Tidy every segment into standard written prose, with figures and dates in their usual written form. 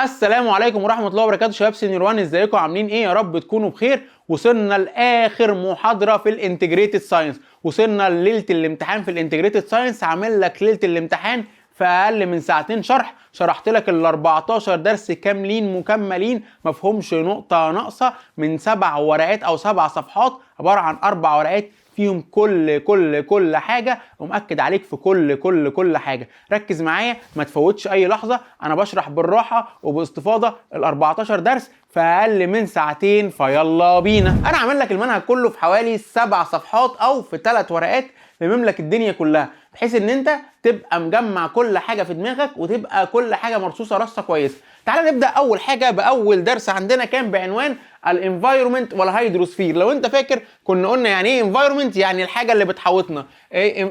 السلام عليكم ورحمة الله وبركاته شباب senior 1، ازيكم؟ عاملين ايه؟ يا رب تكونوا بخير. وصلنا لاخر محاضرة في ال integrated science، وصلنا لليلة الامتحان في ال integrated science. عامل لك ليلة الامتحان في اقل من ساعتين شرح، شرحت لك ال 14 درس كاملين مكملين، مفهومش نقطة ناقصه، من 7 ورقات او 7 صفحات، عبارة عن 4 ورقات فيهم كل كل كل حاجه، ومأكد عليك في كل كل كل حاجه. ركز معايا، ما تفوتش اي لحظه، انا بشرح بالراحة وباستفاضه ال 14 درس في اقل من ساعتين. فيلا بينا. انا عامل لك المنهج كله في حوالي 7 صفحات او في 3 ورقات، لمم لك الدنيا كلها، بحيث ان انت تبقى مجمع كل حاجة في دماغك وتبقى كل حاجة مرصوصه رصه كويسه. تعال نبدا اول حاجة باول درس عندنا، كان بعنوان ال environment وال hydrosphere. لو انت فاكر كنا قلنا يعني ايه environment؟ يعني الحاجة اللي بتحوطنا،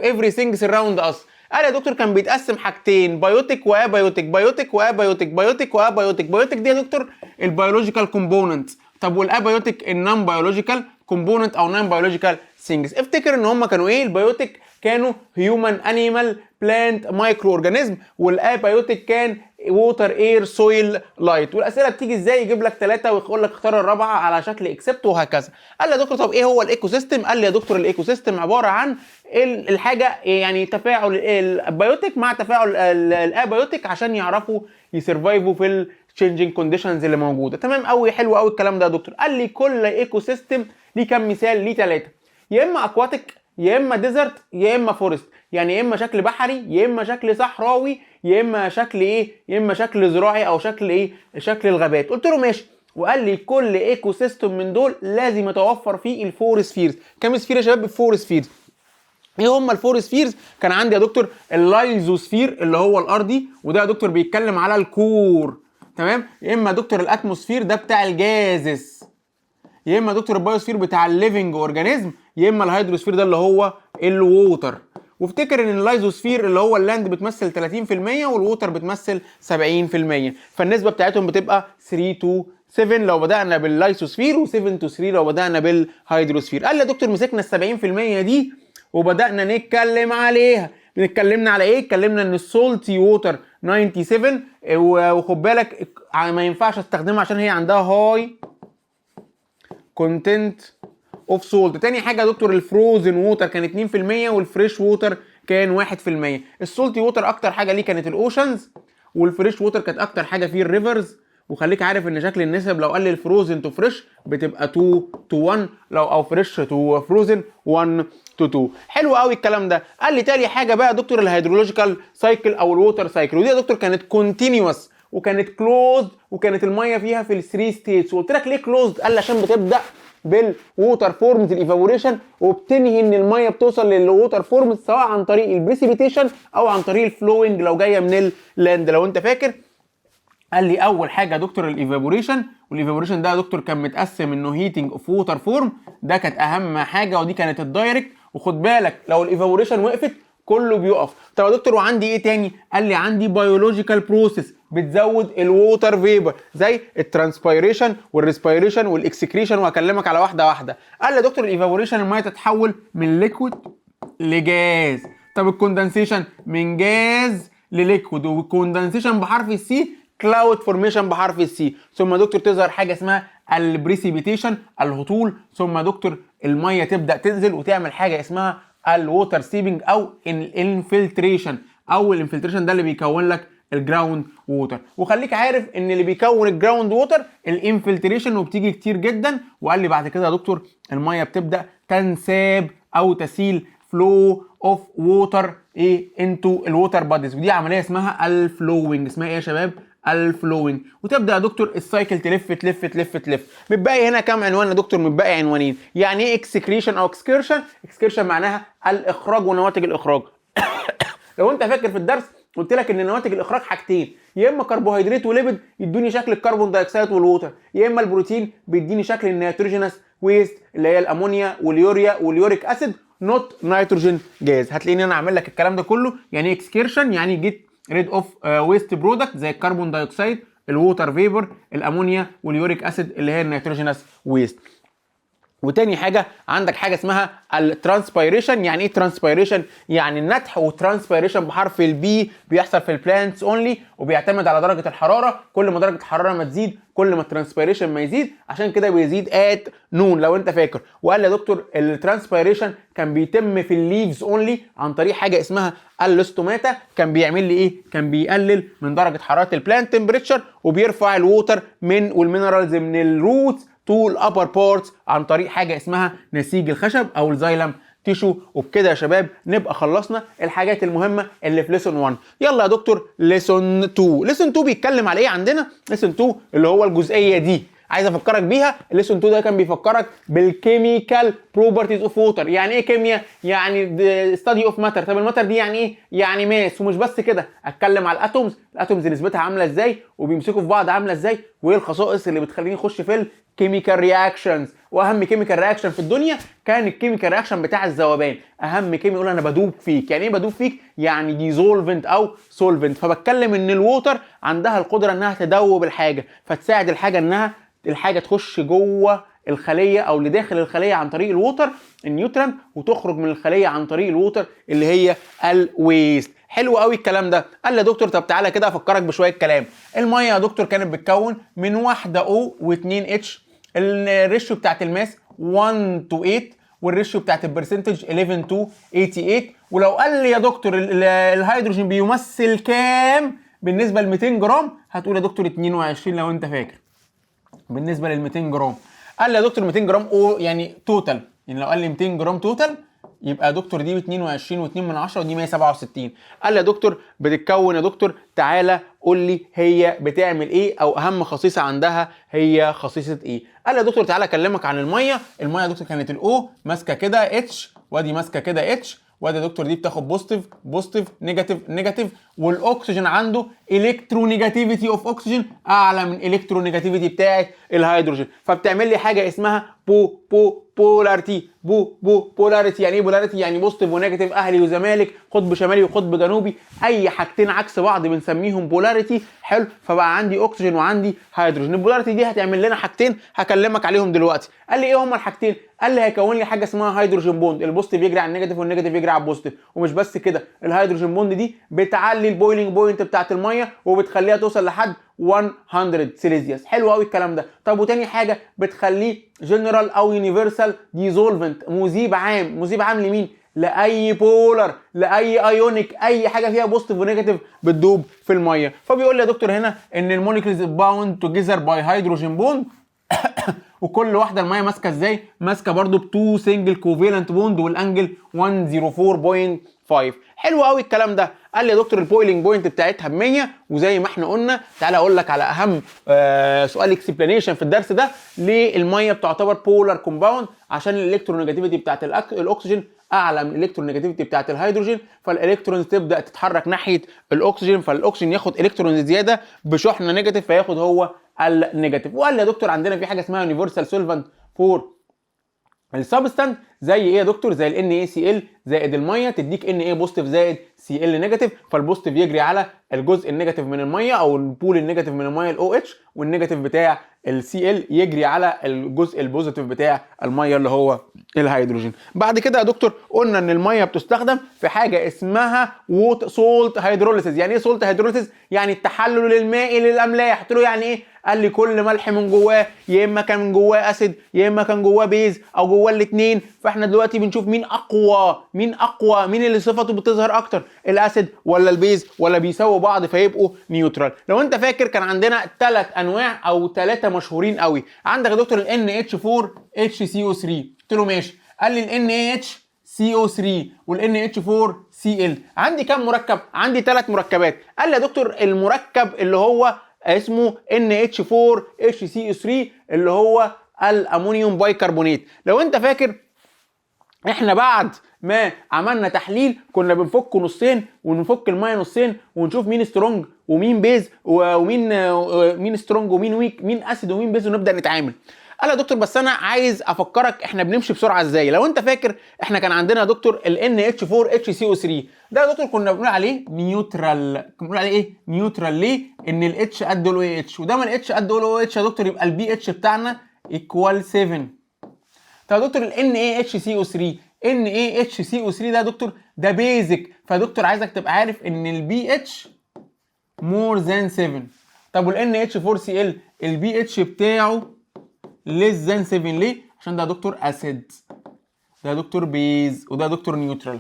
everything surround us. قال يا دكتور كان بيتقسم حاجتين، biotic و abiotic، biotic و abiotic، biotic و abiotic. biotic دي يا دكتور ال biological component، طب وال abiotic؟ ال non biological component او non biological things. افتكر ان هم كانوا ايه؟ ال biotic كانوا human، animal، plant، microorganism، وال abiotic كان water، air، soil، light. والاسئلة بتيجي ازاي؟ يجيب لك 3 ويقول لك اختار الرابعة على شكل except وهكذا. قال لي يا دكتور طب ايه هو ال ecosystem؟ قال لي يا دكتور ال ecosystem عبارة عن الحاجة يعني تفاعل ال biotic مع تفاعل ال abiotic عشان يعرفوا ي survive وا في ال changing conditions اللي موجوده. تمام قوي، حلو قوي الكلام ده يا دكتور. قال لي كل ecosystem ليه كام مثال؟ ليه 3، يا اما aquatic، يا اما desert، يا اما forest. يعني يا اما شكل بحري، يا اما شكل صحراوي، يا اما شكل ايه؟ يا اما شكل زراعي او شكل ايه؟ شكل الغابات. قلت له ماشي. وقال لي كل ecosystem من دول لازم يتوفر فيه ال four spheres. كام sphere يا شباب؟ ال four spheres. ايه هم ال four spheres؟ كان عندي يا دكتور اللايزوسفير اللي هو الارضي، وده يا دكتور بيتكلم على ال core، تمام؟ يا اما دكتور ال atmosphere ده بتاع ال gases، يا اما دكتور ال biosphere بتاع ال living organism، يا اما ال hydrosphere ده اللي هو ال water. وافتكر ان اللايزوسفير اللي هو ال land بتمثل 30% وال water بتمثل 70%، فالنسبه بتاعتهم بتبقى 3 to 7 لو بدانا بال lithosphere و7 to 3 لو بدانا بال hydrosphere. قال لي يا دكتور مسكنا ال 70% دي وبدانا نتكلم عليها. اتكلمنا على ايه؟ اتكلمنا ان ال salty water 97، وخد بالك ما ينفعش استخدمها عشان هي عندها high content of salt. تاني حاجة يا دكتور ال frozen water كان 2% وال fresh water كان 1%. ال salty water اكتر حاجة ليه كانت ال oceans، وال fresh water كانت اكتر حاجة فيه ال rivers. وخليك عارف ان شكل النسب لو قال لي ال frozen to fresh بتبقى 2 to 1، لو او fresh to frozen 1 to 2. حلو قوي الكلام ده. قال لي تاني حاجة بقى يا دكتور ال hydrological cycle او ال water cycle، ودي يا دكتور كانت continuous وكانت closed وكانت المية فيها في ال three states. وقلت لك ليه closed؟ قال لي عشان بتبدا بال water forms ال evaporation وبتنهي ان المية بتوصل لل water forms سواء عن طريق ال precipitation او عن طريق ال flowing لو جاية من ال land. لو انت فاكر قال لي اول حاجة يا دكتور ال evaporation، وال evaporation ده يا دكتور كان متقسم انه heating of water form، ده كانت اهم حاجة ودي كانت ال direct. وخد بالك لو ال evaporation وقفت كله بيقف. طب يا دكتور وعندي ايه تاني؟ قال لي عندي biological process بتزود ال water vapor زي ال transpiration وال respiration وال excretion، وهكلمك على واحدة واحده. قال لي يا دكتور ال evaporation المية تتحول من liquid ل gas. طب ال condensation؟ من gas ل liquid، وال condensation بحرف ال C، cloud formation بحرف ال C. ثم دكتور تظهر حاجة اسمها ال precipitation الهطول. ثم دكتور المية تبدا تنزل وتعمل حاجة اسمها ال water seeping او ال infiltration، او ال infiltration ده اللي بيكون لك ال ground water. وخليك عارف ان اللي بيكون ال ground water ال infiltration، وبتيجي كتير جدا. وقال لي بعد كده يا دكتور المية بتبدا تنساب او تسيل، flow of water ايه؟ into ال water bodies، ودي عملية اسمها ال flowing. اسمها ايه يا شباب؟ ال flowing. وتبدا يا دكتور ال cycle تلف تلف تلف تلف. متبقي هنا كام عنوان يا دكتور؟ متبقي عنوانين. يعني ايه excretion او excursion؟ excretion معناها الاخراج ونواتج الاخراج. لو انت فاكر في الدرس قلت لك ان نواتج الاخراج حاجتين، يا اما كربوهيدرات و lipid يدوني شكل ال carbon dioxide وال water، يا اما البروتين بيديني شكل ال nitrogenous waste اللي هي الامونيا واليوريا وال uric acid، not nitrogen gas. هتلاقيني انا عامل لك الكلام ده كله. يعني ايه excretion؟ يعني get rid of waste product زي ال carbon dioxide، ال water vapor، الامونيا وال uric acid اللي هي ال nitrogenous waste. وتاني حاجة عندك حاجة اسمها ال transpiration. يعني ايه transpiration؟ يعني النتح. و transpiration بحرف ال P بيحصل في ال plants only، وبيعتمد على درجه الحراره. كل ما درجه الحرارة ما تزيد كل ما ال transpiration ما يزيد، عشان كده بيزيد at noon لو انت فاكر. وقال لي يا دكتور ال transpiration كان بيتم في ال leaves only عن طريق حاجة اسمها ال stomata. كان بيعمل لي ايه؟ كان بيقلل من درجه حرارة ال plant temperature وبيرفع ال water من وال minerals من ال roots to ال upper parts عن طريق حاجة اسمها نسيج الخشب او ال xylem tissue. وبكده يا شباب نبقى خلصنا الحاجات المهمة اللي في lesson 1. يلا يا دكتور lesson 2. lesson 2 بيتكلم على ايه عندنا؟ lesson 2 اللي هو الجزئية دي عايز افكرك بيها. lesson 2 ده كان بيفكرك بال chemical properties of water. يعني ايه كيمياء؟ يعني study of matter. طب ال matter دي يعني ايه؟ يعني mass. ومش بس كده، اتكلم على ال atoms، ال atoms نسبتها عامله ازاي وبيمسكوا في بعض عامله ازاي، وايه الخصائص اللي بتخليني اخش في ال chemical reactions. واهم chemical reaction في الدنيا كان ال chemical reaction بتاع الذوبان. اهم كيمياء يقول انا بدوب فيك. يعني ايه بدوب فيك؟ يعني dissolvent او solvent. فبتكلم ان ال water عندها القدرة انها تدوب الحاجه، فتساعد الحاجة انها الحاجة تخش جوه الخلية او لداخل الخلية عن طريق ال water ال nutrient، وتخرج من الخلية عن طريق ال water اللي هي ال waste. حلو قوي الكلام ده. قال لي يا دكتور طب تعالى كده افكرك بشوية كلام. المية يا دكتور كانت بتكون من واحدة O و2 H، ال ratio بتاعت ال mass 1 to 8، وال ratio بتاعت ال percentage 11 to 88. ولو قال لي يا دكتور الهيدروجين بيمثل كام بالنسبة ل 200 جرام؟ هتقول يا دكتور 22 لو انت فاكر بالنسبة لل 200 جرام. قال لي يا دكتور 200 جرام او يعني total، يعني لو قال لي 200 جرام total يبقى يا دكتور دي ب 22 و2 من 10 ودي 167. قال لي يا دكتور بتتكون يا دكتور، تعالى قول لي هي بتعمل ايه او اهم خصيصه عندها هي خصيصه ايه. قال لي يا دكتور تعالى اكلمك عن الميه. المية يا دكتور كانت ال O ماسكه كده H، وادي ماسكه كده H، وادي يا دكتور دي بتاخد positive positive negative negative، والاكسجين عنده electronegativity of oxygen اعلى من electronegativity بتاعه الهيدروجين، فبتعمل لي حاجة اسمها po po polarity. po po polarity. يعني ايه polarity؟ يعني positive و negative، اهلي وزمالك، قطب شمالي وقطب جنوبي، اي حاجتين عكس بعض بنسميهم polarity. حلو. فبقى عندي اكسجين وعندي هيدروجين. ال polarity دي هتعمل لنا حاجتين هكلمك عليهم دلوقتي. قال لي ايه هما الحاجتين؟ قال لي هيكون لي حاجة اسمها hydrogen bond، ال positive يجري على ال negative وال negative يجري على ال positive. ومش بس كده، ال hydrogen bond دي بتعلي ال boiling point بتاعت المية وبتخليها توصل لحد 100 سيليزيوس. حلو قوي الكلام ده. طب وتاني حاجة بتخليه جنرال او universal dissolvent، مذيب عام. مذيب عام لمين؟ لاي polar، لاي ionic، اي حاجة فيها positive و negative بتدوب في الميه. فبيقول لي يا دكتور هنا ان ال molecules bound together by hydrogen bond، وكل واحدة المية ماسكه ازاي؟ ماسكه برضو ب 2 single covalent bond وال angle 104.5. حلو قوي الكلام ده. قال لي يا دكتور ال boiling point بتاعتها ب 100. وزي ما احنا قلنا تعالى اقول لك على اهم سؤال explanation في الدرس ده. ليه المية بتعتبر polar compound؟ عشان ال electronegativity بتاعت الاكسجين اعلى من ال electronegativity بتاعت الهيدروجين، فال electrons تبدا تتحرك ناحية الاكسجين، فالاكسجين ياخد electrons زيادة بشحنه negative فياخد هو ال negative. وقال لي يا دكتور عندنا في حاجة اسمها universal solvent for ال substance. زي ايه يا دكتور؟ زي ال NaCl زائد المية تديك Na positive زائد Cl negative، فال positive يجري على الجزء ال negative من المية او ال pole ال negative من المية ال OH، وال negative بتاع ال Cl يجري على الجزء ال positive بتاع المية اللي هو الهيدروجين. بعد كده يا دكتور قلنا ان المية بتستخدم في حاجة اسمها water salt hydrolysis. يعني ايه salt hydrolysis؟ يعني التحلل المائي للاملاح. قلت له يعني ايه؟ قال لي كل ملح من جواه يا اما كان جواه acid يا اما كان جواه base او جواه الاثنين. فاحنا دلوقتي بنشوف مين اقوى، مين اقوى، مين اللي صفته بتظهر اكتر، ال acid ولا ال base ولا بيساووا بعض فيبقوا neutral. لو انت فاكر كان عندنا ثلاث انواع او ثلاثة مشهورين قوي. عندك يا دكتور ال NH4 HCO3. قلت له ماشي. قال لي ال NaHCO3 وال NH4Cl. عندي كام مركب؟ عندي ثلاث مركبات. قال لي يا دكتور المركب اللي هو اسمه NH4HCO3 اللي هو ال ammonium bicarbonate. لو انت فاكر احنا بعد ما عملنا تحليل كنا بنفك نصين ونفك المية نصين ونشوف مين strong ومين base ومين مين strong ومين weak، مين acid ومين base، ونبدا نتعامل. قال يا دكتور بس انا عايز افكرك احنا بنمشي بسرعة ازاي. لو انت فاكر احنا كان عندنا يا دكتور ال NH4HCO3 ده يا دكتور كنا بنقول عليه neutral. كنا بنقول عليه ايه؟ neutral. ليه؟ ان ال H قد ال OH، وده ما ال H قد ال OH يا دكتور يبقى ال pH بتاعنا equal 7. طب يا دكتور ال NaHCO3، NaHCO3 ده يا دكتور ده basic، فدكتور عايزك تبقى عارف ان ال pH more than 7. طب وال NH4Cl ال pH بتاعه less than 7. ليه؟ عشان ده يا دكتور acid، ده يا دكتور base، وده يا دكتور neutral.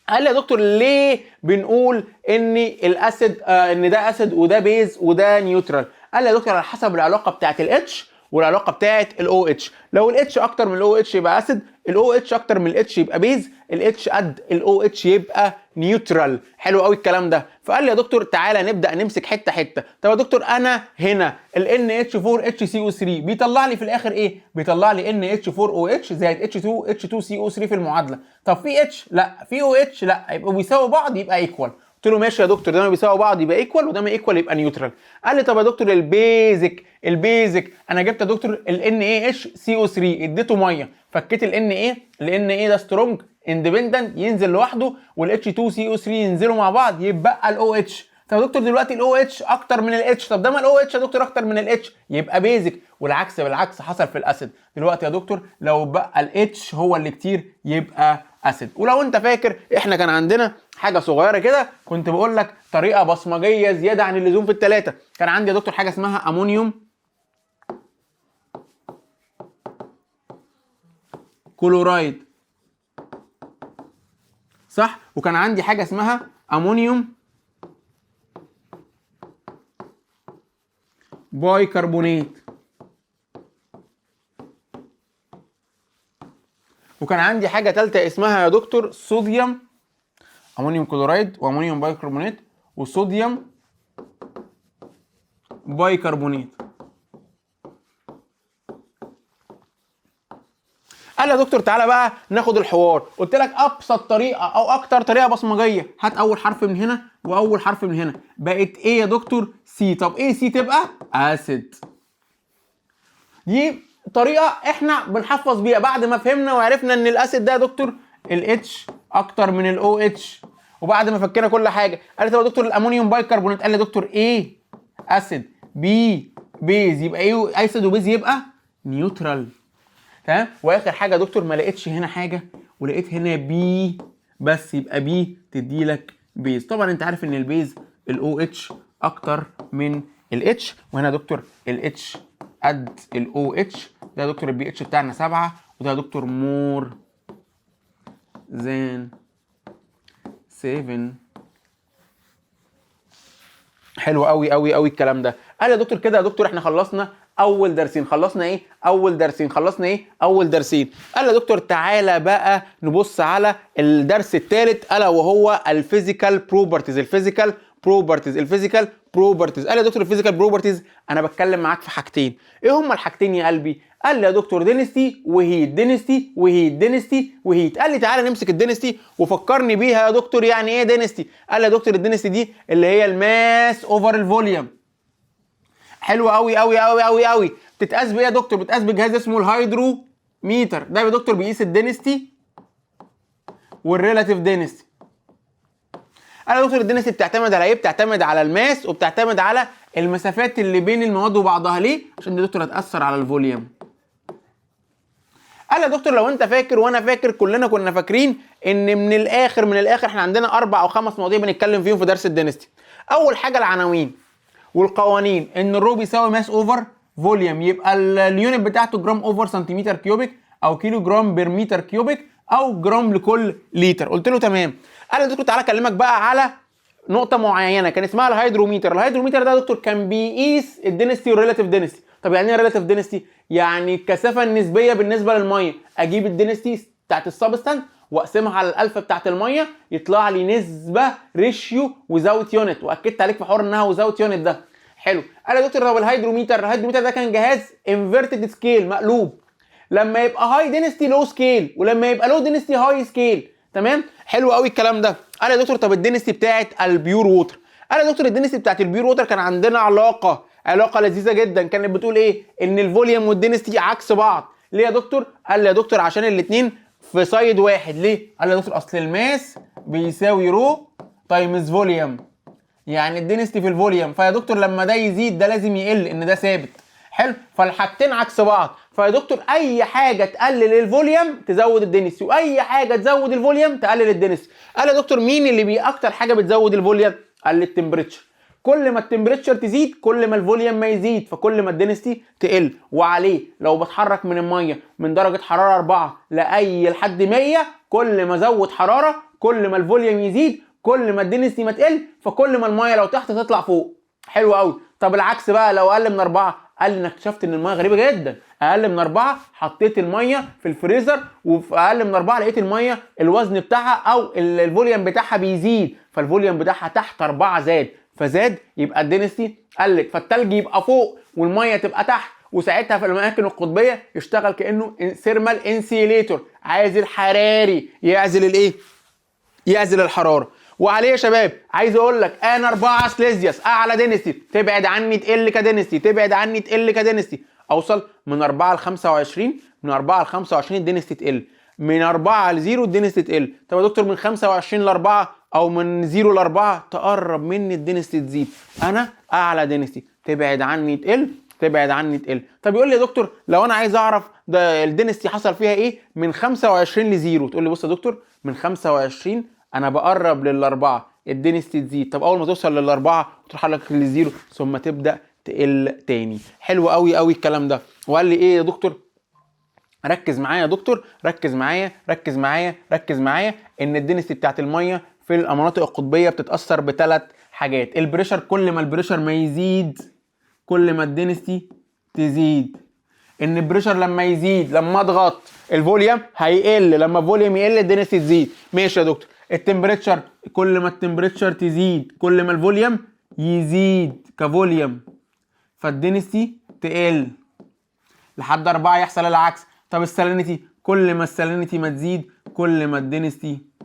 قال لي يا دكتور ليه بنقول ان ال acid ان ده acid وده base وده neutral؟ قال لي يا دكتور على حسب العلاقة بتاعت ال H والعلاقة بتاعت ال OH. لو ال H اكتر من ال OH يبقى acid، ال OH اكتر من ال H يبقى base، ال H قد ال OH يبقى neutral. حلو قوي الكلام ده. فقال لي يا دكتور تعالى نبدا نمسك حتة حته. طب يا دكتور انا هنا ال NH4HCO3 بيطلع لي في الاخر ايه؟ بيطلع لي NH4OH زائد H2 H2CO3 في المعادله. طب في H؟ لا. في OH؟ لا. يبقوا بيساووا بعض، يبقى equal. قلت له ماشي يا دكتور، ده ما بيساوي بعض يبقى equal، وده ما equal يبقى neutral. قال لي طب يا دكتور ال basic، ال basic انا جبت يا دكتور ال NaHCO3 اديته ميه، فكيت ال Na، ال Na ده strong independent ينزل لوحده، وال H2CO3 ينزلوا مع بعض، يبقى ال OH. طب يا دكتور دلوقتي ال OH اكتر من ال H. طب ده ما ال OH يا دكتور اكتر من ال H يبقى basic، والعكس بالعكس حصل في ال acid. دلوقتي يا دكتور لو بقى ال H هو اللي كتير يبقى acid. ولو انت فاكر احنا كان عندنا حاجة صغيرة كده، كنت بقول لك طريقه بصمجيه زيادة عن اللزوم في الثلاثه. كان عندي يا دكتور حاجة اسمها ammonium chloride، صح؟ وكان عندي حاجة اسمها ammonium bicarbonate، وكان عندي حاجة ثالثة اسمها يا دكتور صوديوم ammonium chloride و ammonium bicarbonate و sodium bicarbonate. قال لي يا دكتور تعالى بقى ناخد الحوار. قلت لك ابسط طريقه او اكتر طريقه بصمجيه، هات اول حرف من هنا واول حرف من هنا، بقت ايه يا دكتور؟ C. طب ايه C تبقى؟ acid. دي طريقه احنا بنحفظ بيها بعد ما فهمنا وعرفنا ان ال acid ده يا دكتور ال H اكتر من ال OH، وبعد ما فكينا كل حاجه. قال لي طب يا دكتور ال ammonium bicarbonate، قال لي يا دكتور A acid، B base، يبقى ايه acid و base يبقى neutral. تمام. واخر حاجة يا دكتور ما لقيتش هنا حاجة ولقيت هنا B بس، يبقى B تدي لك base. طبعا انت عارف ان ال base ال OH اكتر من ال H، وهنا يا دكتور ال H قد ال OH، ده يا دكتور البي اتش بتاعنا 7، وده يا دكتور more than 7. حلو قوي قوي قوي الكلام ده. قال يا دكتور كده يا دكتور احنا خلصنا اول درسين. خلصنا ايه؟ اول درسين. خلصنا ايه؟ اول درسين. قال يا دكتور تعالى بقى نبص على الدرس الثالث، الا وهو ال physical properties. ال physical properties، ال physical properties. قال يا دكتور ال physical properties انا بتكلم معاك في حاجتين. ايه هما الحاجتين يا قلبي؟ قال لي يا دكتور density و heat، density و heat، density و heat. قال لي تعالى نمسك ال density وفكرني بيها يا دكتور، يعني ايه density؟ قال لي يا دكتور ال density دي اللي هي ال mass over ال volume. حلو قوي قوي قوي قوي قوي. بتتقاس بايه يا دكتور؟ بتقاس بجهاز اسمه الهيدروميتر. ده يا دكتور بيقيس ال density وال relative density. قال يا دكتور ال density بتعتمد على ايه؟ بتعتمد على ال mass وبتعتمد على المسافات اللي بين المواد وبعضها. ليه؟ عشان دي دكتور هتأثر على ال volume. قال يا دكتور لو انت فاكر وانا فاكر كلنا كنا فاكرين ان من الاخر من الاخر احنا عندنا 4 او 5 مواضيع بنتكلم فيهم في درس ال density. اول حاجة العناوين والقوانين، ان ال rho بيساوي mass over volume، يبقى ال unit بتاعته gram over centimeter cubic او كيلو جرام per meter cubic او جرام لكل لتر. قلت له تمام. قال لي يا دكتور تعالى اكلمك بقى على نقطة معينة كان اسمها ال hydrometer. ال hydrometer ده يا دكتور كان بيقيس ال density وال relative density. طب يعني ايه relative density؟ يعني الكثافة النسبية بالنسبة للمية. اجيب ال density بتاعت ال substance واقسمها على الالفا بتاعت المية، يطلع لي نسبه ratio without unit. واكدت عليك في حوار انها without unit ده. حلو. قال يا دكتور طب ال hydrometer، ال hydrometer ده كان جهاز inverted scale مقلوب، لما يبقى high density low scale، ولما يبقى low density high scale. تمام، حلو قوي الكلام ده. قال يا دكتور طب ال density بتاعت ال pure water. قال يا دكتور ال density بتاعت ال pure water كان عندنا علاقة لذيذة جدا، كانت بتقول ايه؟ ان ال volume وال density عكس بعض. ليه يا دكتور؟ قال لي يا دكتور عشان الاثنين في side واحد. ليه؟ قال لي يا دكتور اصل ال mass بيساوي rho times volume، يعني ال density في ال volume، فيا دكتور لما ده يزيد ده لازم يقل، ان ده ثابت. حلو، فالحاجتين عكس بعض. فيا دكتور اي حاجة تقلل ال volume تزود ال density، واي حاجة تزود ال volume تقلل ال density. قال يا دكتور مين اللي بي اكتر حاجة بتزود ال volume؟ قال لي ال temperature. كل ما ال temperature تزيد كل ما ال volume ما يزيد، فكل ما ال density تقل. وعليه لو بتحرك من المية من درجه حرارة 4 لاي لحد 100، كل ما ازود حرارة كل ما ال volume يزيد، كل ما ال density ما تقل، فكل ما المية لو تحت تطلع فوق. حلو قوي. طب العكس بقى، لو اقل من 4، قال لي انك اكتشفت ان المية غريبة جدا، اقل من 4 حطيت المية في الفريزر وفي اقل من 4 لقيت المية الوزن بتاعها او ال volume بتاعها بيزيد، فال volume بتاعها تحت 4 زاد، فزاد يبقى ال density قلت، فالتلج يبقى فوق والمية تبقى تحت، وساعتها في الاماكن القطبيه يشتغل كانه thermal insulator، عازل حراري، يعزل الايه؟ يعزل الحرارة. وعليه يا شباب عايز اقول لك انا 4 سليزيوس اعلى density، تبعد عني تقل ك density، تبعد عني تقل ك density. اوصل من 4 ل 25، من 4 ل 25 ال density تقل، من 4 ل 0 ال density تقل. طب يا دكتور من 25 ل 4 او من 0 ل 4 تقرب مني ال density تزيد، انا اعلى density، تبعد عني تقل، تبعد عني تقل. طب يقول لي يا دكتور لو انا عايز اعرف ده ال density حصل فيها ايه من 25 ل 0، تقول لي بص يا دكتور من 25 انا بقرب للاربعه ال density تزيد، طب اول ما توصل للاربعه تروح لك لل zero ثم تبدا تقل تاني. حلو قوي قوي الكلام ده. وقال لي ايه يا دكتور؟ ركز معايا يا دكتور، ركز معايا، ركز معايا، ركز معايا، ان ال density بتاعت المية في المناطق القطبيه بتتاثر بثلاث حاجات. ال pressure، كل ما ال pressure ما يزيد كل ما ال density تزيد. ان ال pressure لما يزيد، لما اضغط ال volume هيقل، لما ال volume يقل ال density تزيد. ماشي يا دكتور. ال temperature، كل ما ال temperature تزيد كل ما ال volume يزيد ك volume، فال density تقل. لحد 4 يحصل العكس. طب ال salinity، كل ما ال salinity ما تزيد كل ما ال density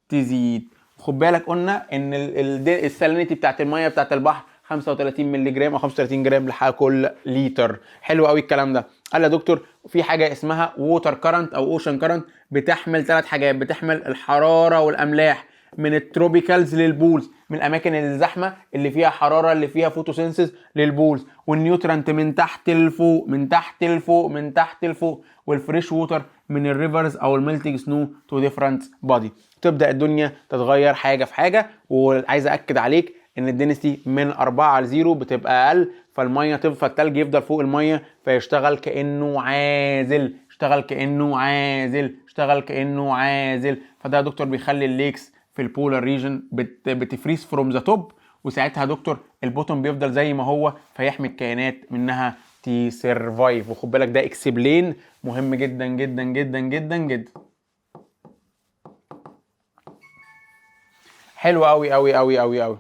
تزيد. خد بالك قلنا ان ال salinity بتاعت المية بتاعت البحر 35 مللي جرام او 35 جرام لكل لتر. حلو قوي الكلام ده. قال يا دكتور في حاجة اسمها water current او ocean current، بتحمل ثلاث حاجات، بتحمل الحرارة والاملاح من ال tropicals لل poles، من الاماكن الزحمة اللي فيها حرارة اللي فيها photosynthesis لل poles، وال nutrient من تحت لفوق، من تحت لفوق، من تحت لفوق، وال fresh water من ال rivers او ال melting snow to different body. تبدا الدنيا تتغير حاجة في حاجه. وعايز اكد عليك ان ال density من 4 ل 0 بتبقى اقل، فالميه تفضل، فالتلج يفضل فوق المية فيشتغل كانه عازل، اشتغل كانه عازل، اشتغل كانه عازل. فده يا دكتور بيخلي ال lakes في ال polar region بت freeze from the top، وساعتها يا دكتور ال bottom بيفضل زي ما هو، فيحمي الكائنات منها ت survive. وخد بالك ده explain مهم جدا جدا جدا جدا جدا. حلو قوي قوي قوي قوي قوي.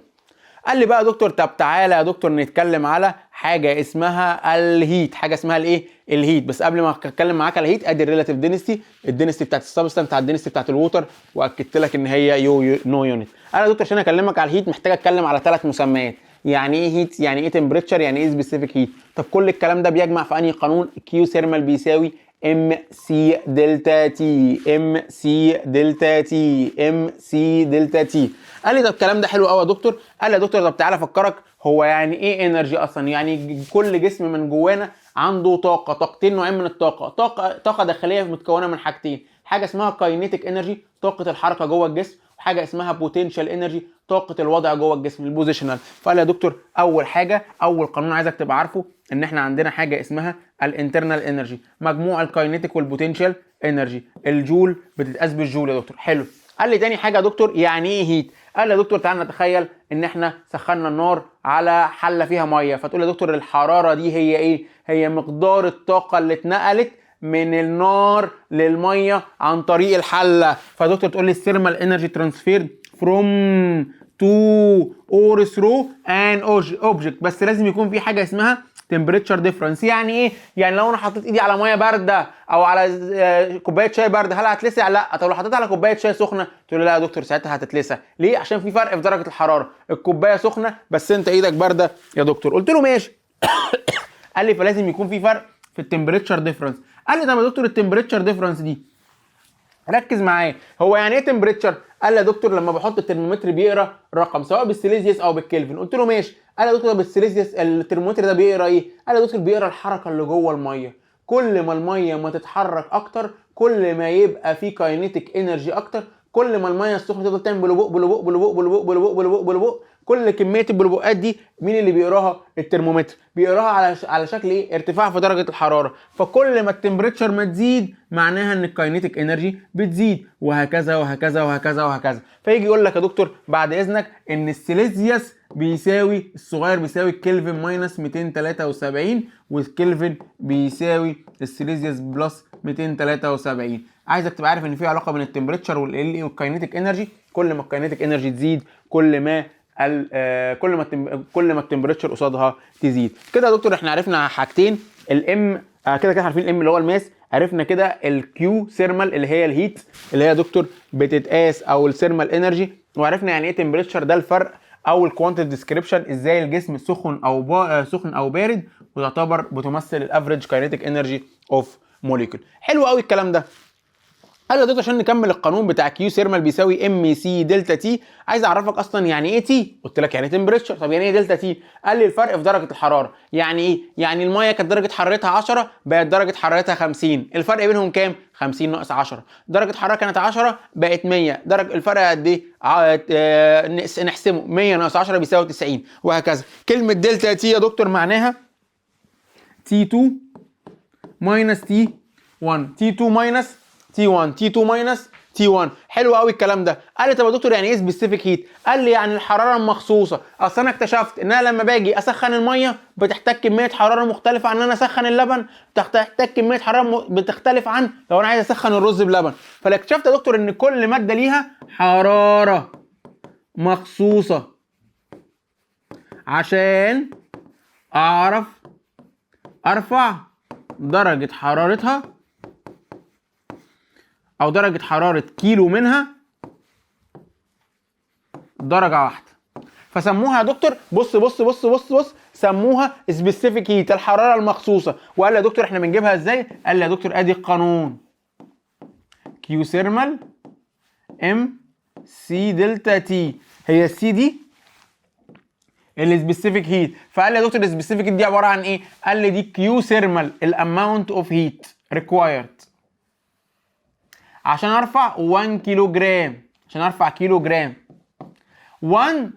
قال لي بقى يا دكتور طب تعالى يا دكتور نتكلم على حاجة اسمها ال heat، حاجة اسمها الايه؟ ال heat. بس قبل ما اتكلم معاك على ال heat، ادي ال relative density، ال density بتاعت ال substance بتاعت ال density بتاعت ال water، واكدت لك ان هي يو no unit. انا يا دكتور عشان اكلمك على ال heat محتاج اتكلم على ثلاث مسميات، يعني ايه heat، يعني ايه temperature، يعني ايه specific heat. طب كل الكلام ده بيجمع في انهي قانون؟ Q thermal بيساوي m c delta T، m c delta T، m c delta T. قال لي طب الكلام ده حلو قوي يا دكتور. قال لي يا دكتور طب تعالى افكرك هو يعني ايه energy اصلا. يعني كل جسم من جوانا عنده طاقه، طاقتين، نوعين من الطاقة، طاقة داخلية متكونه من حاجتين، حاجة اسمها kinetic energy طاقة الحركة جوه الجسم، وحاجه اسمها potential energy طاقة الوضع جوه الجسم ال positional. فقال يا دكتور اول حاجة، اول قانون عايزك تبقى عارفه ان احنا عندنا حاجة اسمها ال internal energy، مجموع ال kinetic وال potential energy، الجول بتتقاس بالجول يا دكتور. حلو. قال لي تاني حاجة يا دكتور يعني ايه heat؟ قال لي يا دكتور تعالى نتخيل ان احنا سخنا النار على حله فيها مية، فتقول يا دكتور الحرارة دي هي ايه؟ هي مقدار الطاقة اللي اتنقلت من النار للمية عن طريق الحلة. فدكتور تقول لي ال thermal energy transfer from to or through an object، بس لازم يكون في حاجة اسمها temperature difference. يعني ايه؟ يعني لو انا حطيت ايدي على مية باردة او على كوباية شاي باردة هل هتلسع؟ لا. طب لو حطيتها على كوباية شاي سخنة؟ تقول لي لا يا دكتور ساعتها هتتلسع. ليه؟ عشان في فرق في درجه الحرارة، الكوباية سخنة بس انت ايدك باردة يا دكتور. قلت له ماشي. قال لي فلازم يكون في فرق في ال temperature difference. قال لي طب يا دكتور ال temperature difference دي ركز معايا، هو يعني ايه temperature؟ قال لي يا دكتور لما بحط الترمومتر بيقرا رقم سواء بالسيليزيوس او بالكلفن. قلت له ماشي. قال لي يا دكتور بالسيليزيوس الترمومتر ده بيقرا ايه؟ قال لي يا دكتور بيقرا الحركة اللي جوه المية. كل ما المية ما تتحرك اكتر كل ما يبقى في kinetic energy اكتر. كل ما المية السخنة تفضل تعمل بلوبق بلوبق بلوبق بلوبق بلوبق بلوبق بلوبق، كل كمية البلوبقات دي مين اللي بيقراها؟ الترمومتر بيقراها على شكل ايه؟ ارتفاع في درجه الحراره. فكل ما ال temperature ما تزيد معناها ان ال kinetic energy بتزيد، وهكذا وهكذا وهكذا وهكذا. فيجي يقول لك يا دكتور بعد اذنك ان السيليزيوس بيساوي الصغير بيساوي الكلفن minus 273، والكلفن بيساوي ال Celsius plus 273. عايزك تبقى عارف ان في علاقة بين ال temperature وال وال kinetic energy. كل ما ال kinetic energy تزيد كل ما ال temperature قصادها تزيد. كده يا دكتور احنا عرفنا حاجتين، ال M كده كده عارفين ال M اللي هو ال mass، عرفنا كده ال Q thermal اللي هي ال heat اللي هي يا دكتور بتتقاس او ال thermal energy، وعرفنا يعني ايه temperature، ده الفرق او ال quantitative description ازاي الجسم سخن او بارد، وتعتبر بتمثل ال average kinetic energy of molecule. حلو قوي الكلام ده. قال له يا دكتور عشان نكمل القانون بتاع Q thermal بيساوي m c delta T، عايز اعرفك اصلا يعني ايه T. قلت لك يعني temperature. طب يعني ايه delta T؟ قال لي الفرق في درجه الحراره. يعني ايه؟ يعني المية كانت درجه حرارتها 10 بقت درجه حرارتها 50، الفرق بينهم كام؟ 50 ناقص 10. درجه حرارة كانت 10 بقت 100، درجه الفرق قد ايه؟ نحسبه 100 ناقص 10 بيساوي 90، وهكذا. كلمة delta T يا دكتور معناها T 2 minus T 1، T 2 minus T 1، T 2 minus T 1. حلو قوي الكلام ده. قال لي طب يا دكتور يعني ايه specific heat؟ قال لي يعني الحرارة المخصوصه. اصل انا اكتشفت ان انا لما باجي اسخن المية بتحتاج كمية حرارة مختلفة عن ان انا اسخن اللبن، بتحتاج كمية حرارة بتختلف عن لو انا عايز اسخن الرز بلبن. فاكتشفت يا دكتور ان كل مادة ليها حرارة مخصوصة عشان اعرف ارفع درجه حرارتها او درجه حرارة كيلو منها درجه واحده. فسموها يا دكتور، بص بص بص بص بص، سموها specific heat، الحرارة المخصوصه. وقال لي يا دكتور احنا بنجيبها ازاي؟ قال لي يا دكتور ادي القانون، Q thermal m c delta T. هي ال C دي ال specific heat. فقال لي يا دكتور ال specific دي عبارة عن ايه؟ قال لي دي Q thermal، ال amount of heat required عشان ارفع 1 كيلو جرام، عشان ارفع كيلو جرام 1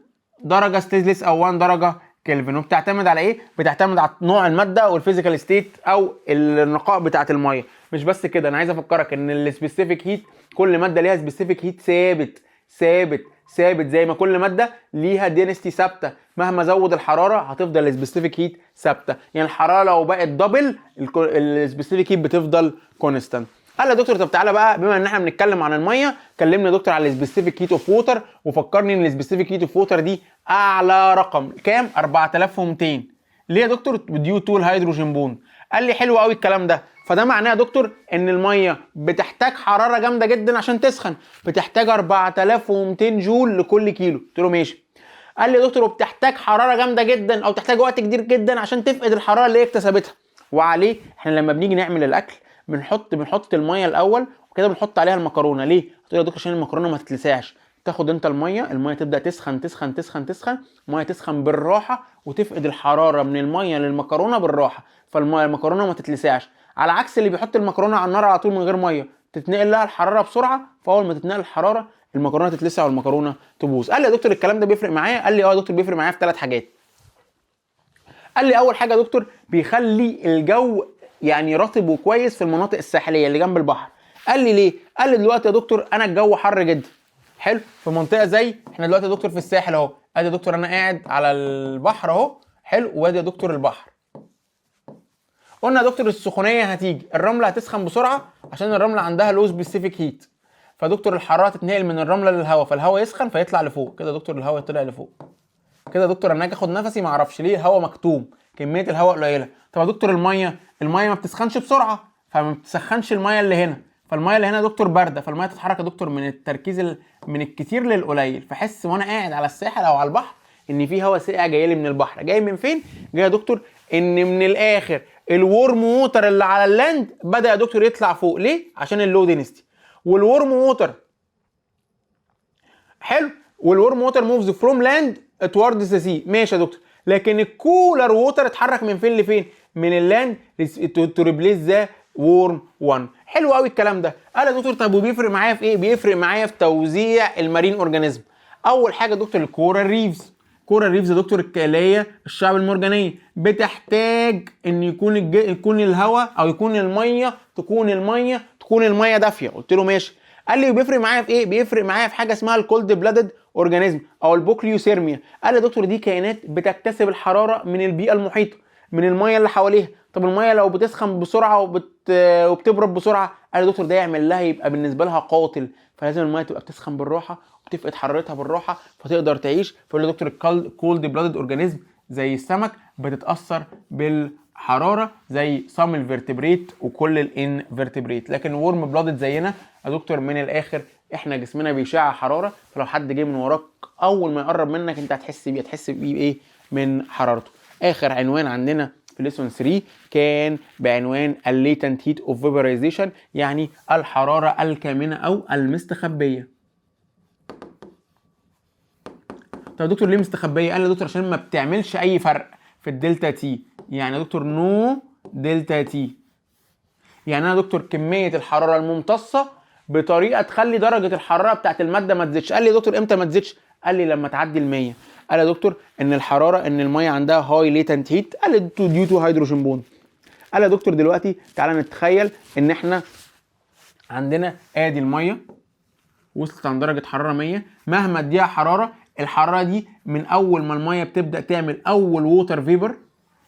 درجه سيلسيوس او 1 درجه كلفن. وبتعتمد على ايه؟ بتعتمد على نوع المادة وال physical state او النقاء بتاعه الميه. مش بس كده، انا عايز افكرك ان ال specific heat كل مادة ليها specific heat ثابت ثابت ثابت، زي ما كل مادة ليها density ثابته، مهما زود الحرارة هتفضل ال specific heat ثابته. يعني الحرارة لو بقت double ال specific heat بتفضل constant. قال لي يا دكتور طب تعالى بقى بما ان احنا بنتكلم عن الميه، كلمني يا دكتور على ال specific heat of water، وفكرني ان ال specific heat of water دي اعلى رقم كام؟ 4200. ليه يا دكتور؟ due to ال hydrogen bond. قال لي حلو قوي الكلام ده. فده معناه يا دكتور ان المية بتحتاج حرارة جامدة جدا عشان تسخن، بتحتاج 4200 جول لكل كيلو. قلت له ماشي. قال لي يا دكتور وبتحتاج حرارة جامدة جدا او تحتاج وقت كبير جدا عشان تفقد الحرارة اللي هي اكتسبتها. وعليه احنا لما بنيجي نعمل الاكل بنحط المية الاول وكده بنحط عليها المكرونه. ليه؟ قلت له يا دكتور عشان المكرونه ما تتلسعش. تاخد انت الميه، المية تبدا تسخن تسخن تسخن تسخن، المية تسخن بالراحة وتفقد الحرارة من المية للمكرونه بالراحه، فالميه المكرونه ما تتلسعش. على عكس اللي بيحط المكرونه على النار على طول من غير ميه، تتنقل لها الحرارة بسرعه، فاول ما تتنقل الحرارة المكرونه تتلسع والمكرونه تبوظ. قال لي يا دكتور الكلام ده بيفرق معايا؟ قال لي اه يا دكتور بيفرق معايا في ثلاث حاجات. قال لي اول حاجة يا دكتور بيخلي الجو يعني رطب وكويس في المناطق الساحلية اللي جنب البحر. قال لي ليه؟ قال لي دلوقتي يا دكتور انا الجو حر جدا، حلو، في منطقة زي احنا دلوقتي يا دكتور في الساحل اهو، ادي يا دكتور انا قاعد على البحر اهو، حلو، وادي يا دكتور البحر. قلنا يا دكتور السخونيه هتيجي، الرملة هتسخن بسرعة عشان الرملة عندها low specific heat، فدكتور الحرارة تتنقل من الرملة للهواء، فالهواء يسخن فيطلع لفوق كده. يا دكتور الهواء طلع لفوق كده يا دكتور، انا اجي اخد نفسي ما اعرفش ليه، الهواء مكتوم، كمية الهواء قليله. طب يا دكتور المية، المية ما بتسخنش بسرعة، فما بتسخنش المية اللي هنا، فالميه اللي هنا يا دكتور باردة، فالميه تتحرك يا دكتور من التركيز من الكتير للقليل. فحس وانا قاعد على الساحل او على البحر ان في هواء ساقع جاي لي من البحر. جاي من فين؟ جاي يا دكتور ان من الاخر ال warm water اللي على ال land بدا يا دكتور يطلع فوق. ليه؟ عشان ال low density. وال warm water حلو، وال warm water moves from land toward the sea، ماشي يا دكتور. لكن ال cooler water اتحرك من فين لفين؟ من ال land to replace the warm one. حلو قوي الكلام ده. قال يا دكتور طب وبيفرق معايا في ايه؟ بيفرق معايا في توزيع ال marine organism. اول حاجة دكتور ال coral reefs. coral reefs يا دكتور الكاليه الشعب المرجانيه بتحتاج ان يكون الهواء او يكون المية تكون الميه دافيه. قلت له ماشي. قال لي بيفرق معايا في ايه؟ بيفرق معايا في حاجة اسمها ال cold blooded organism او ال poikilothermia. قال لي يا دكتور دي كائنات بتكتسب الحرارة من البيئة المحيطة، من المية اللي حواليها. طب المية لو بتسخن بسرعة وبتبرد بسرعه، قال لي يا دكتور ده يعمل لها يبقى بالنسبة لها قاتل، فلازم المية تبقى بتسخن بالراحة وبتفقد حرارتها بالراحة فتقدر تعيش. فيقول لي يا دكتور ال cold blooded organism زي السمك بتتاثر بالحرارة زي some ال vertebrate وكل ال invertebrate، لكن warm blooded زينا يا دكتور من الاخر احنا جسمنا بيشع حراره، فلو حد جه من وراك اول ما يقرب منك انت هتحس بيه، هتحس بيه ايه؟ من حرارته. اخر عنوان عندنا في lesson 3 كان بعنوان ال latent heat of vaporization، يعني الحرارة الكامنة او المستخبيه. طب يا دكتور ليه مستخبيه؟ قال لي يا دكتور عشان ما بتعملش اي فرق في ال delta T. يعني يا دكتور no delta T، يعني انا يا دكتور كمية الحرارة الممتصه بطريقة تخلي درجه الحرارة بتاعت المادة ما تزيدش. قال لي يا دكتور امتى ما تزيدش؟ قال لي لما تعدي ال 100. قال يا دكتور ان الحرارة ان المية عندها high latent heat، قال لي due to hydrogen bond. قال يا دكتور دلوقتي تعالى نتخيل ان احنا عندنا ادي المية وصلت عند درجه حرارة 100، مهما اديها حرارة، الحرارة دي من اول ما المية بتبدا تعمل اول water vapor،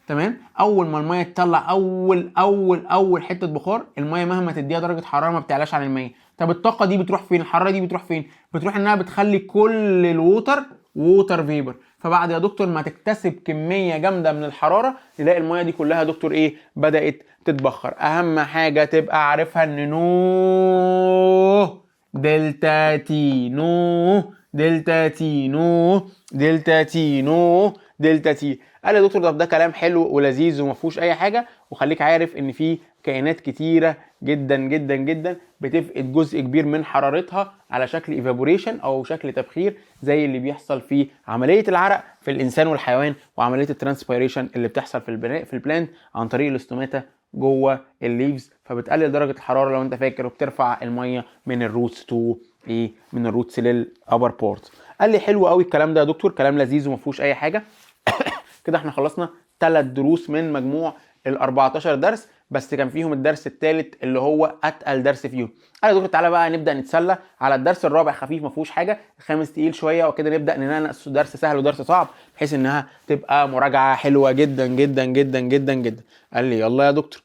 تمام، اول ما المية تطلع اول اول اول حتة بخار، المية مهما تديها درجه حرارة ما بتعلاش عن المية. طب الطاقة دي بتروح فين؟ الحرارة دي بتروح فين؟ بتروح انها بتخلي كل ال water water vapor. فبعد يا دكتور ما تكتسب كمية جامدة من الحرارة تلاقي المية دي كلها يا دكتور ايه؟ بدات تتبخر. اهم حاجة تبقى عارفها ان no delta T، no delta T، no delta T، no delta T. قال يا دكتور طب ده كلام حلو ولذيذ وما فيهوش اي حاجه، وخليك عارف ان في كائنات كتيرة جدا جدا جدا بتفقد جزء كبير من حرارتها على شكل evaporation او شكل تبخير، زي اللي بيحصل في عملية العرق في الانسان والحيوان، وعملية ال transpiration اللي بتحصل في ال plant عن طريق ال stomata جوه ال leaves، فبتقلل درجه الحرارة لو انت فاكر، وبترفع المية من ال roots to ايه؟ من ال roots لل upper part. قال لي حلو قوي الكلام ده يا دكتور، كلام لذيذ وما فيهوش اي حاجة. كده احنا خلصنا 3 دروس من مجموع ال 14 درس، بس كان فيهم الدرس الثالث اللي هو اتقل درس فيهم. قال يا دكتور تعالى بقى نبدا نتسلى على الدرس الرابع، خفيف ما فيهوش حاجة، الخامس تقيل شوية، وكده نبدا ننقص درس سهل ودرس صعب بحيث انها تبقى مراجعه حلوة جدا جدا جدا جدا جدا. قال لي يلا يا دكتور.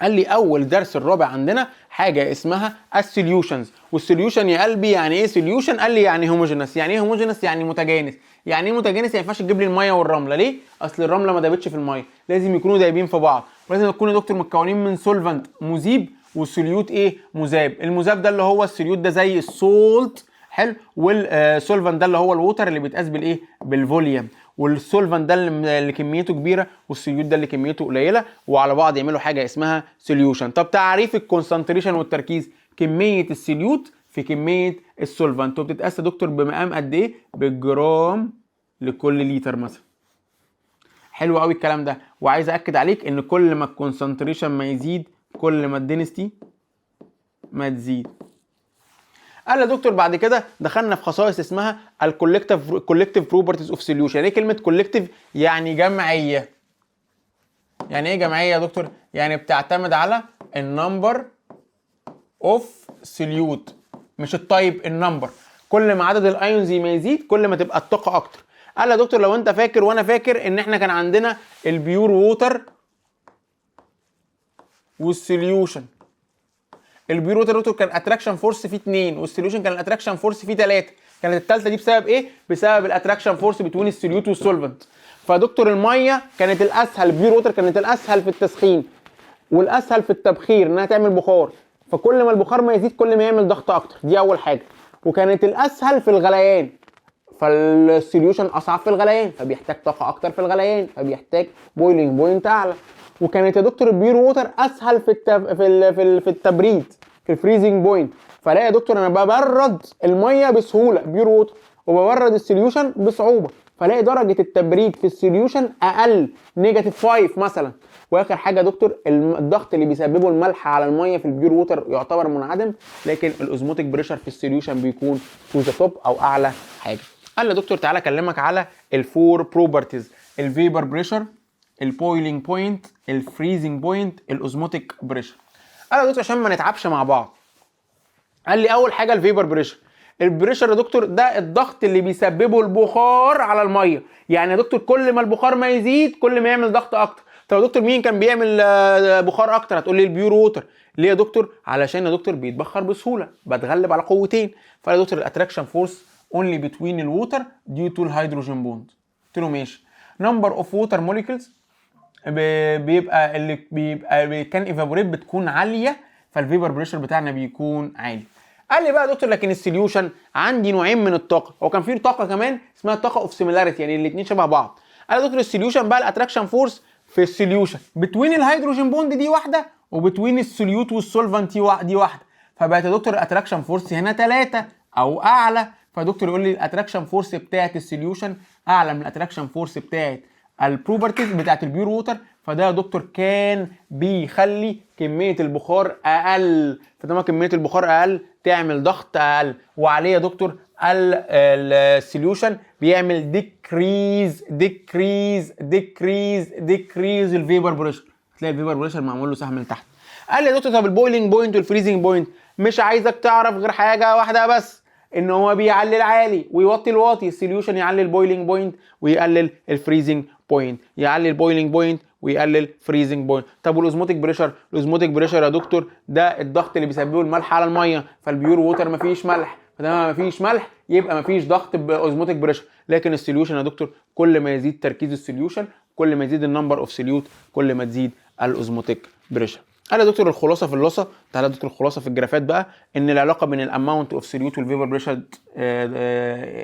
قال لي اول درس الرابع عندنا حاجة اسمها ال solutions. وال solution يا قلبي يعني ايه solution؟ قال لي يعني homogeneous. يعني ايه homogeneous؟ يعني متجانس. يعني ايه متجانس؟ يعني ما ينفعش تجيب لي المية والرمله. ليه؟ اصل الرملة ما دابتش في المية، لازم يكونوا دايبين في بعض، ولازم يكونوا يا دكتور متكونين من solvent مذيب وال solute ايه؟ مذاب. المذاب ده اللي هو ال solute ده زي ال salt، حلو، وال solvent ده اللي هو ال water اللي بيتقاس بالايه؟ بال volume. وال solvent ده اللي كميته كبيرة وال solute ده اللي كميته قليله، وعلى بعض يعملوا حاجة اسمها solution. طب تعريف ال concentration والتركيز؟ كمية ال solute في كمية ال solvent، وبتتقاس يا دكتور بمقام قد ايه؟ بالجرام لكل لتر مثلا. حلو قوي الكلام ده. وعايز اكد عليك ان كل ما ال concentration ما يزيد كل ما ال density ما تزيد. قال يا دكتور بعد كده دخلنا في خصائص اسمها ال collective properties of solution. يعني ايه كلمة collective؟ يعني جمعية. يعني ايه جمعية يا دكتور؟ يعني بتعتمد على ال number of solute، مش ال type، ال number. كل ما عدد ال ions ما يزيد كل ما تبقى الطاقة اكتر. قال يا دكتور لو انت فاكر وانا فاكر ان احنا كان عندنا ال pure water وال solution. ال pure water دكتور كان attraction force فيه 2، وال solution كان ال attraction force فيه 3. كانت الثالثة دي بسبب ايه؟ بسبب ال attraction force between ال solute وال solvent. فدكتور المية كانت الاسهل، ال pure water كانت الاسهل في التسخين والاسهل في التبخير انها تعمل بخار، فكل ما البخار ما يزيد كل ما يعمل ضغط اكتر، دي اول حاجة. وكانت الاسهل في الغليان، فال solution اصعب في الغليان فبيحتاج طاقة اكتر في الغليان فبيحتاج boiling point اعلى. وكانت يا دكتور ال pure water اسهل في التبريد في ال freezing point، فلا يا دكتور انا ببرد المية بسهولة pure water وببرد ال solution بصعوبة. فلاقي درجه التبريد في ال solution اقل، negative 5 مثلا. واخر حاجة يا دكتور، الضغط اللي بيسببه الملح على المية في ال pure water يعتبر منعدم، لكن ال osmotic pressure في ال solution بيكون to the top او اعلى حاجه. قال لي يا دكتور تعالى اكلمك على ال four properties: ال vapor pressure، ال boiling point، ال freezing point، ال osmotic pressure. قال لي يا دكتور عشان ما نتعبش مع بعض، قال لي اول حاجة ال vapor pressure. ال pressure يا دكتور ده الضغط اللي بيسببه البخار على الميه. يعني يا دكتور كل ما البخار ما يزيد كل ما يعمل ضغط اكتر. طب يا دكتور مين كان بيعمل بخار اكتر؟ هتقول لي ال pure water. ليه يا دكتور؟ علشان يا دكتور بيتبخر بسهوله، بتغلب على قوتين. فقال يا دكتور ال attraction force only between ال water due to ال hydrogen bond. قلت له ماشي. number of water molecules بيبقى اللي بيبقى can evaporate بتكون عاليه، فال vapor pressure بتاعنا بيكون عالي. قال لي بقى يا دكتور لكن ال solution عندي نوعين من الطاقه، هو كان في طاقة كمان اسمها طاقة of similarity، يعني الاثنين شبه بعض. قال لي يا دكتور ال solution بقى ال attraction force في ال solution between ال hydrogen bond دي واحده، و between ال solute وال solvent دي واحده، فبقت يا دكتور ال attraction force هنا 3 او اعلى. فدكتور يقول لي ال attraction force بتاعت ال solution اعلى من ال attraction force بتاعت ال properties بتاعت ال pure water، فده يا دكتور كان بيخلي كمية البخار اقل، فطالما كمية البخار اقل تعمل ضغط اقل. وعليه يا دكتور ال solution بيعمل decrease decrease decrease decrease ال vapor pressure، تلاقي ال vapor pressure معمول له سهم لتحت. قال لي يا دكتور طب ال boiling point وال freezing point؟ مش عايزك تعرف غير حاجة واحدة بس، ان هو بيعلي العالي ويوطي الواطي. ال solution يعلي ال boiling point ويقلل ال freezing point، يعلي ال boiling point ويقلل freezing point. طب وال osmotic pressure؟ ال osmotic pressure يا دكتور ده الضغط اللي بيسببه الملح على الميه، فال pure water مفيش ملح، فطالما مفيش ملح يبقى مفيش ضغط ب osmotic pressure. لكن ال solution يا دكتور كل ما يزيد تركيز ال solution، كل ما يزيد ال number of solute، كل ما تزيد ال osmotic pressure. قال يا دكتور الخلاصة في اللصه، تعالى يا دكتور الخلاصة في الجرافات بقى، ان العلاقة بين ال amount of solute وال vapor pressure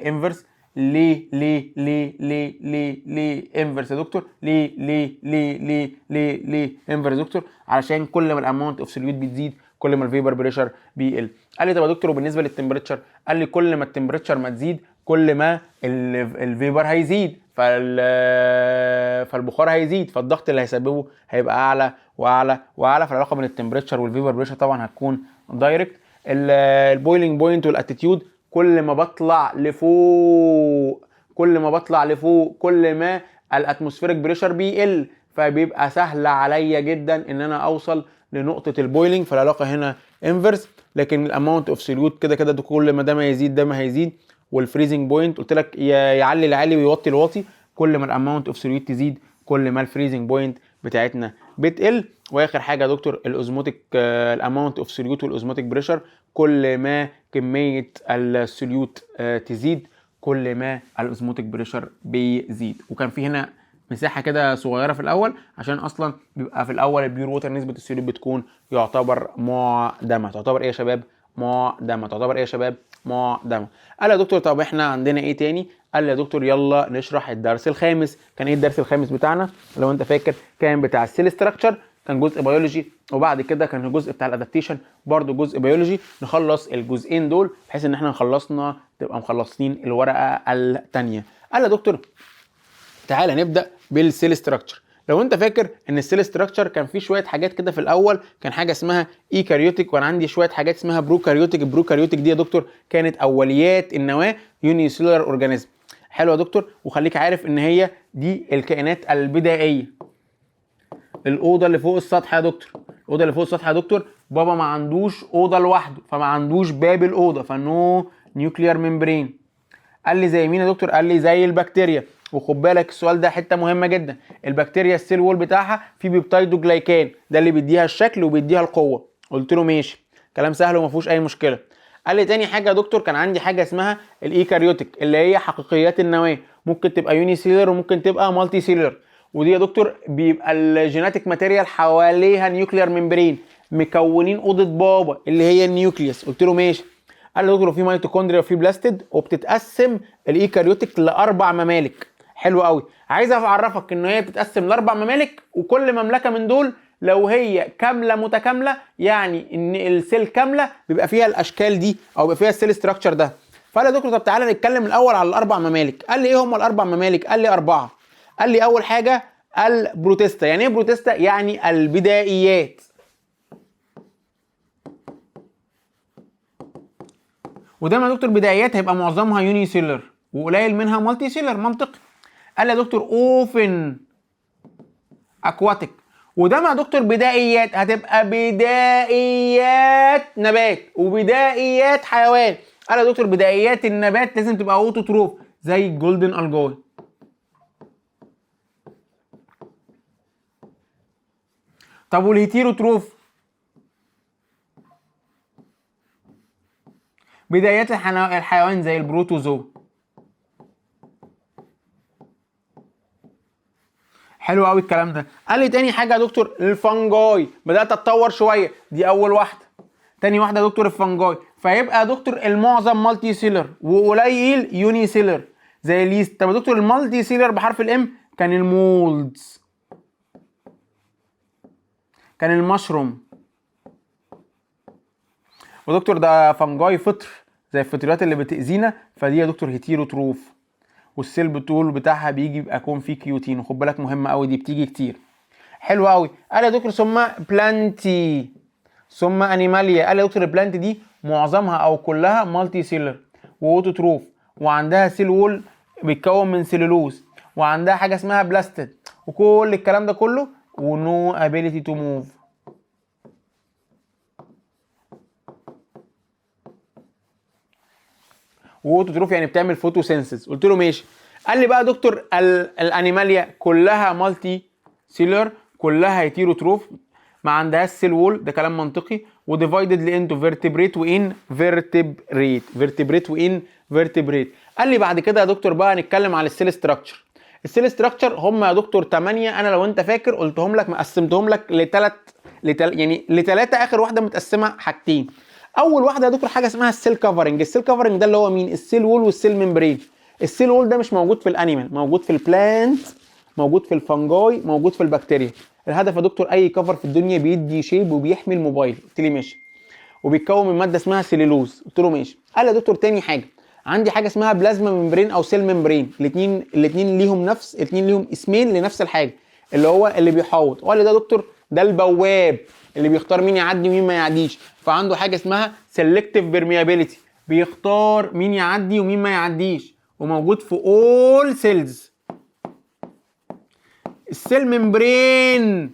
inverse. ليه ليه ليه ليه ليه ليه inverse يا دكتور؟ ليه ليه ليه ليه ليه ليه inverse يا دكتور؟ علشان كل ما ال amount of solute بتزيد كل ما ال vapor pressure بيقل. قال لي طب يا دكتور وبالنسبة لل temperature؟ قال لي كل ما ال temperature ما تزيد كل ما ال vapor هيزيد، فالبخار هيزيد، فالضغط اللي هيسببه هيبقى اعلى واعلى واعلى. فالعلاقه بين ال temperature وال vapor pressure طبعا هتكون direct. ال boiling point وال altitude، كل ما بطلع لفوق، كل ما بطلع لفوق كل ما ال atmospheric pressure بيقل، فبيبقى سهل عليا جدا ان انا اوصل لنقطة ال boiling، فالعلاقه هنا inverse. لكن ال amount of solute كده كده ده كل ما ده ما يزيد ده ما هيزيد. وال freezing point قلت لك يعلي العالي ويوطي الواطي، كل ما ال amount of solute تزيد كل ما ال freezing point بتاعتنا بتقل. واخر حاجة يا دكتور ال osmotic، ال amount of solute وال osmotic pressure، كل ما كمية ال solute تزيد كل ما ال osmotic pressure بيزيد. وكان في هنا مساحة كده صغيرة في الاول عشان اصلا بيبقى في الاول ال pure water نسبه ال solute بتكون يعتبر معدمه. تعتبر ايه يا شباب؟ معدمه. تعتبر ايه يا شباب؟ معدمه. قال يا دكتور طب احنا عندنا ايه تاني؟ قال لي يا دكتور يلا نشرح الدرس الخامس. كان ايه الدرس الخامس بتاعنا؟ لو انت فاكر كان بتاع ال cell structure، كان جزء بيولوجي، وبعد كده كان الجزء بتاع ال adaptation برضو جزء بيولوجي. نخلص الجزئين دول بحيث ان احنا خلصنا تبقى مخلصين الورقة الثانيه. قال يا دكتور تعالى نبدا بال cell structure. لو انت فاكر ان ال cell structure كان فيه شوية حاجات كده في الاول، كان حاجة اسمها eukaryotic، وانا عندي شوية حاجات اسمها prokaryotic. ال prokaryotic دي يا دكتور كانت اوليات النواة، unicellular organism. حلو يا دكتور، وخليك عارف ان هي دي الكائنات البدائيه. الاوضة اللي فوق السطح يا دكتور، الاوضة اللي فوق السطح يا دكتور، بابا ما عندوش اوضة لوحده، فما عندوش باب الاوضه، ف no nuclear membrane. قال لي زي مين يا دكتور؟ قال لي زي البكتيريا. وخد بالك السؤال ده حتة مهمة جدا. البكتيريا ال cell wall بتاعها فيه peptidoglycan، ده اللي بيديها الشكل وبيديها القوه. قلت له ماشي، كلام سهل وما فيهوش اي مشكلة. قال لي تاني حاجة يا دكتور كان عندي حاجة اسمها ال eukaryotic اللي هي حقيقيات النواة، ممكن تبقى unicellular وممكن تبقى multicellular. ودي يا دكتور بيبقى ال genetic material حواليها nuclear membrane، مكونين اوضة بابا اللي هي ال nucleus. قلت له ماشي. قال لي يا دكتور في ميتوكوندريا وفي بلاستيد، وبتتقسم ال eukaryotic لاربع ممالك. حلو قوي. عايز اعرفك ان هي بتتقسم لاربع ممالك، وكل مملكة من دول لو هي كاملة متكامله، يعني ان ال cell كاملة، بيبقى فيها الاشكال دي او بيبقى فيها ال cell structure ده. فقال يا دكتور طب تعالى نتكلم الاول على الاربع ممالك. قال لي ايه هم الاربع ممالك؟ قال لي اربعة. قال لي اول حاجة ال Protista. يعني ايه Protista؟ يعني البدائيات. وده يا دكتور بدائيات هيبقى معظمها unicellular وقليل منها multicellular، منطقي. قال لي يا دكتور often aquatic، وده يا دكتور بدائيات هتبقى بدائيات نبات وبدائيات حيوان. قال يا دكتور بدائيات النبات لازم تبقى autotroph زي ال golden algae. طب وال heterotroph؟ بدايات الحيوان زي ال protozoa. حلو قوي الكلام ده. قال لي تاني حاجة يا دكتور ال fungi بدات اتطور شوية، دي اول واحدة. تاني واحدة يا دكتور ال fungi، فيبقى يا دكتور المعظم multicellular وقليل unicellular زي ال yeast. طب يا دكتور ال multicellular بحرف ال M كان ال molds، كان المشروم. ودكتور ده fungi فطر زي الفطريات اللي بتأذينا، فدي يا دكتور heterotroph، وال cell بطول بتاعها بيجي يبقى يكون فيه cutin، وخد بالك مهمة قوي دي بتيجي كتير. حلو قوي. قال يا دكتور ثم Plantae ثم Animalia. قال يا دكتور ال plant دي معظمها او كلها multicellular و autotroph، وعندها cell wall بيتكون من سيلولوز، وعندها حاجة اسمها بلاستيد، وكل الكلام ده كله و no ability to move. و autotroph يعني بتعمل photosynthesis. قلت له ماشي. قال لي بقى يا دكتور ال Animalia كلها multicellular، كلها heterotroph، ما عندهاش cell wall، ده كلام منطقي، و divided ل into vertebrate و invertebrate، vertebrate و invertebrate. قال لي بعد كده يا دكتور بقى هنتكلم على ال cell structure. ال cell structure هم يا دكتور 8، انا لو انت فاكر قلتهم لك، مقسمتهم لك لثلاث يعني لثلاثة، اخر واحدة متقسمه حاجتين. اول واحدة يا دكتور حاجة اسمها ال cell covering. ال cell covering ده اللي هو مين؟ ال cell wall وال cell membrane. ال cell wall ده مش موجود في ال animal، موجود في ال plant، موجود في ال fungi، موجود في البكتيريا. الهدف يا دكتور اي cover في الدنيا بيدي shape وبيحمي الموبايل. قلت لي ماشي. وبيتكون من مادة اسمها سيلولوز. قلت له ماشي. قال يا دكتور تاني حاجة عندي حاجة اسمها plasma membrane او cell membrane. الاثنين ليهم نفس، الاثنين ليهم اسمين لنفس الحاجة، اللي هو اللي بيحوط. وقال لي ده يا دكتور ده البواب اللي بيختار مين يعدي ومين ما يعديش، فعنده حاجة اسمها selective permeability، بيختار مين يعدي ومين ما يعديش، وموجود في all cells. ال cell membrane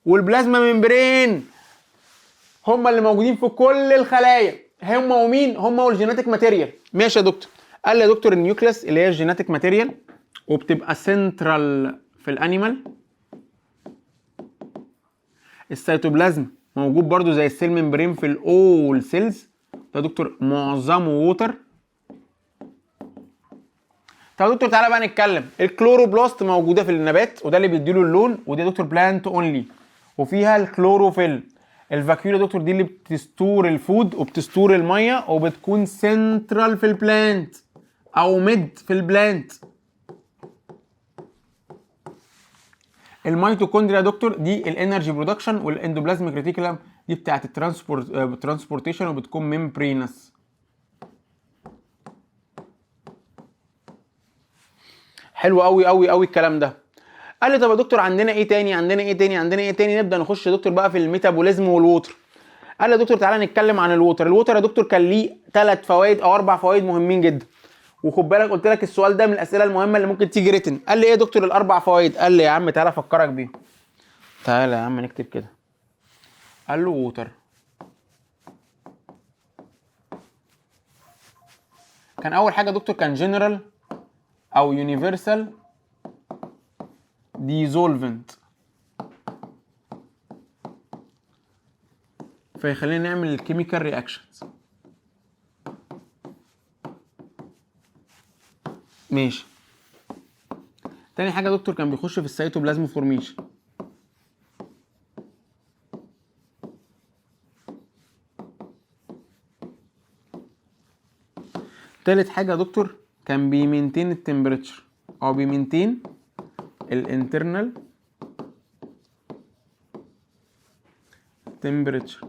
وال plasma membrane هما اللي موجودين في كل الخلايا، هما ومين؟ هما وال genetic material. ماشي يا دكتور. قال لي يا دكتور ال nucleus اللي هي ال genetic material وبتبقى سنترال في ال animal. السيتوبلازم موجود برضو زي ال cell membrane في ال all cells، ده دكتور معظمه water. طب يا دكتور تعالى بقى نتكلم. ال chloroplast موجودة في النبات وده اللي بيديله اللون، ودي يا دكتور plant only، وفيها الكلوروفيل. ال vacuole يا دكتور دي اللي بت store ال food وبت store المية، وبتكون سنترال في ال plant او mid في ال plant. الميتوكوندريا يا دكتور دي ال energy production، وال endoplasmic reticulum دي بتاعت ال transportation وبتكون membranous. حلو قوي قوي قوي الكلام ده. قال لي طب يا دكتور عندنا ايه تاني؟ عندنا ايه تاني؟ عندنا ايه تاني؟ نبدا نخش يا دكتور بقى في ال metabolism وال water. قال لي يا دكتور تعالى نتكلم عن ال water. ال water يا دكتور كان ليه 3 فوائد او 4 فوائد مهمين جدا، وخد بالك قلت لك السؤال ده من الاسئلة المهمة اللي ممكن تيجي written. قال لي ايه يا دكتور الاربع فوائد؟ قال لي يا عم تعالى افكرك بيهم. تعالى يا عم نكتب كده. قال له water كان اول حاجة يا دكتور كان جنرال او universal dissolvent، فيخلينا نعمل ال chemical reactions. ماشي. تاني حاجة يا دكتور كان بيخش في ال cytoplasm formation. تالت حاجة يا دكتور كان بي maintain ال temperature او بي maintain ال internal temperature.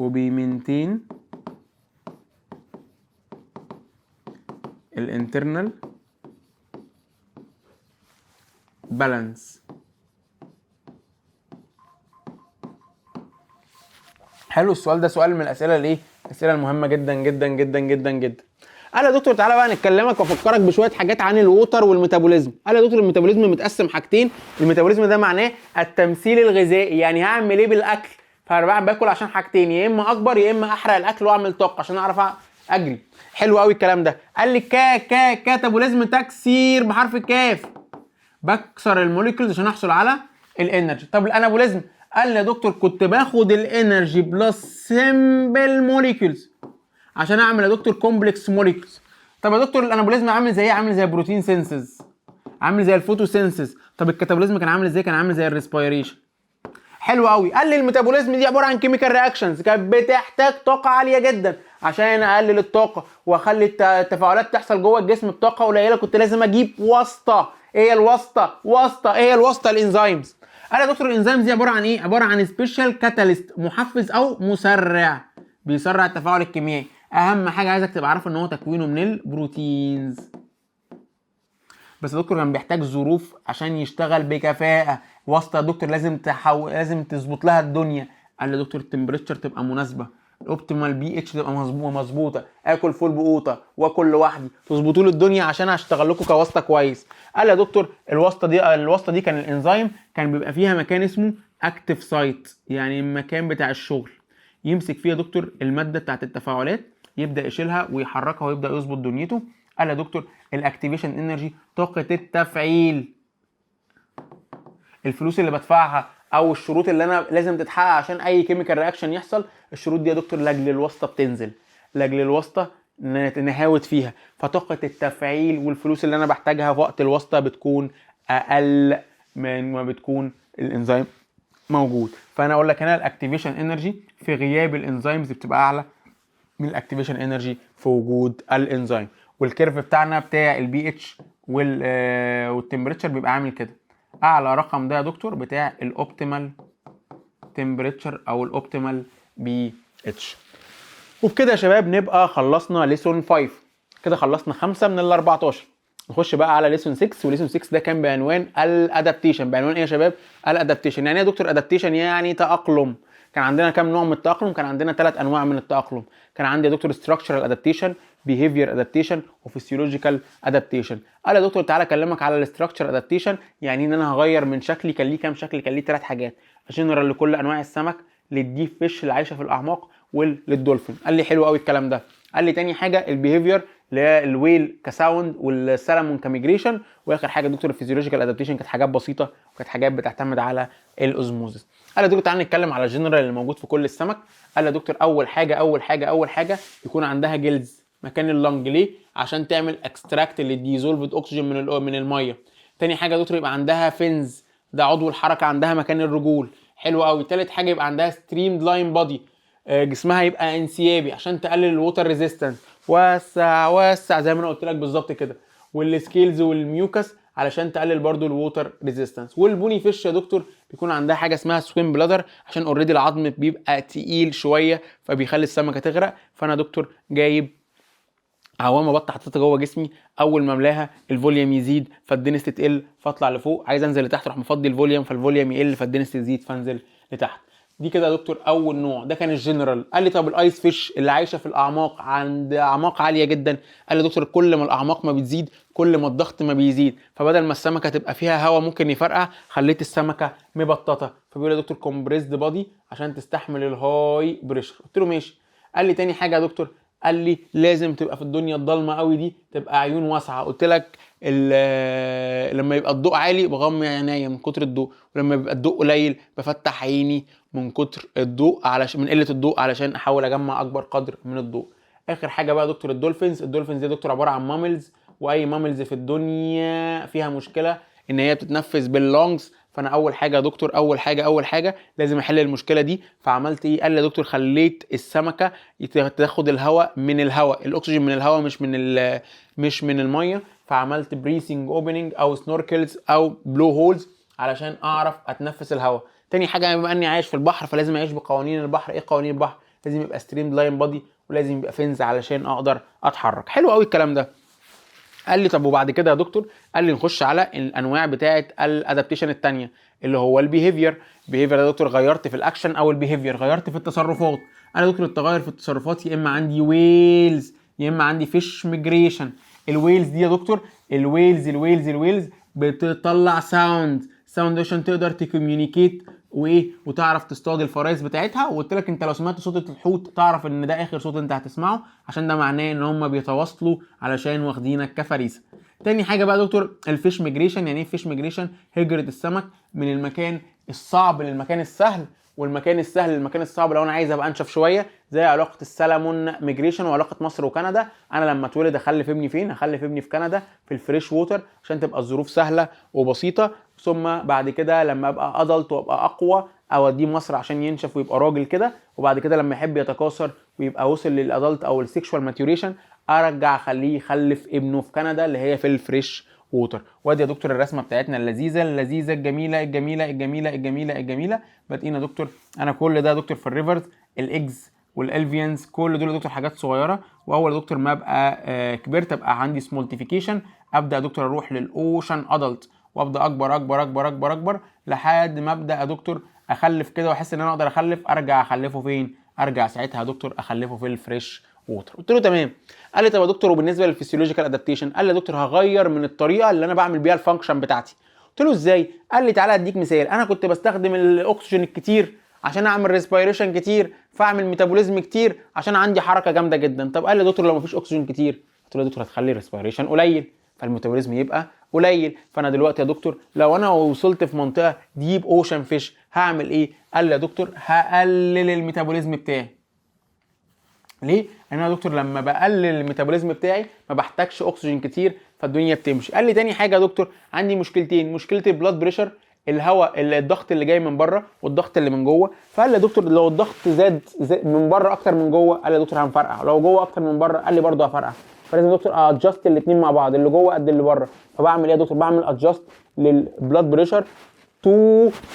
وبي maintain ال internal balance. حلو السؤال ده، سؤال من الاسئلة الايه؟ الاسئلة المهمة جدا جدا جدا جدا جدا. قال يا دكتور تعالى بقى نتكلمك وافكرك بشوية حاجات عن ال water وال metabolism. قال يا دكتور ال metabolism متقسم حاجتين، ال metabolism ده معناه التمثيل الغذائي، يعني هعمل ايه بالاكل؟ فانا باكل عشان حاجتين، يا اما اكبر يا اما احرق الاكل واعمل طاقة عشان اعرف اجري. حلو قوي الكلام ده. قال لي كا كا catabolism تكسير بحرف الكاف، بكسر ال molecules عشان احصل على ال energy. طب ال anabolism قال لي يا دكتور كنت باخد ال energy plus simple molecules عشان اعمل يا دكتور complex molecules. طب يا دكتور ال anabolism عامل زي ايه؟ عامل زي ال protein synthesis، عامل زي ال photosynthesis. طب ال catabolism كان عامل ازاي؟ كان عامل زي ال respiration. حلو قوي. قال لي ال metabolism دي عبارة عن chemical reactions كانت بتحتاج طاقة عالية جدا. عشان اقلل الطاقة واخلي التفاعلات تحصل جوه الجسم بطاقة قليله كنت لازم اجيب واسطه. ايه هي الواسطة؟ واسطه ايه هي الواسطة؟ ال enzymes. قال يا دكتور ال enzymes دي عبارة عن ايه؟ عبارة عن special catalyst، محفز او مسرع، بيسرع التفاعل الكيميائي. اهم حاجة عايزك تبقى عارف ان هو تكوينه من ال proteins. بس يا دكتور كان بيحتاج ظروف عشان يشتغل بكفاءة. واسطه يا دكتور لازم لازم تظبط لها الدنيا. قال لي يا دكتور ال temperature تبقى مناسبة، ال optimal pH تبقى مظبوطة، اكل فول بقوطه واكل لوحدي، تظبطوا لي الدنيا عشان اشتغل لكم كواسطه كويس. قال لي يا دكتور الواسطة دي كان الانزيم كان بيبقى فيها مكان اسمه active site، يعني المكان بتاع الشغل، يمسك فيها دكتور المادة بتاعت التفاعلات، يبدا يشيلها ويحركها ويبدا يظبط دنيته. قال يا دكتور ال activation energy، طاقة التفعيل، الفلوس اللي بدفعها او الشروط اللي انا لازم تتحقق عشان اي chemical reaction يحصل، الشروط دي يا دكتور لاجل الواسطة بتنزل، لاجل الواسطة نهاوت فيها. فطاقه التفعيل والفلوس اللي انا بحتاجها في وقت الواسطة بتكون اقل من ما بتكون الانزيم موجود. فانا اقول لك هنا ال activation energy في غياب ال enzymes بتبقى اعلى من ال activation energy في وجود الانزيم. وال curve بتاعنا بتاع ال pH وال temperature بيبقى عامل كده. اعلى رقم ده يا دكتور بتاع ال optimal temperature او ال optimal pH. وبكده يا شباب نبقى خلصنا lesson 5، كده خلصنا 5 من ال 14. نخش بقى على lesson 6، و lesson 6 ده كان بعنوان ال adaptation. بعنوان ايه يا شباب؟ ال adaptation. يعني ايه يا دكتور adaptation؟ يعني تأقلم. كان عندنا كام نوع من التأقلم؟ كان عندنا 3 انواع من التأقلم. كان عندي يا دكتور structural adaptation، behavior adaptation، و physiological adaptation. قال يا دكتور تعالى اكلمك على ال structure adaptation، يعني ان انا هغير من شكلي. كان ليه كام شكل؟ كان ليه 3 حاجات، جنرال لكل انواع السمك، لل deep fish اللي عايشه في الاعماق، وللدولفين. قال لي حلو قوي الكلام ده. قال لي تاني حاجة ال behavior اللي هي ال whale ك sound وال salmon ك migration، واخر حاجة دكتور ال physiological adaptation كانت حاجات بسيطة وكانت حاجات بتعتمد على ال osmosis. قال يا دكتور تعالى نتكلم على الجنرال اللي موجود في كل السمك. قال يا دكتور اول حاجة اول حاجة اول حاجة يكون عندها gills مكان ال lung. ليه؟ عشان تعمل extract لل dissolved oxygen من المية. تاني حاجة يا دكتور يبقى عندها fins، ده عضو الحركة عندها مكان الرجول. حلو قوي. تالت حاجة يبقى عندها streamlined body، جسمها يبقى انسيابي عشان تقلل ال water resistance. وسع وسع زي ما انا قلت لك بالظبط كده. وال scales وال mucus علشان تقلل برضو ال water resistance. وال bony fish يا دكتور بيكون عندها حاجة اسمها swim bladder، عشان already العظم بيبقى تقيل شوية فبيخلي السمكة تغرق. فانا يا دكتور جايب عوامه بط حطيتها جوه جسمي، اول ما املاها ال volume يزيد فال density تقل فاطلع لفوق، عايز انزل لتحت اروح مفضي ال volume فال volume يقل فال density تزيد فانزل لتحت. دي كده يا دكتور اول نوع، ده كان الجنرال. قال لي طب ال ice fish اللي عايشه في الاعماق عند اعماق عالية جدا، قال لي دكتور كل ما الاعماق ما بتزيد كل ما الضغط ما بيزيد، فبدل ما السمكة تبقى فيها هواء ممكن يفرقع خليت السمكة مبططه، فبيقول يا دكتور compressed body عشان تستحمل ال high pressure. قلت له ماشي. قال لي تاني حاجة يا دكتور، قال لي لازم تبقى في الدنيا الضلمة قوي دي تبقى عيون واسعة. قلت لك لما يبقى الضوء عالي بغمي عينيا من كتر الضوء، ولما بيبقى الضوء قليل بفتح عيني من كتر الضوء علشان من قلة الضوء علشان احاول اجمع اكبر قدر من الضوء. اخر حاجة بقى يا دكتور ال dolphins. ال dolphins دي يا دكتور عبارة عن mammals، واي mammals في الدنيا فيها مشكلة ان هي بتتنفس بال lungs. فانا اول حاجة يا دكتور، اول حاجة اول حاجة لازم احل المشكلة دي. فعملت ايه؟ قال لي يا دكتور خليت السمكة تاخد الهواء من الهواء، الاكسجين من الهواء مش من المية. فعملت breathing opening او snorkels او blow holes علشان اعرف اتنفس الهواء. تاني حاجة بما اني عايش في البحر فلازم اعيش بقوانين البحر. ايه قوانين البحر؟ لازم يبقى streamline body، ولازم يبقى fins علشان اقدر اتحرك. حلو قوي الكلام ده. قال لي طب وبعد كده يا دكتور؟ قال لي نخش على الانواع بتاعه ال adaptation الثانية اللي هو ال behavior. behavior يا دكتور غيرت في الاكشن او ال behavior، غيرت في التصرفات. انا يا دكتور التغير في التصرفات يا اما عندي whales يا اما عندي fish migration. ال whales دي يا دكتور، ال whales ال whales ال whales بتطلع sound، sound عشان تقدر ت communicate وايه وتعرف تصطاد الفرايس بتاعتها. وقلت لك انت لو سمعت صوت الحوت تعرف ان ده اخر صوت انت هتسمعه، عشان ده معناه ان هم بيتواصلوا علشان واخدينك كفريسه. تاني حاجة بقى يا دكتور ال fish migration. يعني ايه fish migration؟ هجره السمك من المكان الصعب للمكان السهل، والمكان السهل للمكان الصعب لو انا عايز ابقى انشف شويه، زي علاقة ال salmon migration وعلاقة مصر وكندا. انا لما اتولد اخلف ابني فين؟ اخلف ابني في كندا في ال fresh water عشان تبقى الظروف سهلة وبسيطه. ثم بعد كده لما ابقى adult وابقى اقوى اوديه مصر عشان ينشف ويبقى راجل كده. وبعد كده لما يحب يتكاثر ويبقى وصل لل adult او ال sexual maturation ارجع اخليه يخلف ابنه في كندا اللي هي في ال fresh water. وادي يا دكتور الرسمة بتاعتنا اللذيذة اللذيذة الجميلة الجميلة الجميلة الجميلة الجميله. بادئين يا دكتور، انا كل ده يا دكتور في ال rivers، ال eggs وال alevins كل دول يا دكتور حاجات صغيره. واول يا دكتور ما ابقى كبرت ابقى عندي smoltification، ابدا يا دكتور اروح لل ocean adult وابدا اكبر اكبر اكبر اكبر اكبر لحد ما ابدا يا دكتور اخلف كده واحس ان انا اقدر اخلف. ارجع اخلفه فين؟ ارجع ساعتها يا دكتور اخلفه في ال fresh water. قلت له تمام. قال لي طب يا دكتور وبالنسبة لل physiological adaptation؟ قال لي يا دكتور هغير من الطريقة اللي انا بعمل بيها ال function بتاعتي. قلت له ازاي؟ قال لي تعالى اديك مثال. انا كنت بستخدم الاكسجين الكتير عشان اعمل respiration كتير، فاعمل metabolism كتير عشان عندي حركة جامدة جدا. طب قال لي يا دكتور لو مفيش اكسجين كتير؟ قلت له يا دكتور هتخلي ال respiration قليل فال metabolism يبقى قليل. فانا دلوقتي يا دكتور لو انا وصلت في منطقة deep ocean fish هعمل ايه؟ قال لي يا دكتور هقلل ال metabolism بتاعي. ليه؟ لان انا يا دكتور لما بقلل ال metabolism بتاعي ما بحتاجش اكسجين كتير فالدنيا بتمشي. قال لي تاني حاجة يا دكتور عندي مشكلتين، مشكلة ال blood pressure، الهواء الضغط اللي جاي من بره والضغط اللي من جوه. فقال لي يا دكتور لو الضغط زاد من بره اكتر من جوه، قال لي يا دكتور هنفرقع، لو جوه اكتر من بره قال لي برضه هفرقع. فلازم يا دكتور adjust الاثنين مع بعض، اللي جوه قد اللي بره. فبعمل ايه يا دكتور؟ بعمل adjust لل blood pressure to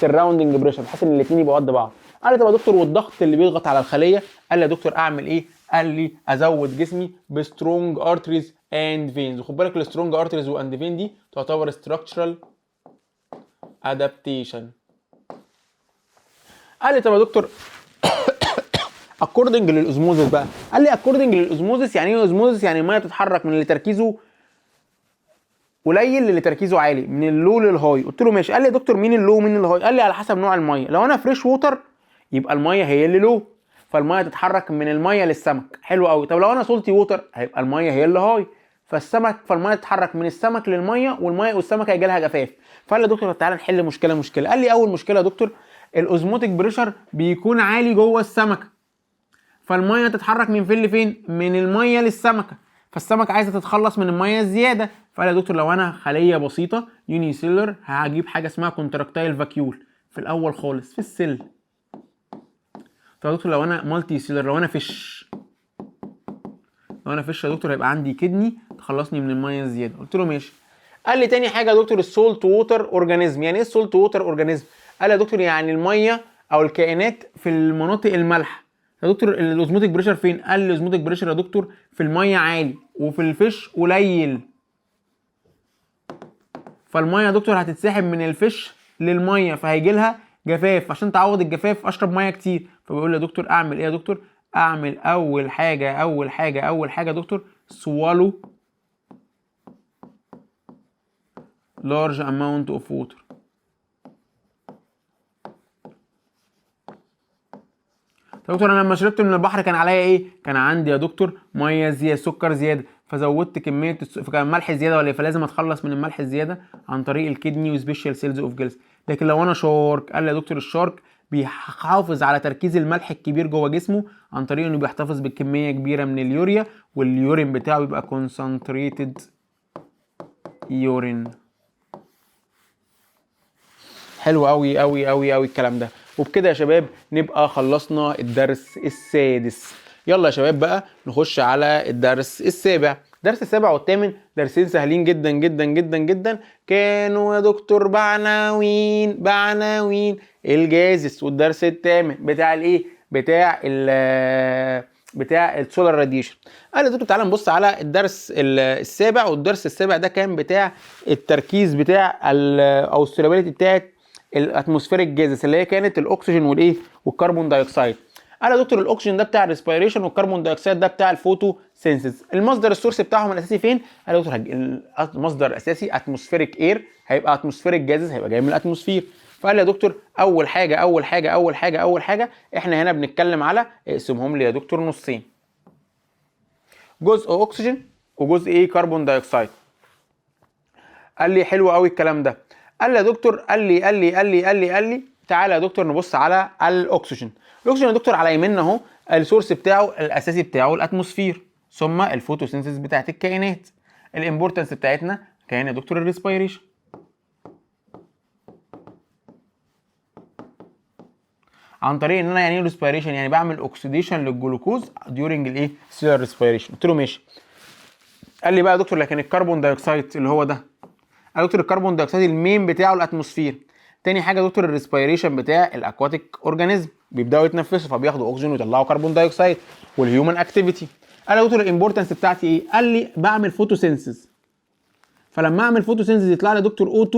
surrounding pressure بحيث ان الاثنين يبقوا قد بعض. قال لي طب يا دكتور والضغط اللي بيضغط على الخلية؟ قال لي يا دكتور اعمل ايه؟ قال لي ازود جسمي ب strong arteries and veins. وخد بالك ال strong arteries and vein دي تعتبر structural adaptation. قال لي طب يا دكتور according لل osmosis بقى. قال لي according لل osmosis. يعني ايه osmosis؟ يعني المية بتتحرك من اللي تركيزه قليل للي تركيزه عالي، من ال low لل high. قلت له ماشي. قال لي يا دكتور مين ال low ومين ال high؟ قال لي على حسب نوع المية. لو انا fresh water يبقى المية هي اللي low، فالميه تتحرك من المية للسمك. حلو قوي. طب لو انا salty water هيبقى المية هي اللي high، فالميه تتحرك من السمك للمية، والمية والسمك هيجي لها جفاف. فقال لي يا دكتور تعالى نحل مشكلة مشكلة. قال لي اول مشكلة يا دكتور ال osmotic pressure بيكون عالي جوه السمكة، فالميه تتحرك من فين لفين؟ من المية للسمكه، فالسمكه عايزه تتخلص من المية الزيادة. فقال يا دكتور لو انا خليه بسيطة unicellular هجيب حاجة اسمها contractile vacuole في الاول خالص في ال cell. طب يا دكتور لو انا multicellular، لو انا fish يا دكتور هيبقى عندي kidney تخلصني من المية الزيادة. قلت له ماشي. قال لي تاني حاجة يا دكتور ال salt water organism. يعني ايه ال salt water organism؟ قال لي يا دكتور يعني المية او الكائنات في المناطق المالحه. يا دكتور ال osmotic pressure فين؟ قال لي ال osmotic pressure يا دكتور في المية عالي وفي ال fish قليل، فالميه يا دكتور هتتسحب من ال fish للمية فهيجي لها جفاف، عشان تعوض الجفاف اشرب مية كتير. فبيقول لي يا دكتور اعمل ايه يا دكتور؟ اعمل اول حاجة اول حاجة اول حاجة يا دكتور swallow large amount of water. طب دكتور انا لما شربت من البحر كان عليا ايه؟ كان عندي يا دكتور مية زيادة، سكر زيادة، فزودت كمية فكان ملح زيادة ولا ايه؟ فلازم اتخلص من الملح الزيادة عن طريق ال kidney و special cells of gills. لكن لو انا shark، قال لي يا دكتور ال shark بيحافظ على تركيز الملح الكبير جوه جسمه عن طريق انه بيحتفظ بكمية كبيرة من اليوريا، وال urine بتاعه بيبقى concentrated urine. حلو قوي قوي قوي قوي الكلام ده. وبكده يا شباب نبقى خلصنا الدرس السادس. يلا يا شباب بقى نخش على الدرس السابع. الدرس السابع والثامن درسين سهلين جدا جدا جدا جدا، كانوا يا دكتور بعناوين ال gases. والدرس الثامن بتاع الايه؟ بتاع ال بتاع ال solar radiation. قال لي يا دكتور تعالى نبص على الدرس السابع، والدرس السابع ده كان بتاع التركيز بتاع او ال solubility بتاعت ال atmospheric gases اللي هي كانت الاكسجين والايه وال carbon dioxide. قال يا دكتور الاكسجين ده بتاع ال respiration وال carbon dioxide ده بتاع ال photosynthesis. المصدر ال source بتاعهم الاساسي فين؟ قال يا دكتور المصدر الاساسي atmospheric air، هيبقى atmospheric gases، هيبقى جاي من ال atmosphere. فقال لي يا دكتور اول حاجة اول حاجة اول حاجة اول حاجة احنا هنا بنتكلم على، اقسمهم لي يا دكتور نصين، جزء اكسجين وجزء ايه carbon dioxide. قال لي حلو قوي الكلام ده. قال لي يا دكتور، قال لي تعالى يا دكتور نبص على الاكسجين. الاكسجين يا دكتور على يميننا اهو، ال source بتاعه الاساسي بتاعه ال atmosphere، ثم ال photosynthesis بتاعت الكائنات. ال importance بتاعتنا كان يا دكتور ال respiration. عن طريق ان انا يعني ايه respiration؟ يعني بعمل oxidation للجلوكوز during الايه cellular respiration. قلت له ماشي. قال لي بقى يا دكتور لكن ال carbon dioxide اللي هو ده، قال دكتور ال carbon dioxide ال main بتاعه ال atmosphere. تاني حاجة يا دكتور ال respiration بتاع ال aquatic organism، بيبداوا يتنفسوا فبياخدوا اكسجين ويطلعوا carbon dioxide، وال human activity. قال يا دكتور ال importance بتاعتي ايه؟ قال لي بعمل photosynthesis، فلما اعمل photosynthesis يطلع لي يا دكتور O2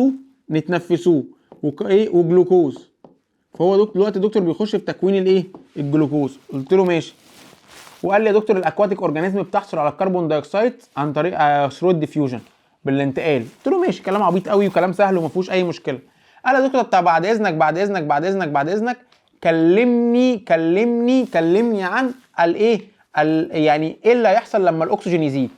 نتنفسوه وايه وجلوكوز. فهو دلوقتي الدكتور بيخش في تكوين الايه؟ الجلوكوز. قلت له ماشي. وقال لي يا دكتور ال aquatic organism بتحصل على ال carbon dioxide عن طريق through diffusion بالانتقال. قلت له ماشي، كلام عبيط قوي وكلام سهل وما فيهوش اي مشكلة. قال يا دكتور طب بعد اذنك بعد اذنك بعد اذنك بعد اذنك كلمني كلمني كلمني عن الايه يعني ايه اللي هيحصل لما الاكسجين يزيد.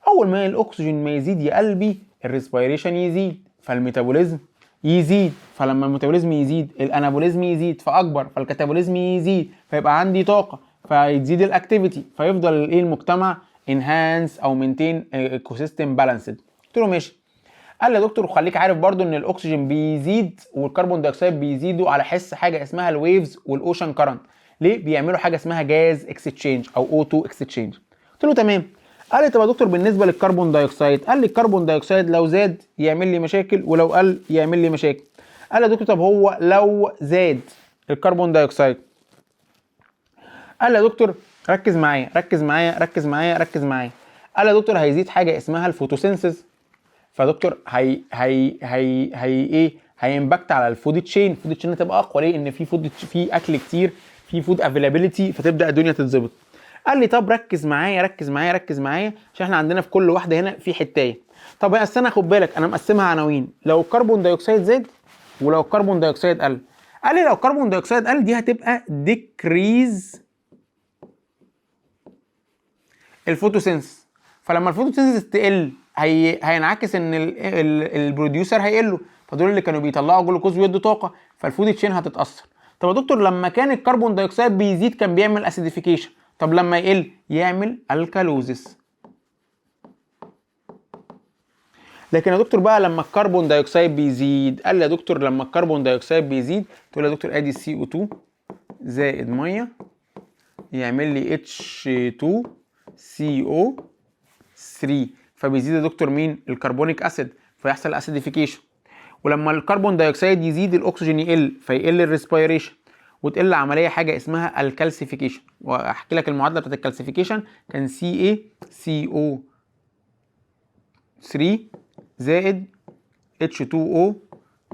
اول ما الاكسجين ما يزيد يا قلبي ال respiration يزيد، فال metabolism يزيد، فلما ال metabolism يزيد ال anabolism يزيد فاكبر، فال catabolism يزيد فيبقى عندي طاقة، فيزيد ال activity، فيفضل الايه المجتمع enhance او maintain ecosystem balanced. قلت له ماشي. قال لي يا دكتور وخليك عارف برضو ان الاكسجين بيزيد وال carbon dioxide بيزيدوا على حس حاجة اسمها ال waves وال ocean current. ليه؟ بيعملوا حاجة اسمها gas exchange او O2 exchange. قلت له تمام. قال لي طب يا دكتور بالنسبة لل carbon dioxide، قال لي ال carbon dioxide لو زاد يعمل لي مشاكل ولو قل يعمل لي مشاكل. قال لي يا دكتور طب هو لو زاد ال carbon dioxide، قال لي يا دكتور ركز معايا ركز معايا ركز معايا ركز معايا. قال لي يا دكتور هيزيد حاجة اسمها ال photosynthesis، فدكتور هي هي هي هي ايه هي impact على ال food chain. ال food chain هتبقى اقوى. ليه؟ ان في food، في اكل كتير، في food availability، فتبدا الدنيا تتظبط. قال لي طب ركز معايا ركز معايا ركز معايا عشان احنا عندنا في كل واحدة هنا في حتايه. طب بس انا خد بالك انا مقسمها عناوين، لو ال carbon dioxide زاد ولو ال carbon dioxide قل. قال لي لو ال carbon dioxide قل دي هتبقى decrease ال photosynthesis، فلما ال photosynthesis تقل هينعكس ان ال producer هيقلوا، فدول اللي كانوا بيطلعوا جلوكوز ويدوا طاقة، فال food chain هتتاثر. طب يا دكتور لما كان ال carbon dioxide بيزيد كان بيعمل acidification، طب لما يقل يعمل alkalosis. لكن يا دكتور بقى لما ال carbon dioxide بيزيد، قال لي يا دكتور لما ال carbon dioxide بيزيد، تقول يا دكتور ادي CO2 زائد مية يعمل لي H2CO3، فبيزيد يا دكتور مين؟ ال carbonic acid، فيحصل acidification. ولما ال carbon dioxide يزيد الاكسجين يقل، فيقل ال respiration، وتقل عملية حاجة اسمها ال calcification. واحكي لك المعادلة بتاعت ال calcification، كان CaCO3 زائد H2O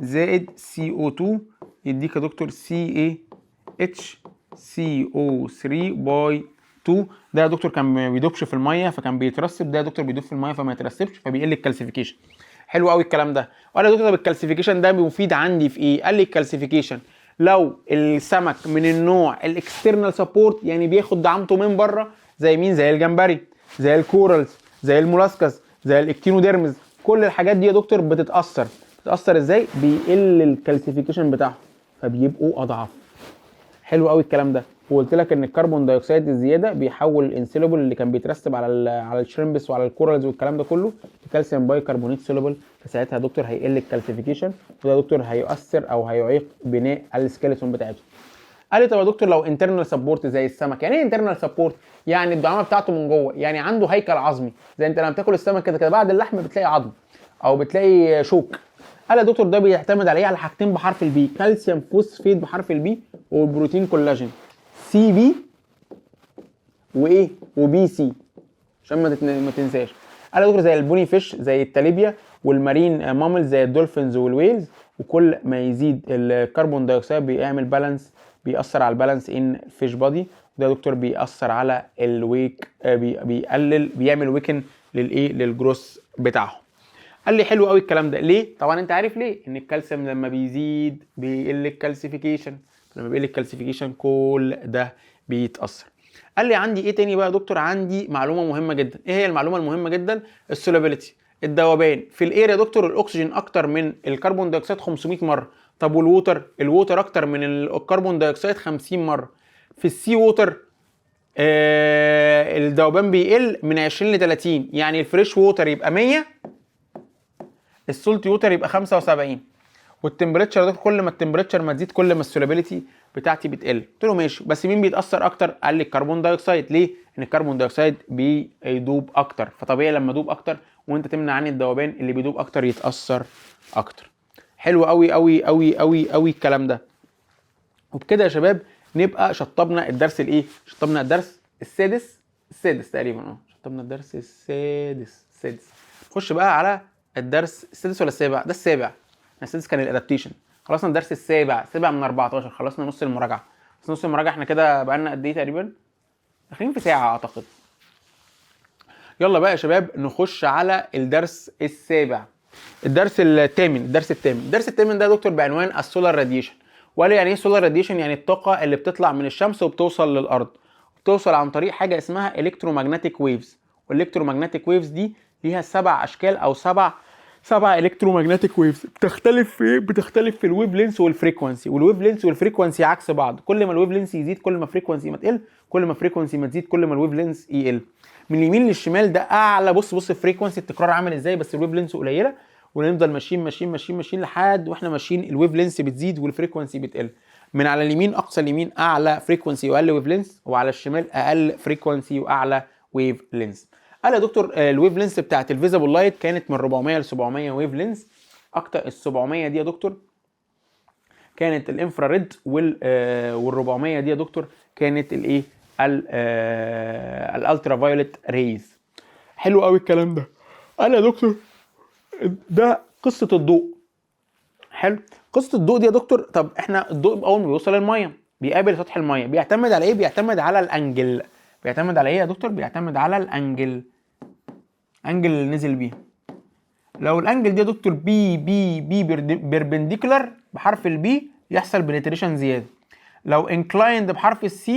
زائد CO2 يديك يا دكتور CaHCO3 by 2. ده يا دكتور كان ما بيدوبش في المية فكان بيترسب، ده يا دكتور بيدوب في المية فما يترسبش، فبيقل ال calcification. حلو قوي الكلام ده. وقال يا دكتور طب ال calcification ده مفيد عندي في ايه؟ قال لي ال calcification لو السمك من النوع ال external support، يعني بياخد دعامته من بره، زي مين؟ زي الجمبري، زي ال corals، زي ال molluscs، زي ال echinoderms، كل الحاجات دي يا دكتور بتتاثر. بتتاثر ازاي؟ بيقل ال calcification بتاعهم فبيبقوا اضعف. حلو قوي الكلام ده. وقلت لك ان ال carbon dioxide الزيادة بيحول ال insoluble اللي كان بيترسب على ال shrimps وعلى ال corals والكلام ده كله ل calcium bicarbonate soluble، فساعتها يا دكتور هيقل ال calcification، وده يا دكتور هيؤثر او هيعيق بناء ال skeleton بتاعته. قال لي طب يا دكتور لو internal support زي السمك، يعني ايه internal support؟ يعني الدعامه بتاعته من جوه، يعني عنده هيكل عظمي، زي انت لما بتاكل السمك كده كده بعد اللحم بتلاقي عظم او بتلاقي شوك. قال يا دكتور ده بيعتمد على ايه؟ على حاجتين بحرف ال P، calcium phosphate بحرف ال P والبروتين collagen C CB وايه و BC عشان ما تنساش. قال يا دكتور زي ال bony fish زي ال tilapia وال marine mammals زي ال dolphins وال whales، وكل ما يزيد ال carbon dioxide بيعمل balance، بيأثر على ال balance in fish body. ده يا دكتور بيأثر على ال weak، بيقلل، بيعمل weaken للايه؟ لل growth بتاعهم. قال لي حلو قوي الكلام ده. ليه؟ طبعا انت عارف ليه، ان الكالسيوم لما بيزيد بيقل ال calcification، لما بيقل ال calcification كل ده بيتاثر. قال لي عندي ايه تاني بقى يا دكتور؟ عندي معلومة مهمة جدا. ايه هي المعلومة المهمة جدا؟ ال solubility، الذوبان في ال air يا دكتور الاكسجين اكتر من ال carbon dioxide 500 مرة. طب وال water؟ ال water اكتر من ال carbon dioxide 50 مرة. في ال sea water الذوبان بيقل من 20 ل 30، يعني ال fresh water يبقى 100، ال salt water يبقى 75. وال temperature ده كل ما ال temperature ما تزيد كل ما ال solubility بتاعتي بتقل. قلت له ماشي، بس مين بيتاثر اكتر؟ قال لي ال carbon dioxide. ليه؟ ان ال carbon dioxide بيدوب اكتر، فطبيعي لما يدوب اكتر وانت تمنع عني الذوبان، اللي بيدوب اكتر يتاثر اكتر. حلو قوي قوي قوي قوي قوي الكلام ده. وبكده يا شباب نبقى شطبنا الدرس الايه؟ شطبنا الدرس السادس، السادس تقريبا، شطبنا الدرس السادس، السادس. خش بقى على الدرس السادس ولا السابع؟ ده السابع. السادس كان ال adaptation. خلصنا الدرس السابع، السابع من 14، خلصنا نص المراجعة. بس نص المراجعة احنا كده بقالنا قد ايه تقريبا؟ داخلين في ساعة اعتقد. يلا بقى يا شباب نخش على الدرس السابع، الدرس الثامن. الدرس الثامن، الدرس الثامن ده يا دكتور بعنوان ال solar radiation. وقال يعني ايه solar radiation؟ يعني الطاقة اللي بتطلع من الشمس وبتوصل للارض، بتوصل عن طريق حاجة اسمها electromagnetic waves. وال electromagnetic waves دي ليها 7 اشكال او سبع electromagnetic waves، بتختلف في ايه؟ بتختلف في ال wavelength وال frequency، وال wavelength وال frequency عكس بعض. كل ما ال wavelength يزيد كل ما frequency ما تقل، كل ما frequency ما تزيد كل ما ال wavelength يقل. من اليمين للشمال ده اعلى، بص بص ال frequency التكرار عامل ازاي، بس ال wavelength قليله. ونفضل ماشيين ماشيين ماشيين ماشيين لحد واحنا ماشيين ال wavelength بتزيد وال frequency بتقل. من على اليمين، اقصى اليمين اعلى frequency واقل wavelength، وعلى الشمال اقل frequency واعلى wavelength. قال يا دكتور ال wavelength بتاعت ال visible light كانت من 400 ل 700 wavelength. اكتر ال 700 دي يا دكتور كانت ال infrared، وال 400 دي يا دكتور كانت الايه؟ ال ultraviolet rays. حلو قوي الكلام ده. قال يا دكتور ده قصة الضوء. حلو قصة الضوء دي يا دكتور. طب احنا الضوء اول ما بيوصل للمية بيقابل سطح المية، بيعتمد على ايه؟ بيعتمد على ال angle. بيعتمد على ايه يا دكتور؟ بيعتمد على ال angle، angle اللي نزل بيها. لو ال angle دي يا دكتور P P P perpendicular بحرف ال P يحصل penetration زياده. لو inclined بحرف ال C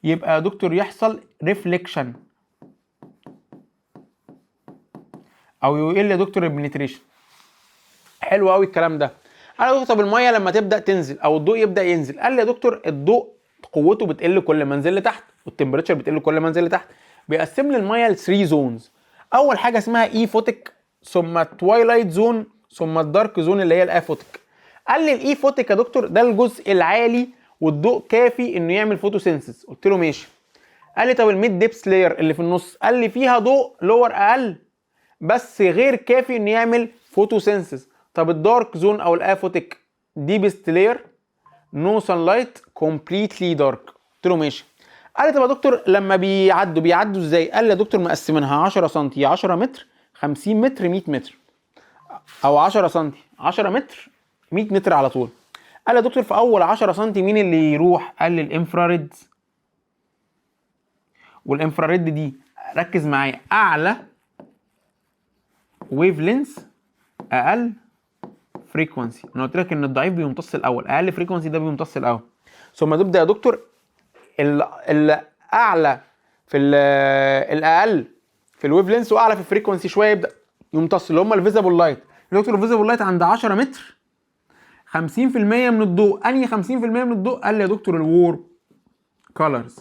يبقى يا دكتور يحصل reflection او يقل يا دكتور ال penetration. حلو قوي الكلام ده. قال يا دكتور طب المية لما تبدا تنزل او الضوء يبدا ينزل، قال لي يا دكتور الضوء قوته بتقل كل ما نزل لتحت، وال temperature بتقل كل ما نزل لتحت. بيقسم لي المية ل 3 zones. اول حاجة اسمها aphotic، ثم twilight zone، ثم ال dark zone اللي هي ال aphotic. قال لي ال aphotic يا دكتور ده الجزء العالي والضوء كافي انه يعمل photosynthesis. قلت له ماشي. قال لي طب ال mid depth layer اللي في النص، قال لي فيها ضوء lower اقل بس غير كافي انه يعمل photosynthesis. طب ال dark zone او ال aphotic deepest layer no sunlight completely dark. قلت له ماشي. قال لي طب يا دكتور لما بيعدوا بيعدوا ازاي؟ قال لي يا دكتور مقسمينها 10 سم 10 متر 50 متر 100 متر، او 10 سم 10 متر 100 متر على طول. قال لي يا دكتور في اول 10 سم مين اللي يروح؟ قال لي ال infrared. وال infrared دي ركز معايا اعلى wavelength اقل frequency. انا قلت لك ان الضعيف بيمتص الاول، اقل frequency ده بيمتص الاول. ثم تبدا يا دكتور الاعلى في الاقل في ال wavelength واعلى في ال frequency شوية يبدا يمتص، اللي هم ال visible light. يا دكتور ال visible light عند 10 متر 50% من الضوء. انهي 50% من الضوء؟ قال لي يا دكتور ال warm colors.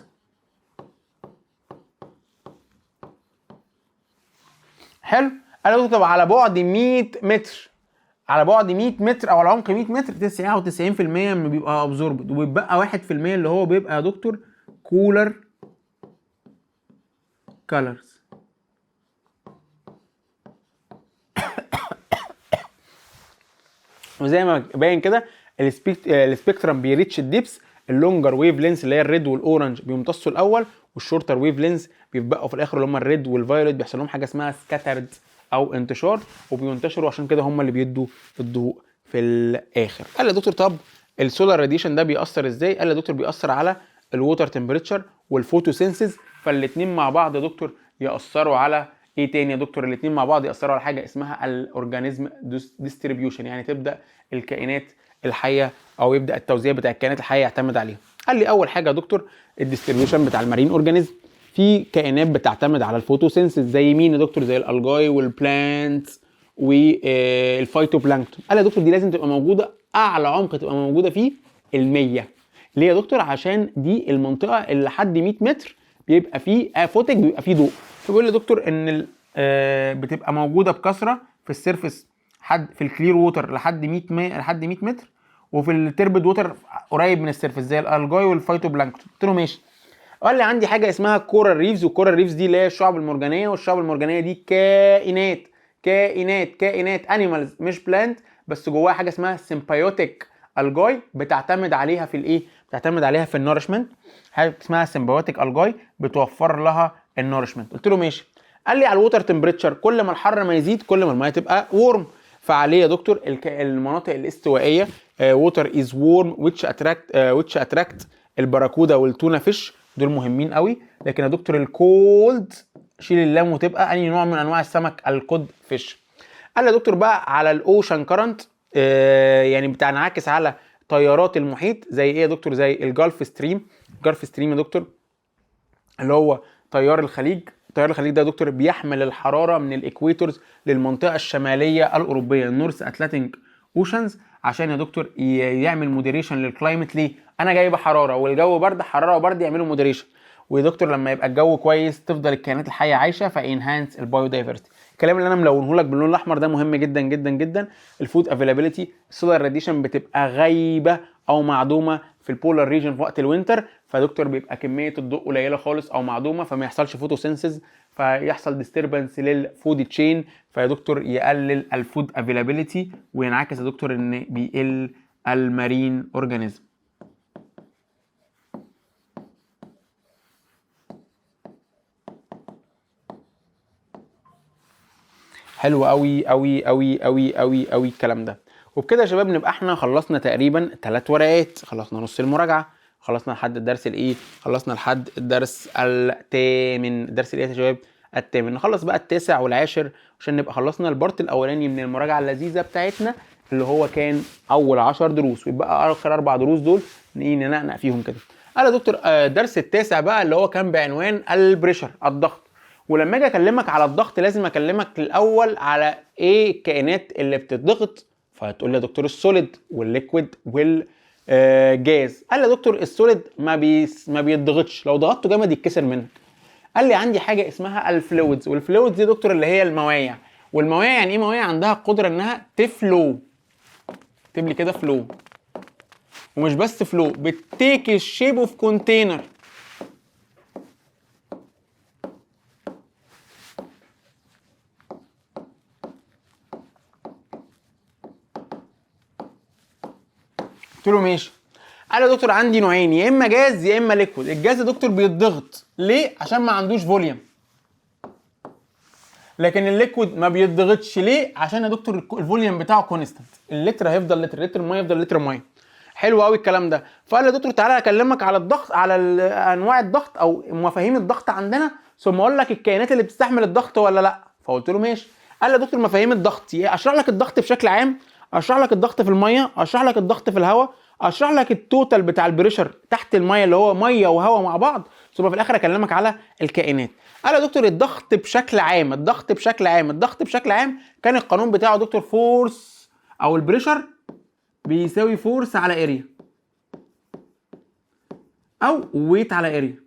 حلو. قال له طب على بعد 100 متر، على بعد 100 متر او على عمق 100 متر 99% من بيبقى absorbed، وبيبقى 1% اللي هو بيبقى يا دكتور cooler colors. وزي ما باين كده ال spectrum بي reach ال depths ال longer wavelength اللي هي ال red وال orange بيمتصوا الاول، وال shorter wavelength بيبقوا في الاخر اللي هم ال red وال violet بيحصل لهم حاجة اسمها scattered او انتشار، وبينتشروا عشان كده هم اللي بيدوا الضوء في الاخر. قال لي يا دكتور طب ال solar radiation ده بيأثر ازاي؟ قال لي يا دكتور بيأثر على ال water temperature وال photosynthesis، فالاثنين مع بعض يا دكتور يأثروا على ايه تاني يا دكتور؟ الاثنين مع بعض يأثروا على حاجة اسمها ال organism distribution، يعني تبدا الكائنات الحية او يبدا التوزيع بتاع الكائنات الحية يعتمد عليها. قال لي اول حاجة يا دكتور ال distribution بتاع ال marine organism، في كائنات بتعتمد على ال photosynthesis زي مين يا دكتور؟ زي ال algae وال plant وال phytoplankton. قال لي يا دكتور دي لازم تبقى موجودة اعلى عمق تبقى موجودة فيه ال100. ليه يا دكتور؟ عشان دي المنطقة اللي لحد 100 متر بيبقى فيه aphotic، بيبقى فيه ضوء. فبيقول لي يا دكتور ان بتبقى موجودة بكثرة في ال surface حد في ال clear water لحد 100 لحد 100 متر، وفي ال turbid water قريب من ال surface زي ال algae وال phytoplankton. قلت له ماشي. قال لي عندي حاجة اسمها coral reefs، وال coral reefs دي اللي هي الشعب المرجانيه، والشعب المرجانيه دي كائنات كائنات كائنات animals مش plant، بس جواها حاجة اسمها symbiotic algae بتعتمد عليها في الايه؟ بتعتمد عليها في ال nourishment، حاجة اسمها symbiotic algae بتوفر لها ال nourishment. قلت له ماشي. قال لي على ال water temperature، كل ما الحر ما يزيد كل ما المية تبقى warm، فعليه يا دكتور المناطق الاستوائيه water is warm which attract ال barracuda وال tuna fish، دول مهمين قوي. لكن يا دكتور ال cold شيل اللام وتبقى انهي نوع من انواع السمك؟ ال cod fish. قال لي يا دكتور بقى على ال ocean current، يعني بتنعكس على تيارات المحيط زي ايه يا دكتور؟ زي ال Gulf Stream. ال Gulf Stream يا دكتور اللي هو تيار الخليج. تيار الخليج ده يا دكتور بيحمل الحرارة من ال equators للمنطقة الشمالية الاوروبية ال North Atlantic Oceans، عشان يا دكتور يعمل moderation لل climate. ليه؟ انا جايبه حرارة والجو برد، حرارة وبرد يعملوا moderation. ويا دكتور لما يبقى الجو كويس تفضل الكائنات الحية عايشه، ف enhance ال biodiversity. الكلام اللي انا ملونة لك باللون الاحمر ده مهم جدا جدا جدا. ال food availability، ال solar radiation بتبقى غايبة او معدومة في ال polar region في وقت ال winter، فدكتور بيبقى كمية الضوء قليله خالص او معدومة، فما يحصلش photosynthesis، فيحصل disturbance لل food chain، فيا دكتور يقلل ال food availability، وينعكس يا دكتور ان بيقل ال marine organism. حلو قوي قوي قوي قوي قوي قوي الكلام ده. وبكده يا شباب نبقى احنا خلصنا تقريبا 3 ورقات، خلصنا نص المراجعة، خلصنا لحد الدرس الايه؟ خلصنا لحد الدرس الثامن. الدرس الايه يا شباب؟ الثامن. نخلص بقى التاسع والعاشر عشان نبقى خلصنا ال part الاولاني من المراجعة اللذيذة بتاعتنا اللي هو كان اول 10 دروس، ويبقى اخر 4 دروس دول ايه ننقنق فيهم كده. قال يا دكتور الدرس التاسع بقى اللي هو كان بعنوان ال pressure، الضغط. ولما اجي اكلمك على الضغط لازم اكلمك الاول على ايه الكائنات اللي بتضغط، فهتقول لي يا دكتور ال solid وال liquid وال جاز. قال لي يا دكتور ال solid ما بيتضغطش، لو ضغطته جامد يتكسر منك. قال لي عندي حاجة اسمها ال fluids، وال fluids دي يا دكتور اللي هي الموايع، والموايع يعني ايه موايع؟ عندها قدره انها ت flow، اكتب لي كده flow، ومش بس flow، بت take ال shape of container. قلت له ماشي. قال يا دكتور عندي نوعين، يا اما جاز يا اما liquid. ال gas يا دكتور بيتضغط ليه؟ عشان ما عندوش volume. لكن ال liquid ما بيتضغطش ليه؟ عشان يا دكتور ال volume بتاعه constant، اللتر هيفضل لتر، لتر المية يفضل لتر مية. حلو قوي الكلام ده. فقال يا دكتور تعالى اكلمك على الضغط، على انواع الضغط او مفاهيم الضغط عندنا، ثم اقول لك الكائنات اللي بتستحمل الضغط ولا لا. فقلت له ماشي. قال لي يا دكتور مفاهيم الضغط، اشرح لك الضغط بشكل عام، اشرح لك الضغط في المية، اشرح لك الضغط في الهواء، اشرح لك ال total بتاع ال pressure تحت المية اللي هو مية وهواء مع بعض، ثم في الاخر اكلمك على الكائنات. قال يا دكتور الضغط بشكل عام، الضغط بشكل عام، الضغط بشكل عام كان القانون بتاعه دكتور force او ال pressure بيساوي force على area او weight على area.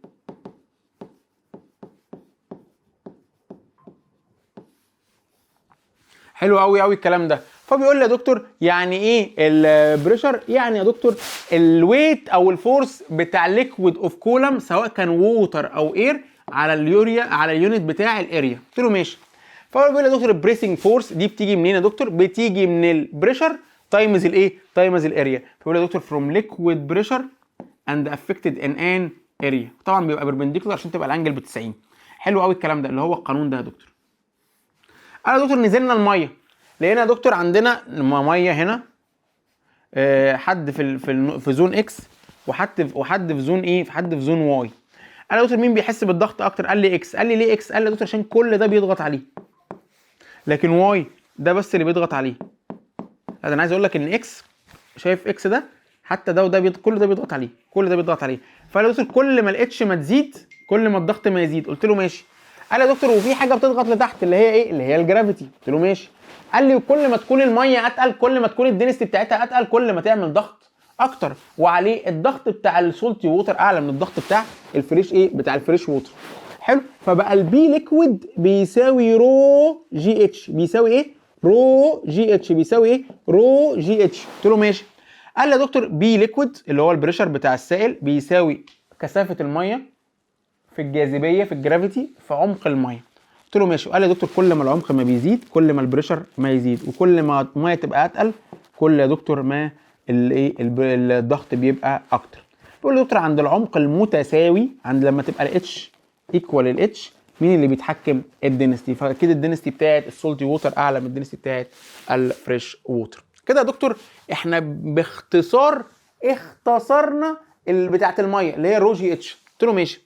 حلو قوي قوي الكلام ده. فبيقول لي يا دكتور يعني ايه ال pressure؟ يعني يا دكتور ال weight او ال force بتاع liquid of column سواء كان water او air على اليوريا على ال unit بتاع ال area. قلت له ماشي. فهو بيقول لي يا دكتور ال pressing force دي بتيجي منين يا دكتور؟ بتيجي من ال pressure times الايه؟ times ال area. فبيقول لي يا دكتور from liquid pressure and affected in an area. طبعا بيبقى perpendicular عشان تبقى ال angle ب 90. حلو قوي الكلام ده اللي هو القانون ده يا دكتور. قال يا دكتور نزلنا الميه، لقينا يا دكتور عندنا مية هنا، حد في zone X وحد في zone ايه، في حد في zone Y. قال يا دكتور مين بيحس بالضغط اكتر؟ قال لي X. قال لي ليه X؟ قال لي يا دكتور عشان كل ده بيضغط عليه، لكن Y ده بس اللي بيضغط عليه. انا عايز اقول لك ان X، شايف X ده حتى ده وده كل ده بيضغط عليه، كل ده بيضغط عليه. فقال يا دكتور كل ما ال H ما تزيد كل ما الضغط ما يزيد. قلت له ماشي. قال يا دكتور وفي حاجة بتضغط لتحت اللي هي ايه؟ اللي هي ال gravity. قلت له ماشي. قال لي وكل ما تكون المية اتقل كل ما تكون ال density بتاعتها اتقل كل ما تعمل ضغط اكتر، وعليه الضغط بتاع ال salty water اعلى من الضغط بتاع ال fresh ايه؟ بتاع ال fresh water. حلو. فبقى ال P liquid بيساوي rho g h، بيساوي ايه؟ rho g h، بيساوي ايه؟ rho g h. قلت له ماشي. قال لي يا دكتور P liquid اللي هو ال pressure بتاع السائل بيساوي كثافة المية في الجاذبية في ال gravity في عمق المية. قلت له ماشي. وقال لي يا دكتور كل ما العمق ما بيزيد كل ما ال pressure ما يزيد، وكل ما المية تبقى اتقل كل يا دكتور ما الايه الضغط بيبقى اكتر. بيقول لي يا دكتور عند العمق المتساوي، عند لما تبقى ال H equal ال H، مين اللي بيتحكم؟ ال density. فاكيد ال density بتاعت ال salty water اعلى من ال density بتاعت ال fresh water. كده يا دكتور احنا باختصار اختصرنا بتاعت المية اللي هي rho g h. قلت له ماشي.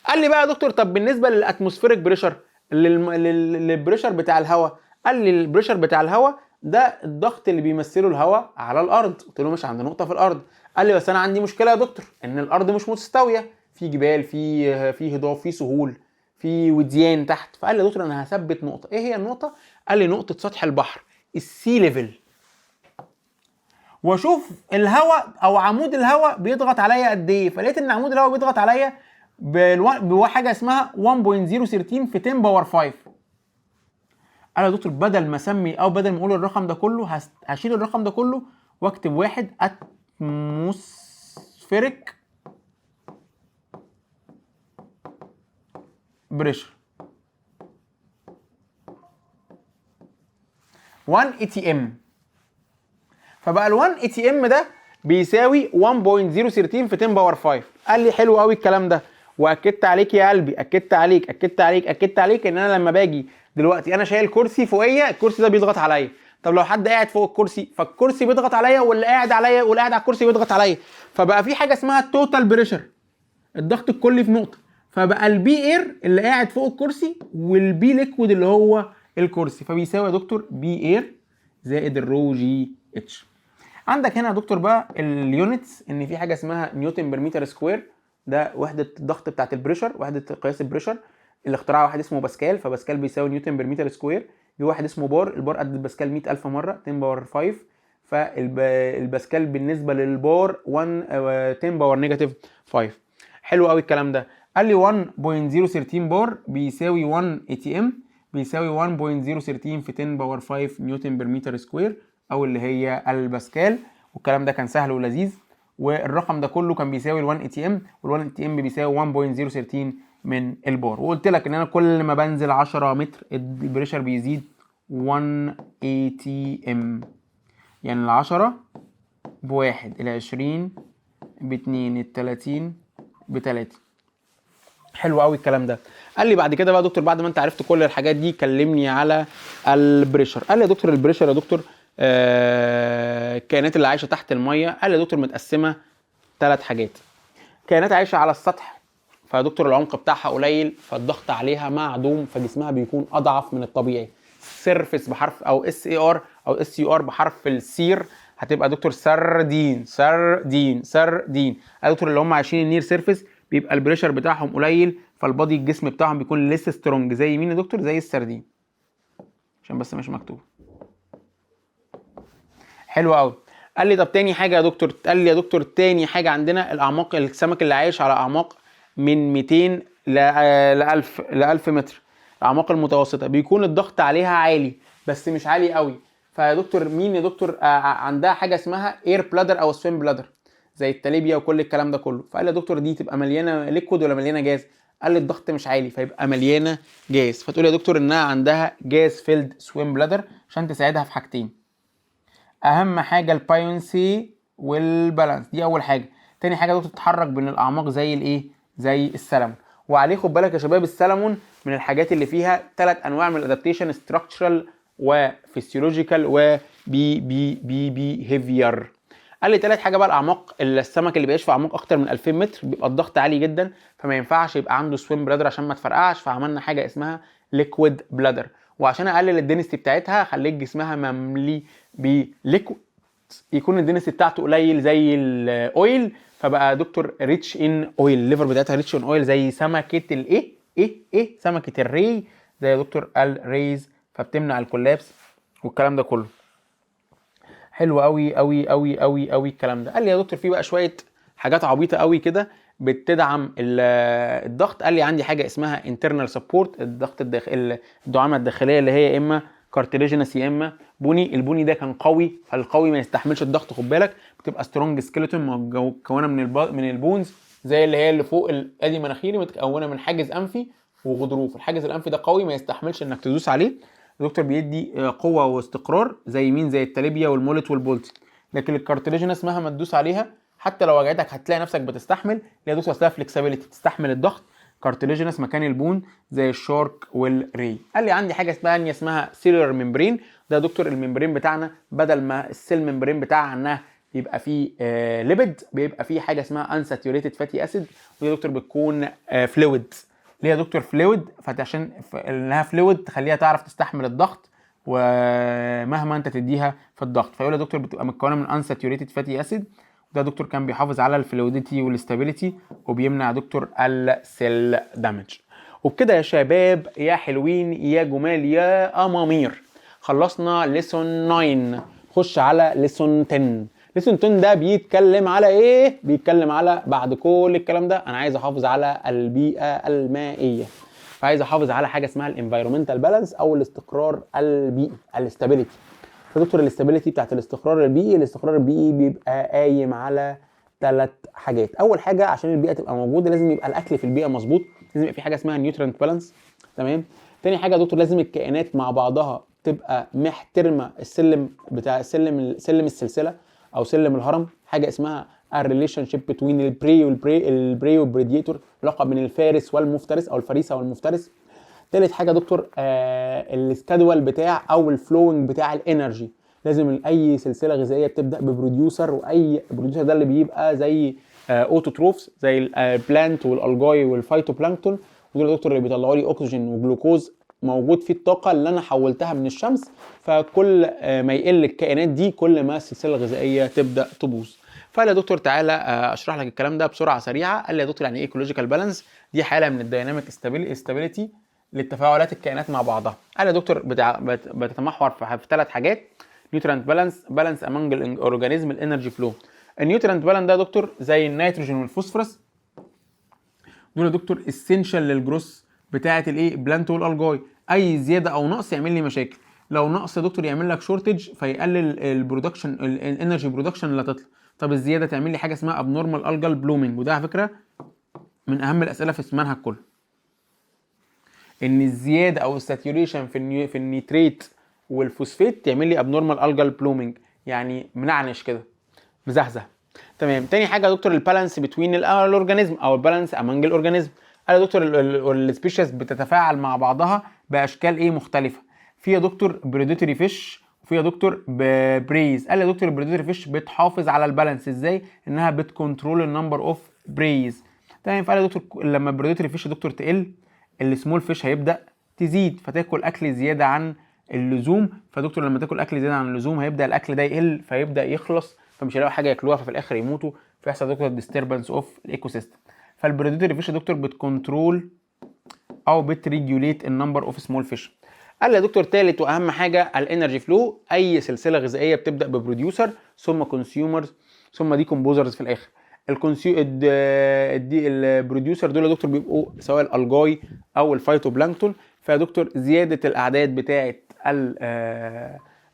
قال لي بقى يا دكتور طب بالنسبة لل atmospheric pressure، لل pressure بتاع الهواء. قال لي ال pressure بتاع الهواء ده الضغط اللي بيمثله الهواء على الارض. قلت له ماشي، عند نقطة في الارض. قال لي بس انا عندي مشكلة يا دكتور ان الارض مش متستويه، في جبال، في هضاب، في سهول، في وديان تحت. فقال لي يا دكتور انا هثبت نقطة. ايه هي النقطة؟ قال لي نقطة سطح البحر، ال sea level، واشوف الهواء او عمود الهواء بيضغط عليا قد ايه. فلقيت ان عمود الهواء بيضغط عليا بحاجة اسمها 1.013 في 10 power 5. قال يا دكتور بدل ما اسمي او بدل ما اقول الرقم ده كله هشيل الرقم ده كله واكتب واحد atmospheric pressure 1 atm. فبقى ال 1 atm ده بيساوي 1.013 في 10 power 5. قال لي حلو قوي الكلام ده، واكدت عليك يا قلبي، اكدت عليك اكدت عليك اكدت عليك ان انا لما باجي دلوقتي انا شايل كرسي فوقيه، الكرسي ده بيضغط عليا. طب لو حد قاعد فوق الكرسي فالكرسي بيضغط عليا، واللي قاعد عليا واللي قاعد على الكرسي بيضغط عليا. فبقى في حاجة اسمها ال total pressure، الضغط الكلي في نقطة. فبقى ال P air اللي قاعد فوق الكرسي وال P liquid اللي هو الكرسي، فبيساوي يا دكتور P air زائد ال rho g h. عندك هنا يا دكتور بقى ال units، ان في حاجة اسمها newton per meter square، ده وحده الضغط بتاعت ال pressure، وحده قياس ال pressure اللي اخترعها واحد اسمه باسكال، فباسكال بيساوي newton per meter square. في واحد اسمه بار، البار قد الباسكال 100,000 مرة 10 power 5، فالباسكال بالنسبة للبار 1 10 power negative 5. حلو قوي الكلام ده. قال لي 1.013 بار بيساوي 1 atm بيساوي 1.013 في 10 power 5 newton per meter square، او اللي هي الباسكال. والكلام ده كان سهل ولذيذ، والرقم ده كله كان بيساوي ال 1 atm، وال 1 atm بيساوي 1.013 من البار. وقلت لك ان انا كل ما بنزل 10 متر ال pressure بيزيد 1 atm، يعني ال 10 بواحد، ال 20 باتنين، ال 30 بتلاتة. حلو قوي الكلام ده. قال لي بعد كده بقى يا دكتور بعد ما انت عرفت كل الحاجات دي كلمني على ال pressure. قال لي يا دكتور ال pressure يا دكتور الكائنات اللي عايشه تحت المية، قال لي يا دكتور متقسمه 3 حاجات. كائنات عايشه على السطح، فيا دكتور العمق بتاعها قليل فالضغط عليها معدوم، فجسمها بيكون اضعف من الطبيعي. surface بحرف او S A R او S U R بحرف السير هتبقى دكتور سردين سردين سردين. يا دكتور اللي هم عايشين ال near surface بيبقى ال pressure بتاعهم قليل، فال body الجسم بتاعهم بيكون less strong. زي مين يا دكتور؟ زي السردين، عشان بس مش مكتوب. حلو قوي. قال لي طب تاني حاجة يا دكتور، قال لي يا دكتور تاني حاجة عندنا الاعماق، السمك اللي عايش على اعماق من 200 ل 1000 ل 1000 متر، الاعماق المتوسطة بيكون الضغط عليها عالي بس مش عالي قوي. فيا دكتور مين يا دكتور عندها حاجة اسمها air bladder او swim bladder زي التاليبيا وكل الكلام ده كله. فقال لي يا دكتور دي تبقى مليانة liquid ولا مليانة جاز؟ قال لي الضغط مش عالي فيبقى مليانة جاز. فتقول يا دكتور انها عندها gas filled swim bladder عشان تساعدها في حاجتين، اهم حاجة ال buoyancy وال balance، دي اول حاجة. تاني حاجة يا دكتور تتحرك بين الاعماق زي الايه؟ زي السلمون. وعليه خد بالك يا شباب، السلمون من الحاجات اللي فيها ثلاث انواع من ال adaptation: structural و physiological و بي بي بي behavior. قال لي تالت حاجة بقى الاعماق، السمك اللي بيعيش في اعماق اكتر من 2000 متر بيبقى الضغط عالي جدا، فما ينفعش يبقى عنده swim bladder عشان ما تفرقعش، فعملنا حاجة اسمها liquid bladder. وعشان اقلل ال density بتاعتها خليت جسمها مملي ب liquid يكون ال density بتاعته قليل زي ال oil، فبقى دكتور rich in oil. ال liver بتاعتها rich in oil زي سمكة الايه ايه ايه سمكة ال ray، زي دكتور ال rays، فبتمنع ال collapse والكلام ده كله. حلو قوي قوي قوي قوي قوي الكلام ده. قال لي يا دكتور في بقى شوية حاجات عبيطه قوي كده بتدعم الضغط. قال لي عندي حاجة اسمها internal support، الضغط الداخل، الدعامه الداخلية اللي هي اما cartilaginous يا اما bony. ال bony ده كان قوي، فالقوي ما يستحملش الضغط، خد بالك، بتبقى strong skeleton مكونة من ال bones زي اللي هي اللي فوق ادي مناخيري متكونه من حاجز انفي وغضروف. الحاجز الانفي ده قوي ما يستحملش انك تدوس عليه. الدكتور بيدي قوة واستقرار زي مين؟ زي التليبيا وال mullet والبولتي. لكن ال cartilaginous مهما تدوس عليها حتى لو وجعتك هتلاقي نفسك بتستحمل، اللي هي دوس اصلها flexibility، تستحمل الضغط. cartilaginous مكان ال bone زي ال shark وال ray. قال لي عندي حاجة اسمها اسمها cellular membrane. ده يا دكتور ال membrane بتاعنا بدل ما ال cell membrane بتاعنا يبقى فيه lipid بيبقى فيه حاجة اسمها unsaturated fatty acid، ودي يا دكتور بتكون fluid. ليه يا دكتور fluid؟ فعشان انها fluid تخليها تعرف تستحمل الضغط ومهما انت تديها في الضغط. فيقول يا دكتور بتبقى متكونه من unsaturated fatty acid، وده دكتور كان بيحافظ على ال fluidity وال stability وبيمنع دكتور ال cell damage. وبكده يا شباب يا حلوين يا جمال يا امامير خلصنا lesson 9. خش على lesson 10. lesson 10 ده بيتكلم على ايه؟ بيتكلم على بعد كل الكلام ده انا عايز احافظ على البيئة المائيه، فعايز احافظ على حاجة اسمها ال environmental balance او الاستقرار البيئي، ال stability. فدكتور ال stability بتاعت الاستقرار البيئي، الاستقرار البيئي بيبقى قايم على ثلاث حاجات. اول حاجة عشان البيئة تبقى موجودة لازم يبقى الاكل في البيئة مظبوط، لازم يبقى في حاجة اسمها nutrient balance، تمام. تاني حاجة يا دكتور لازم الكائنات مع بعضها تبقى محترمه السلم بتاع السلم، سلم السلسلة او سلم الهرم، حاجة اسمها ال relationship between ال prey وال prey، ال prey وال predator، علاقة بين الفارس والمفترس او الفريسه والمفترس. تالت حاجة يا دكتور ال schedule بتاع او ال flowing بتاع ال energy. لازم اي سلسلة غذائية بتبدا ب producer، واي producer ده اللي بيبقى زي autotrophs زي ال plant وال algae وال phytoplankton، ودول يا دكتور اللي بيطلعوا لي اكسجين وجلوكوز موجود فيه الطاقة اللي انا حولتها من الشمس. فكل ما يقل الكائنات دي كل ما السلسلة الغذائية تبدا تبوظ. فقال يا دكتور تعالى اشرح لك الكلام ده بسرعة سريعه. قال لي يا دكتور يعني ايه ecological balance؟ دي حاله من ال dynamic stability للتفاعلات الكائنات مع بعضها. قال يا دكتور بتتمحور في ثلاث حاجات: nutrient balance، balance among ال organism، ال energy flow. ال nutrient balance ده يا دكتور زي النيتروجين والفوسفورس، دول يا دكتور essential لل growth بتاعه الايه؟ plant وال algae. اي زيادة او نقص يعمل لي مشاكل. لو نقص يا دكتور يعمل لك shortage فيقلل ال production، ال energy production اللي هتطلع. طب الزيادة تعمل لي حاجة اسمها abnormal algal blooming، وده على فكرة من اهم الاسئلة في المنهج كله، ان الزيادة او ال saturation في ال nitrate وال phosphate تعمل لي abnormal algal blooming، يعني منعنش كده مزهزه، تمام. تاني حاجة يا دكتور ال balance between ال organism او ال balance among ال organism. قال يا دكتور ال species بتتفاعل مع بعضها باشكال ايه؟ مختلفه. في يا دكتور predatory fish وفي يا دكتور preys. قال يا دكتور ال predatory fish بتحافظ على ال balance ازاي؟ انها بت control ال number of preys، تمام. فقال يا دكتور لما ال predatory fish يا دكتور تقل، ال small fish هيبدا تزيد فتاكل اكل زيادة عن اللزوم. فدكتور لما تاكل اكل زيادة عن اللزوم هيبدا الاكل ده يقل فيبدا يخلص، فمش هيلاقوا حاجة ياكلوها، ففي الاخر يموتوا، فيحصل دكتور disturbance of ال ecosystem. فال predatory fish يا دكتور بت control او بت regulate ال number of small fish. قال لي يا دكتور تالت واهم حاجة ال energy flow. اي سلسلة غذائية بتبدا ب producer ثم consumers ثم decomposers في الاخر. الدي ال producer دول يا دكتور بيبقوا سواء ال algae او ال phytoplankton. فيا دكتور زيادة الاعداد بتاعه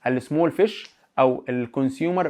ال small fish او ال consumer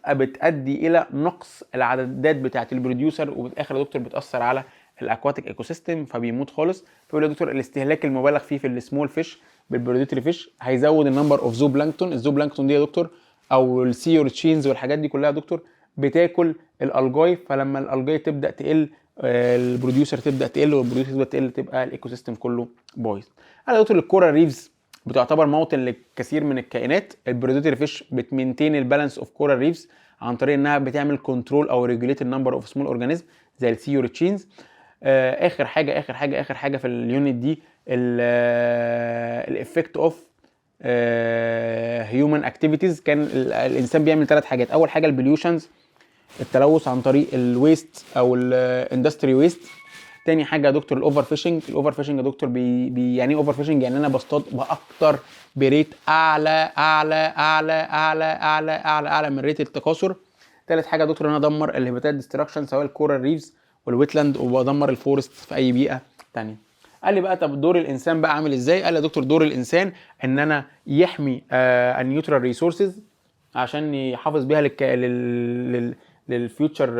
بتؤدي الى نقص العددات بتاعه ال producer، وفي الاخر يا دكتور بتاثر على ال aquatic ecosystem فبيموت خالص. فيقول يا دكتور الاستهلاك المبالغ فيه في ال small fish بال predatory fish هيزود ال number of zooplankton. ال zooplankton دي يا دكتور او ال sea urchins والحاجات دي كلها يا دكتور بتاكل ال algae، فلما ال algae تبدا تقل ال producer تبدا تقل، وال producer تبدا تقل تبقى ال ecosystem كله بايظ. قال يا دكتور ال coral reefs بتعتبر موطن للكثير من الكائنات. ال predatory fish بت maintain ال balance of coral reefs عن طريق انها بتعمل control او regulate ال number of small organism زي ال sea urchins. اخر حاجة اخر حاجة اخر حاجة في ال unit دي ال effect of human activities. كان الانسان بيعمل ثلاث حاجات. اول حاجة ال pollutions، التلوث عن طريق ال waste او ال industry waste. تاني حاجة يا دكتور ال overfishing. ال overfishing يا دكتور بي بي يعني ايه overfishing؟ يعني انا بصطاد باكتر ب rate اعلى اعلى اعلى اعلى اعلى اعلى اعلى من rate التكاثر. تالت حاجة يا دكتور ان انا ادمر ال habitat destruction سواء ال coral reefs وال wetland، وبدمر ال forest في اي بيئة تانية. قال لي بقى طب دور الانسان بقى عامل ازاي؟ قال لي يا دكتور دور الانسان ان انا يحمي ال natural resources عشان يحافظ بيها لل future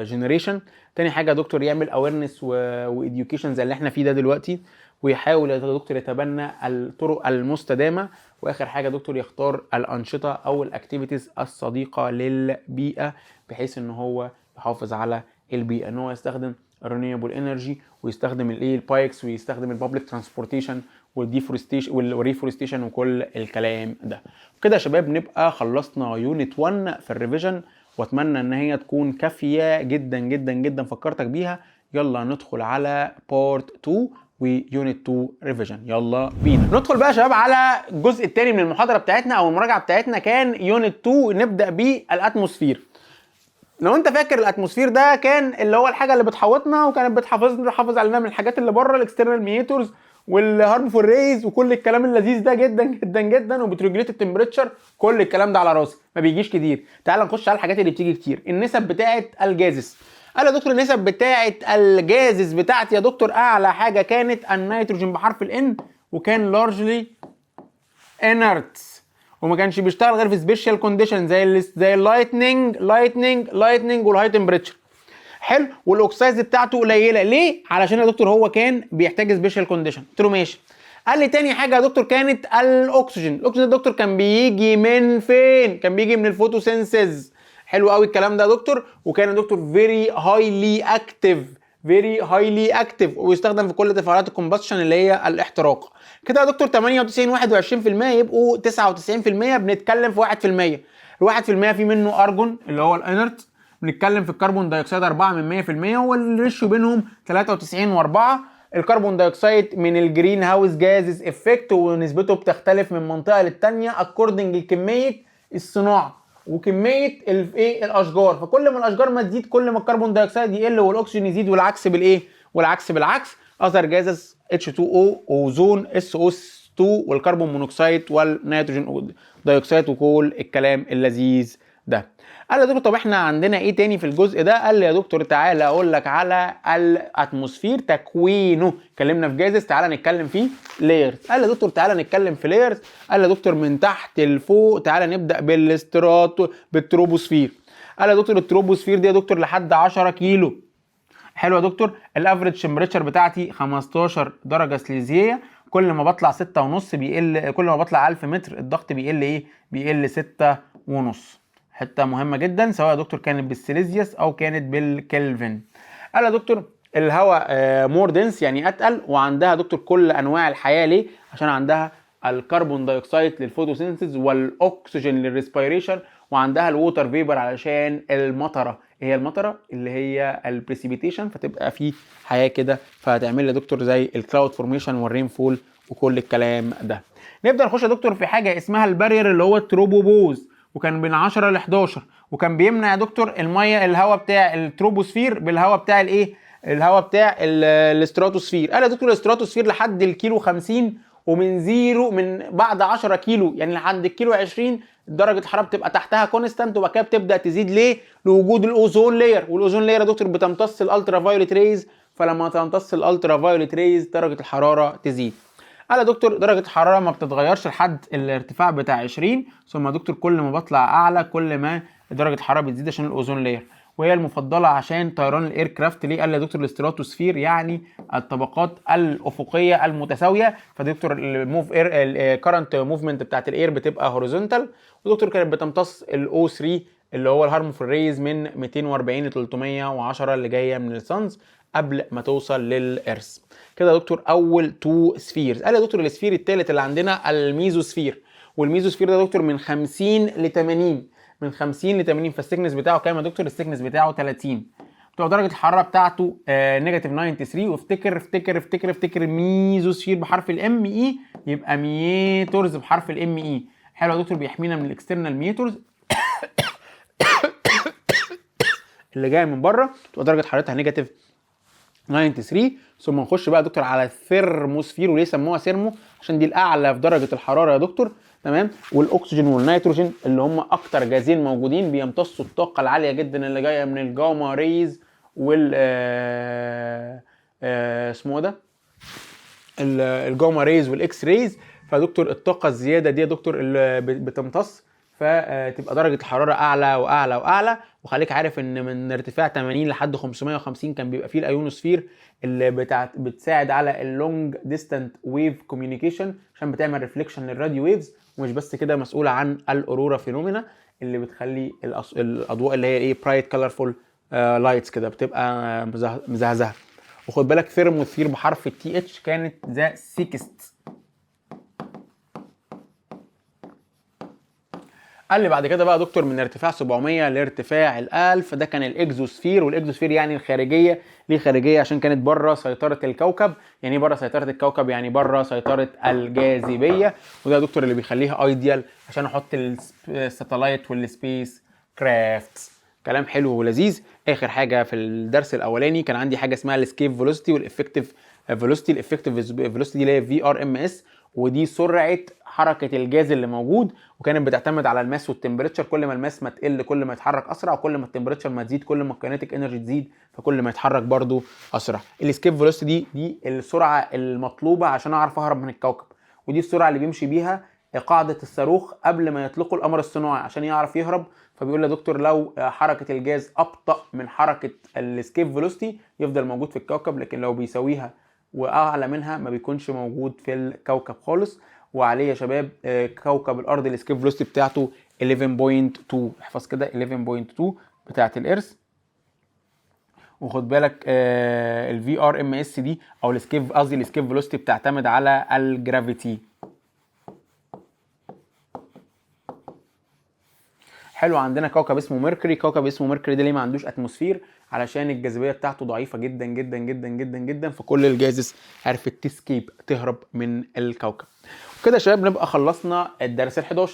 generation. تاني حاجة يا دكتور يعمل awareness و education زي اللي احنا فيه ده دلوقتي، ويحاول يا دكتور يتبنى الطرق المستدامه. واخر حاجة يا دكتور يختار الانشطة او ال activities الصديقة للبيئة بحيث ان هو يحافظ على البيئه، ان هو يستخدم ال renewable energy ويستخدم الايه ال bikes ويستخدم ال public transportation وال deforestation وال reforestation وكل الكلام ده. كده يا شباب نبقى خلصنا unit 1 في ال revision، واتمنى ان هي تكون كافيه جدا جدا جدا فكرتك بيها. يلا ندخل على part 2 و unit 2 revision. يلا بينا ندخل بقى يا شباب على الجزء الثاني من المحاضرة بتاعتنا او المراجعة بتاعتنا، كان unit 2. نبدا بال atmosphere. لو انت فاكر ال atmosphere ده كان اللي هو الحاجة اللي بتحوطنا وكانت بتحافظنا بتحافظ علينا من الحاجات اللي بره، ال external mediators وال harmful rays وكل الكلام اللذيذ ده جدا جدا جدا، وبت regulate ال temperature. كل الكلام ده على راسي، ما بيجيش كتير. تعال نخش على الحاجات اللي بتيجي كتير، النسب بتاعه ال gases. قال يا دكتور النسب بتاعه ال gases بتاعتي يا دكتور اعلى حاجة كانت النيتروجين بحرف ال N، وكان largely inert وما كانش بيشتغل غير في special condition زي ال lightning lightning lightning وال high temperature. حلو. وال oxides بتاعته قليله ليه؟ علشان يا دكتور هو كان بيحتاج special condition. قلت له ماشي. قال لي تاني حاجة يا دكتور كانت الاكسجين. الاكسجين يا دكتور كان بيجي من فين؟ كان بيجي من ال photosynthesis. حلو قوي الكلام ده يا دكتور. وكان يا دكتور very highly active، very highly active، ويستخدم في كل تفاعلات ال combustion اللي هي الاحتراق. كده يا دكتور 98 21% يبقوا 99%. بنتكلم في 1%. ال 1% في منه ارجون اللي هو ال inert، بنتكلم في ال carbon dioxide 4 من 100%، وال ratio بينهم 93 و4. ال carbon dioxide من ال greenhouse gases effect، ونسبته بتختلف من منطقة للتانيه according لكميه الصناعة وكمية الايه الاشجار. فكل ما الاشجار ما تزيد كل ما ال carbon dioxide يقل والاكسجين يزيد، والعكس بالايه والعكس بالعكس. other gases H2O، اوزون، SO2 وال carbon monoxide وال nitrogen dioxide وكل الكلام اللذيذ ده. قال لي يا دكتور طب احنا عندنا ايه تاني في الجزء ده؟ قال لي يا دكتور تعالى اقول لك على ال atmosphere تكوينه. اتكلمنا في gases، تعالى نتكلم في layers. قال لي يا دكتور تعالى نتكلم في layers. قال لي يا دكتور من تحت لفوق، تعالى نبدا بال troposphere. قال لي يا دكتور التروبوسفير دي يا دكتور لحد 10 كيلو. حلو يا دكتور. ال average temperature بتاعتي 15 درجه سليزيه. كل ما بطلع 6.5 بيقل، كل ما بطلع 1000 متر الضغط بيقل ايه؟ بيقل 6.5. حتة مهمة جدا سواء يا دكتور كانت بالسيليزيوس او كانت بالكلفن. قال يا دكتور الهواء more dense يعني اتقل، وعندها يا دكتور كل انواع الحياه. ليه؟ عشان عندها ال carbon dioxide لل photosynthesis والاكسجين لل respiration، وعندها ال water vapor علشان المطره. ايه هي المطره؟ اللي هي ال precipitation، فتبقى في حياة كده، فهتعمل لي يا دكتور زي ال cloud formation وال rainfall وكل الكلام ده. نبدا نخش يا دكتور في حاجة اسمها ال barrier اللي هو ال tropopause، وكان بين 10 ل 11، وكان بيمنع يا دكتور المية الهواء بتاع التروبوسفير بالهواء بتاع الايه؟ الهواء بتاع الاستراتوسفير. قال يا دكتور الاستراتوسفير لحد الكيلو 50، ومن zero من بعد 10 كيلو يعني لحد الكيلو 20 درجه الحرارة بتبقى تحتها constant، وبعد كده بتبدا تزيد. ليه؟ لوجود ال ozone layer. وال ozone layer يا دكتور بتمتص ال ultraviolet rays، فلما تمتص ال ultraviolet rays درجه الحرارة تزيد. قال يا دكتور درجه الحرارة ما بتتغيرش لحد الارتفاع بتاع 20، ثم يا دكتور كل ما بطلع اعلى كل ما درجه الحرارة بتزيد عشان ال ozone layer، وهي المفضلة عشان طيران ال aircraft. ليه؟ قال لي يا دكتور الاستراتوسفير يعني الطبقات الافقية المتساويه، فدكتور ال move air ال current movement بتاعت ال air بتبقى horizontal. ودكتور كانت بتمتص ال O3 اللي هو ال harmful rays من 240 ل 310 اللي جاية من ال suns قبل ما توصل لل earth. كده يا دكتور اول two spheres. قال يا دكتور ال sphere الثالث اللي عندنا ال mesosphere، وال mesosphere ده يا دكتور من 50 ل 80، من 50 ل 80. فال thickness بتاعه كام يا دكتور؟ ال thickness بتاعه 30. بتبقى درجه الحرارة بتاعته negative 93. وافتكر افتكر افتكر افتكر mesosphere بحرف ال M E، يبقى meteors بحرف ال M E. حلو يا دكتور، بيحمينا من ال external meteors اللي جاية من بره. تبقى درجه حرارتها negative 93. ثم نخش بقى يا دكتور على ال thermosphere. وليه سموها thermo؟ عشان دي الاعلى في درجه الحرارة يا دكتور، تمام. والاكسجين والنيتروجين اللي هم اكتر غازين موجودين بيمتصوا الطاقة العالية جدا اللي جاية من ال gamma rays وال اسمه ده ال gamma rays وال X rays. فدكتور الطاقة الزيادة دي يا دكتور اللي بتمتص، فتبقى درجه الحرارة اعلى واعلى واعلى. وخليك عارف ان من ارتفاع 80 لحد 550 كان بيبقى فيه الايونوسفير اللي بتساعد على ال long distant wave communication عشان بتعمل reflection لل radio waves. ومش بس كده، مسؤولة عن ال aurora phenomena اللي بتخلي الاضواء اللي هي ايه bright colorful lights كده بتبقى مزهزهه. وخد بالك thermosphere بحرف ال T H كانت the thickest. قال لي بعد كده بقى دكتور من ارتفاع 700 لارتفاع ال1000 ده كان ال exosphere. وال exosphere يعني الخارجية. ليه خارجية؟ عشان كانت بره سيطرة الكوكب. يعني ايه بره سيطرة الكوكب؟ يعني بره سيطرة الجاذبية. وده يا دكتور اللي بيخليها ideal عشان احط ال satellite وال spacecraft. كلام حلو ولذيذ. اخر حاجة في الدرس الاولاني كان عندي حاجة اسمها ال escape velocity وال effective velocity. ال effective velocity دي اللي هي V RMS، ودي سرعة حركة الجاز اللي موجود، وكانت بتعتمد على ال mass وال temperature. كل ما ال mass ما تقل كل ما يتحرك اسرع، وكل ما ال temperature ما تزيد كل ما ال kinetic energy تزيد، فكل ما يتحرك برضو اسرع. ال escape velocity دي السرعة المطلوبة عشان اعرف اهرب من الكوكب، ودي السرعة اللي بيمشي بيها قاعدة الصاروخ قبل ما يطلقوا القمر الصناعي عشان يعرف يهرب. فبيقول يا دكتور لو حركة الجاز ابطا من حركة ال escape velocity يفضل موجود في الكوكب، لكن لو بيساويها واعلى منها ما بيكونش موجود في الكوكب خالص. وعليه يا شباب كوكب الارض ال escape velocity بتاعته 11.2، احفظ كده 11.2 بتاعه ال earth. وخد بالك ال V RMS دي او ال escape، قصدي ال escape velocity بتعتمد على ال gravity. حلو. عندنا كوكب اسمه Mercury. كوكب اسمه Mercury ده ليه ما عندوش atmosphere؟ علشان الجاذبية بتاعته ضعيفة جدا جدا جدا جدا جدا، فكل ال gases عرفت ت escape تهرب من الكوكب. وكده يا شباب نبقى خلصنا الدرس ال11.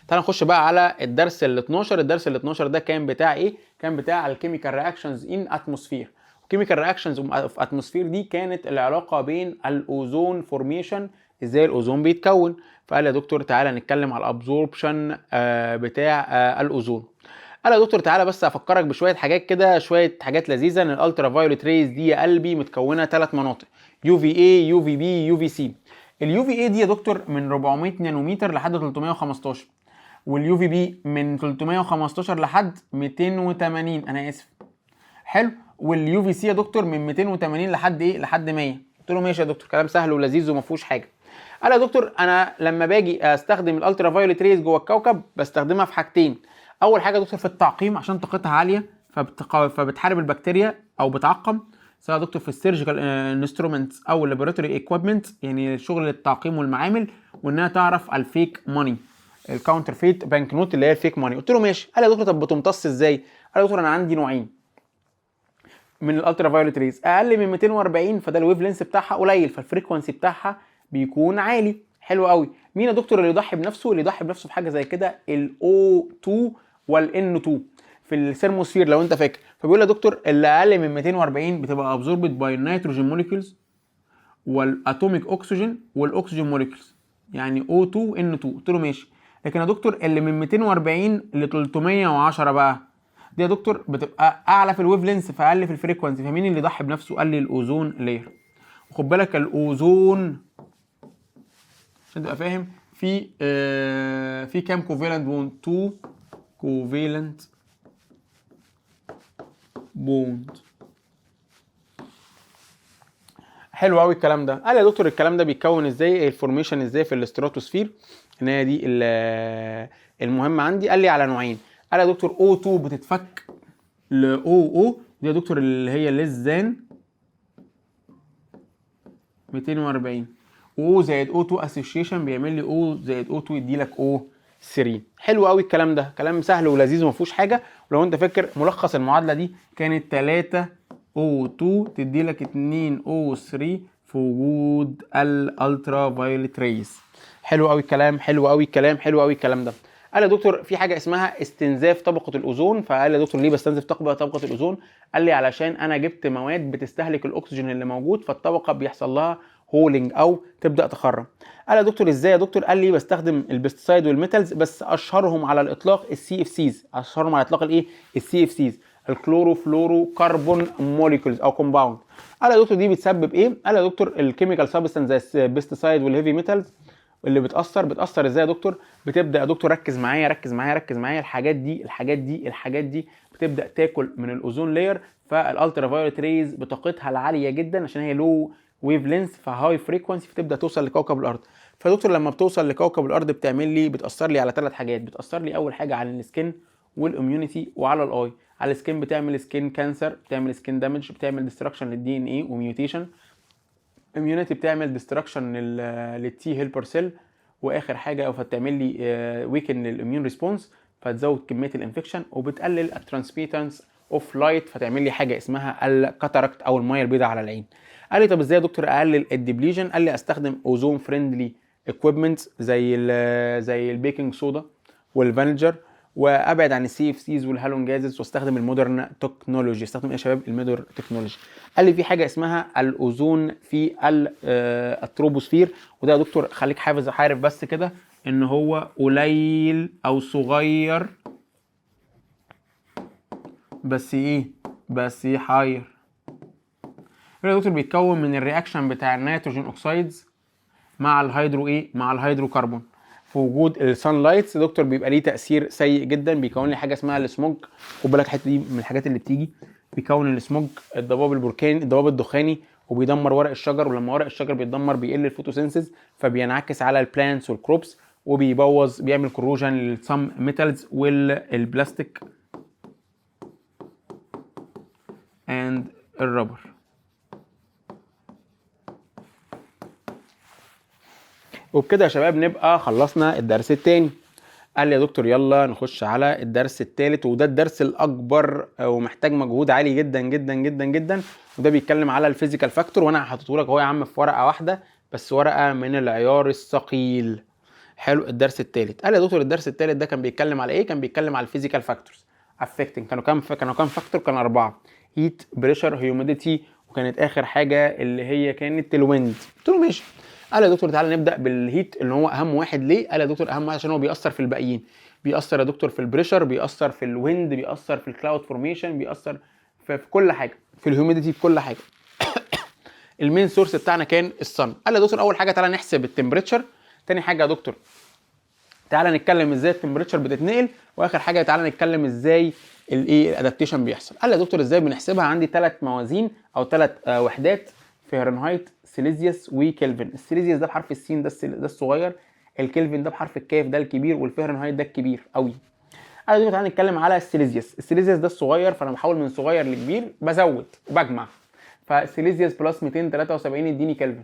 تعالوا نخش بقى على الدرس ال12. الدرس ال12 ده كان بتاع ايه؟ كان بتاع ال chemical reactions in atmosphere. ال chemical reactions of atmosphere دي كانت العلاقة بين ال ozone formation، ازاي الاوزون بيتكون. فقال يا دكتور تعالى نتكلم على ال absorption بتاع الاوزون. قال يا دكتور تعالى بس افكرك بشوية حاجات كده، شوية حاجات لذيذة. ان ال ultraviolet rays دي يا قلبي متكونه 3 مناطق، يو في اي، يو في بي، يو في سي. ال UVA دي يا دكتور من 400 نانومتر لحد 315، وال UVB من 315 لحد 280، انا اسف. حلو. وال UVC يا دكتور من 280 لحد ايه؟ لحد 100. قلت له ماشي يا دكتور، كلام سهل ولذيذ وما فيهوش حاجة. قال يا دكتور انا لما باجي استخدم ال ultraviolet rays جوه الكوكب بستخدمها في حاجتين. اول حاجة يا دكتور في التعقيم عشان طاقتها عالية فبتحارب البكتيريا او بتعقم، سواء يا دكتور في ال surgical instruments او ال laboratory equipment، يعني شغل التعقيم والمعامل، وانها تعرف ال fake money، ال counterfeit banknote اللي هي ال fake money. قلت له ماشي. قال يا دكتور طب بتمتص ازاي؟ قال يا دكتور انا عندي نوعين من ال ultraviolet rays، اقل من 240 فده ال wavelength بتاعها قليل فال frequency بتاعها بيكون عالي. حلو قوي. مين يا دكتور اللي يضحي بنفسه؟ اللي يضحي بنفسه في حاجة زي كده ال O2 وال N2 في ال thermosphere لو انت فاكر. فبيقول يا دكتور اللي اقل من 240 بتبقى absorbed by ال nitrogen molecules وال atomic oxygen وال oxygen molecules، يعني O2 N2. قلت له ماشي. لكن يا دكتور اللي من 240 ل 310 بقى دي يا دكتور بتبقى اعلى في ال wavelength فاقل في ال frequency، فمين اللي ضحي بنفسه؟ قال لي ال ozone layer. وخد بالك الاوزون عشان تبقى فاهم في كام covalent bond؟ 2 covalent bond. حلو قوي الكلام ده. قال يا دكتور الكلام ده بيتكون ازاي؟ ال formation ازاي في الاستراتوسفير؟ ان هي دي المهم عندي. قال لي على نوعين، قال يا دكتور O2 بتتفك ل OO، دي يا دكتور اللي هي less than 240. O زائد O2 association بيعمل لي O زائد O2 يدي لك O3. حلو قوي الكلام ده، كلام سهل ولذيذ وما فيهوش حاجه. ولو انت فاكر ملخص المعادلة دي كانت 3 O2 تدي لك 2 O3 في وجود ال ultraviolet rays. حلو قوي الكلام، حلو قوي الكلام، حلو قوي الكلام ده. قال يا دكتور في حاجة اسمها استنزاف طبقه الاوزون. فقال يا دكتور ليه بستنزف طبقه الاوزون؟ قال لي علشان انا جبت مواد بتستهلك الاكسجين اللي موجود، فالطبقه بيحصل لها holing او تبدا تخرم. قال يا دكتور ازاي يا دكتور؟ قال لي بستخدم ال pesticide وال metals، بس اشهرهم على الاطلاق ال CFCs. اشهرهم على الاطلاق الايه؟ ال CFCs، ال chlorofluorocarbon molecules او compound. قال يا دكتور دي بتسبب ايه؟ قال يا دكتور ال chemical substance زي ال pesticide وال heavy metals اللي بتاثر ازاي يا دكتور؟ بتبدا يا دكتور، ركز معايا ركز معايا ركز معايا، الحاجات دي الحاجات دي الحاجات دي بتبدا تاكل من ال ozone layer، فال ultraviolet rays بطاقتها العالية جدا عشان هي low wavelength ف high frequency، فتبدا توصل لكوكب الارض. فدكتور لما بتوصل لكوكب الارض بتعمل لي، بتاثر لي على ثلاث حاجات. بتاثر لي اول حاجة على ال skin وال immunity وعلى ال eye. على ال skin بتعمل skin cancer، بتعمل skin damage، بتعمل destruction لل DNA و mutation. immunity بتعمل destruction لل T helper cell. واخر حاجة او فتعمل لي weaken لل immune response، فتزود كمية ال infection، وبتقلل ال transmittance of light، فتعمل لي حاجة اسمها ال cataract او المية البيضاء على العين. قال لي طب ازاي يا دكتور اقلل ال depletion؟ قال لي استخدم ozone friendly equipment زي ال baking soda وال vinegar، وابعد عن ال CFCs وال halon gases، واستخدم ال modern technology. استخدم ايه يا شباب؟ ال modern technology. قال لي في حاجة اسمها الاوزون في التروبوسفير، وده يا دكتور خليك حافظ عارف بس كده ان هو قليل او صغير، بس ايه؟ بس يحير. يا دكتور بيتكون من ال reaction بتاع ال nitrogen oxides مع ال hydro ايه؟ مع الهيدروكربون في وجود ال sunlights. دكتور بيبقى ليه تاثير سيء جدا، بيكون لي حاجة اسمها السموج. خد بالك الحتة دي من الحاجات اللي بتيجي، بيكون السموج، الضباب البركاني، الضباب الدخاني، وبيدمر ورق الشجر. ولما ورق الشجر بيتدمر بيقل ال photosynthesis، فبينعكس على ال plants وال crops، وبيبوظ، بيعمل corrosion لل some metals وال plastic and ال rubber. وبكده يا شباب نبقى خلصنا الدرس الثاني. قال لي يا دكتور يلا نخش على الدرس الثالث، وده الدرس الاكبر ومحتاج مجهود عالي جدا جدا جدا جدا، وده بيتكلم على ال physical factor، وانا حاطته لك اهو يا عم في ورقة واحدة بس، ورقة من العيار الثقيل. حلو. الدرس الثالث قال يا دكتور الدرس الثالث ده كان بيتكلم على ايه؟ كان بيتكلم على ال physical factors affecting. كانوا كام factor؟ كان 4: heat، pressure، humidity، وكانت اخر حاجة اللي هي كانت ال wind. قلت له ماشي. قال يا دكتور تعالى نبدا بال heat اللي هو اهم واحد. ليه؟ قال يا دكتور اهم واحد عشان هو بيأثر في الباقيين، بيأثر يا دكتور في ال pressure، بيأثر في ال wind، بيأثر في ال cloud formation، بيأثر في كل حاجة، في ال humidity، في كل حاجة. ال main source بتاعنا كان ال sun. قال يا دكتور اول حاجة تعالى نحسب ال temperature، تاني حاجة يا دكتور تعالى نتكلم ازاي ال temperature بتتنقل، واخر حاجة تعالى نتكلم ازاي الايه ال adaptation بيحصل. قال يا دكتور ازاي بنحسبها؟ عندي 3 موازين او 3 وحدات: فهرنهايت، سيليزيوس، وكلفن. السيليزيوس ده بحرف السين، ده الصغير، الكلفن ده بحرف الكاف ده الكبير، والفهرنهايت ده الكبير قوي. قال يا دكتور تعالى نتكلم على السيليزيوس. السيليزيوس ده الصغير، فانا بحول من صغير لكبير، بزود وبجمع، ف Celsius plus 273 يديني كلفن،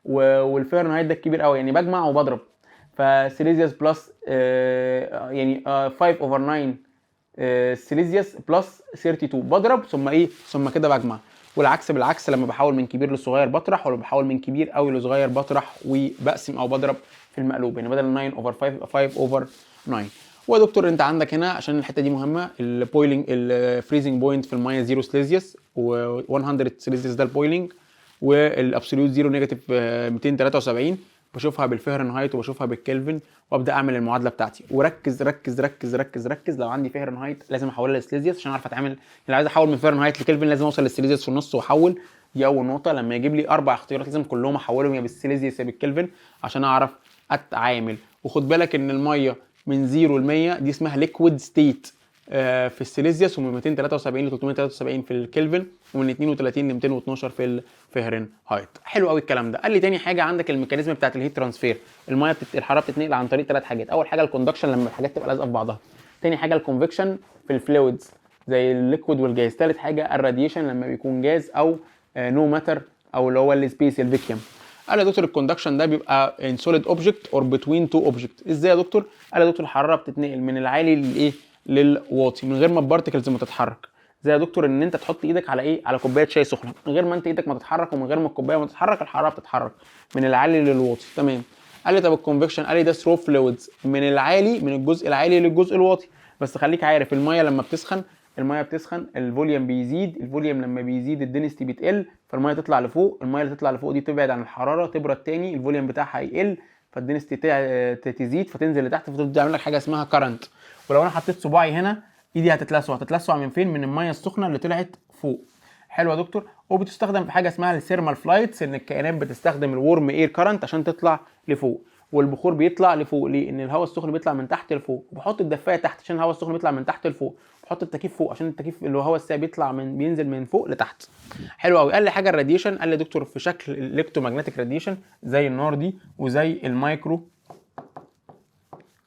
والفهرنهايت ده الكبير قوي، يعني بجمع وبضرب، ف Celsius plus يعني 5 over 9 Celsius plus 32، بضرب ثم ايه؟ ثم كده بجمع. والعكس بالعكس، لما بحول من كبير لصغير بطرح، ولما بحول من كبير قوي لصغير بطرح وبقسم او بضرب في المقلوب، يعني بدل 9 over 5 يبقى 5 over 9. ويا دكتور انت عندك هنا عشان الحتة دي مهمة، ال boiling ال freezing point في المية 0 سيليزيوس، و100 سيليزيوس ده ال boiling، وال absolute 0 negative 273. بشوفها بالفهرنهايت وبشوفها بالكلفن وابدا اعمل المعادلة بتاعتي. وركز ركز ركز ركز ركز، لو عندي فهرنهايت لازم احولها لسيليزيوس عشان اعرف اتعامل. لو عايز احول من فهرنهايت لكلفن لازم اوصل للسيليزيوس في النص واحول. دي اول نقطة. لما يجيب لي 4 اختيارات لازم كلهم احولهم يا بالسيليزيوس يا بالكلفن عشان اعرف اتعامل. وخد بالك ان المية من 0 ل 100 دي اسمها liquid state في السيليزيوس، ومن 273 ل 373 في الكلفن، ومن 32 ل 212 في الفهرنهايت. حلو قوي الكلام ده. قال لي تاني حاجة عندك ال mechanism بتاعت ال heat transfer. المية الحرارة بتتنقل عن طريق 3 حاجات. اول حاجة ال conduction لما الحاجات تبقى لازقه في بعضها. تاني حاجة ال convection في ال fluids زي ال liquid وال gas. تالت حاجة ال radiation لما بيكون جاز او no matter او اللي هو ال space ال vacuum. قال يا دكتور ال conduction ده بيبقى in solid object or between two object. ازاي يا دكتور؟ قال يا دكتور الحرارة بتتنقل من العالي للايه؟ للواطي من غير ما ال particles ما تتحرك. زي يا دكتور ان انت تحط ايدك على ايه؟ على كوباية شاي سخنة، من غير ما انت ايدك ما تتحرك ومن غير ما الكوباية ما تتحرك الحرارة بتتحرك من العالي للواطي. تمام. قال لي طب ال convection؟ قال لي ده through fluids من العالي، من الجزء العالي للجزء الواطي. بس خليك عارف المية لما بتسخن، المية بتسخن ال volume بيزيد، ال volume لما بيزيد ال density بتقل، فالميه تطلع لفوق، المية اللي تطلع لفوق دي تبعد عن الحرارة تبرد تاني، ال volume بتاعها يقل، فال density تزيد فتنزل لتحت، فتبدا تعمل لك حاجة اسمها current. ولو انا حطيت صباعي هنا ايدي هتتلسع. هتتلسع من فين؟ من المية السخنة اللي طلعت فوق. حلو يا دكتور. وبتستخدم في حاجة اسمها ال thermal flights، ان الكائنات بتستخدم ال warm air current عشان تطلع لفوق، والبخور بيطلع لفوق ليه؟ ان الهواء السخن بيطلع من تحت لفوق. وبحط الدفايه تحت عشان الهواء السخن بيطلع من تحت لفوق، بحط التكييف فوق عشان التكييف اللي هو الهواء الساقع بيطلع من بينزل من فوق لتحت. حلو قوي. قال لي حاجة ال radiation، قال لي يا دكتور في شكل ال electromagnetic radiation زي النار دي وزي ال micro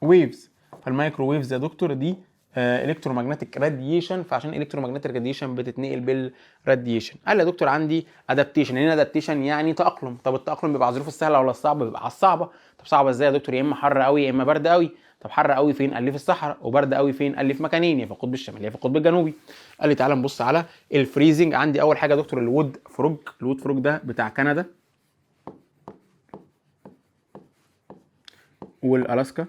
waves. فال microwaves يا دكتور دي electromagnetic radiation، فعشان electromagnetic radiation بتتنقل بال radiation. قال لي يا دكتور عندي adaptation. يعني adaptation يعني تاقلم. طب التاقلم بيبقى على الظروف السهلة ولا الصعبة؟ بيبقى على الصعبة. طب صعبة ازاي يا دكتور؟ يا اما حر قوي يا اما برد قوي. طب حر قوي فين؟ قال لي في الصحراء. وبرد قوي فين؟ قال لي في مكانين، يا في القطب الشمالي يا في القطب الجنوبي. قال لي تعالى نبص على ال freezing. عندي اول حاجة يا دكتور ال wood frog. ال wood frog ده بتاع كندا والالاسكا.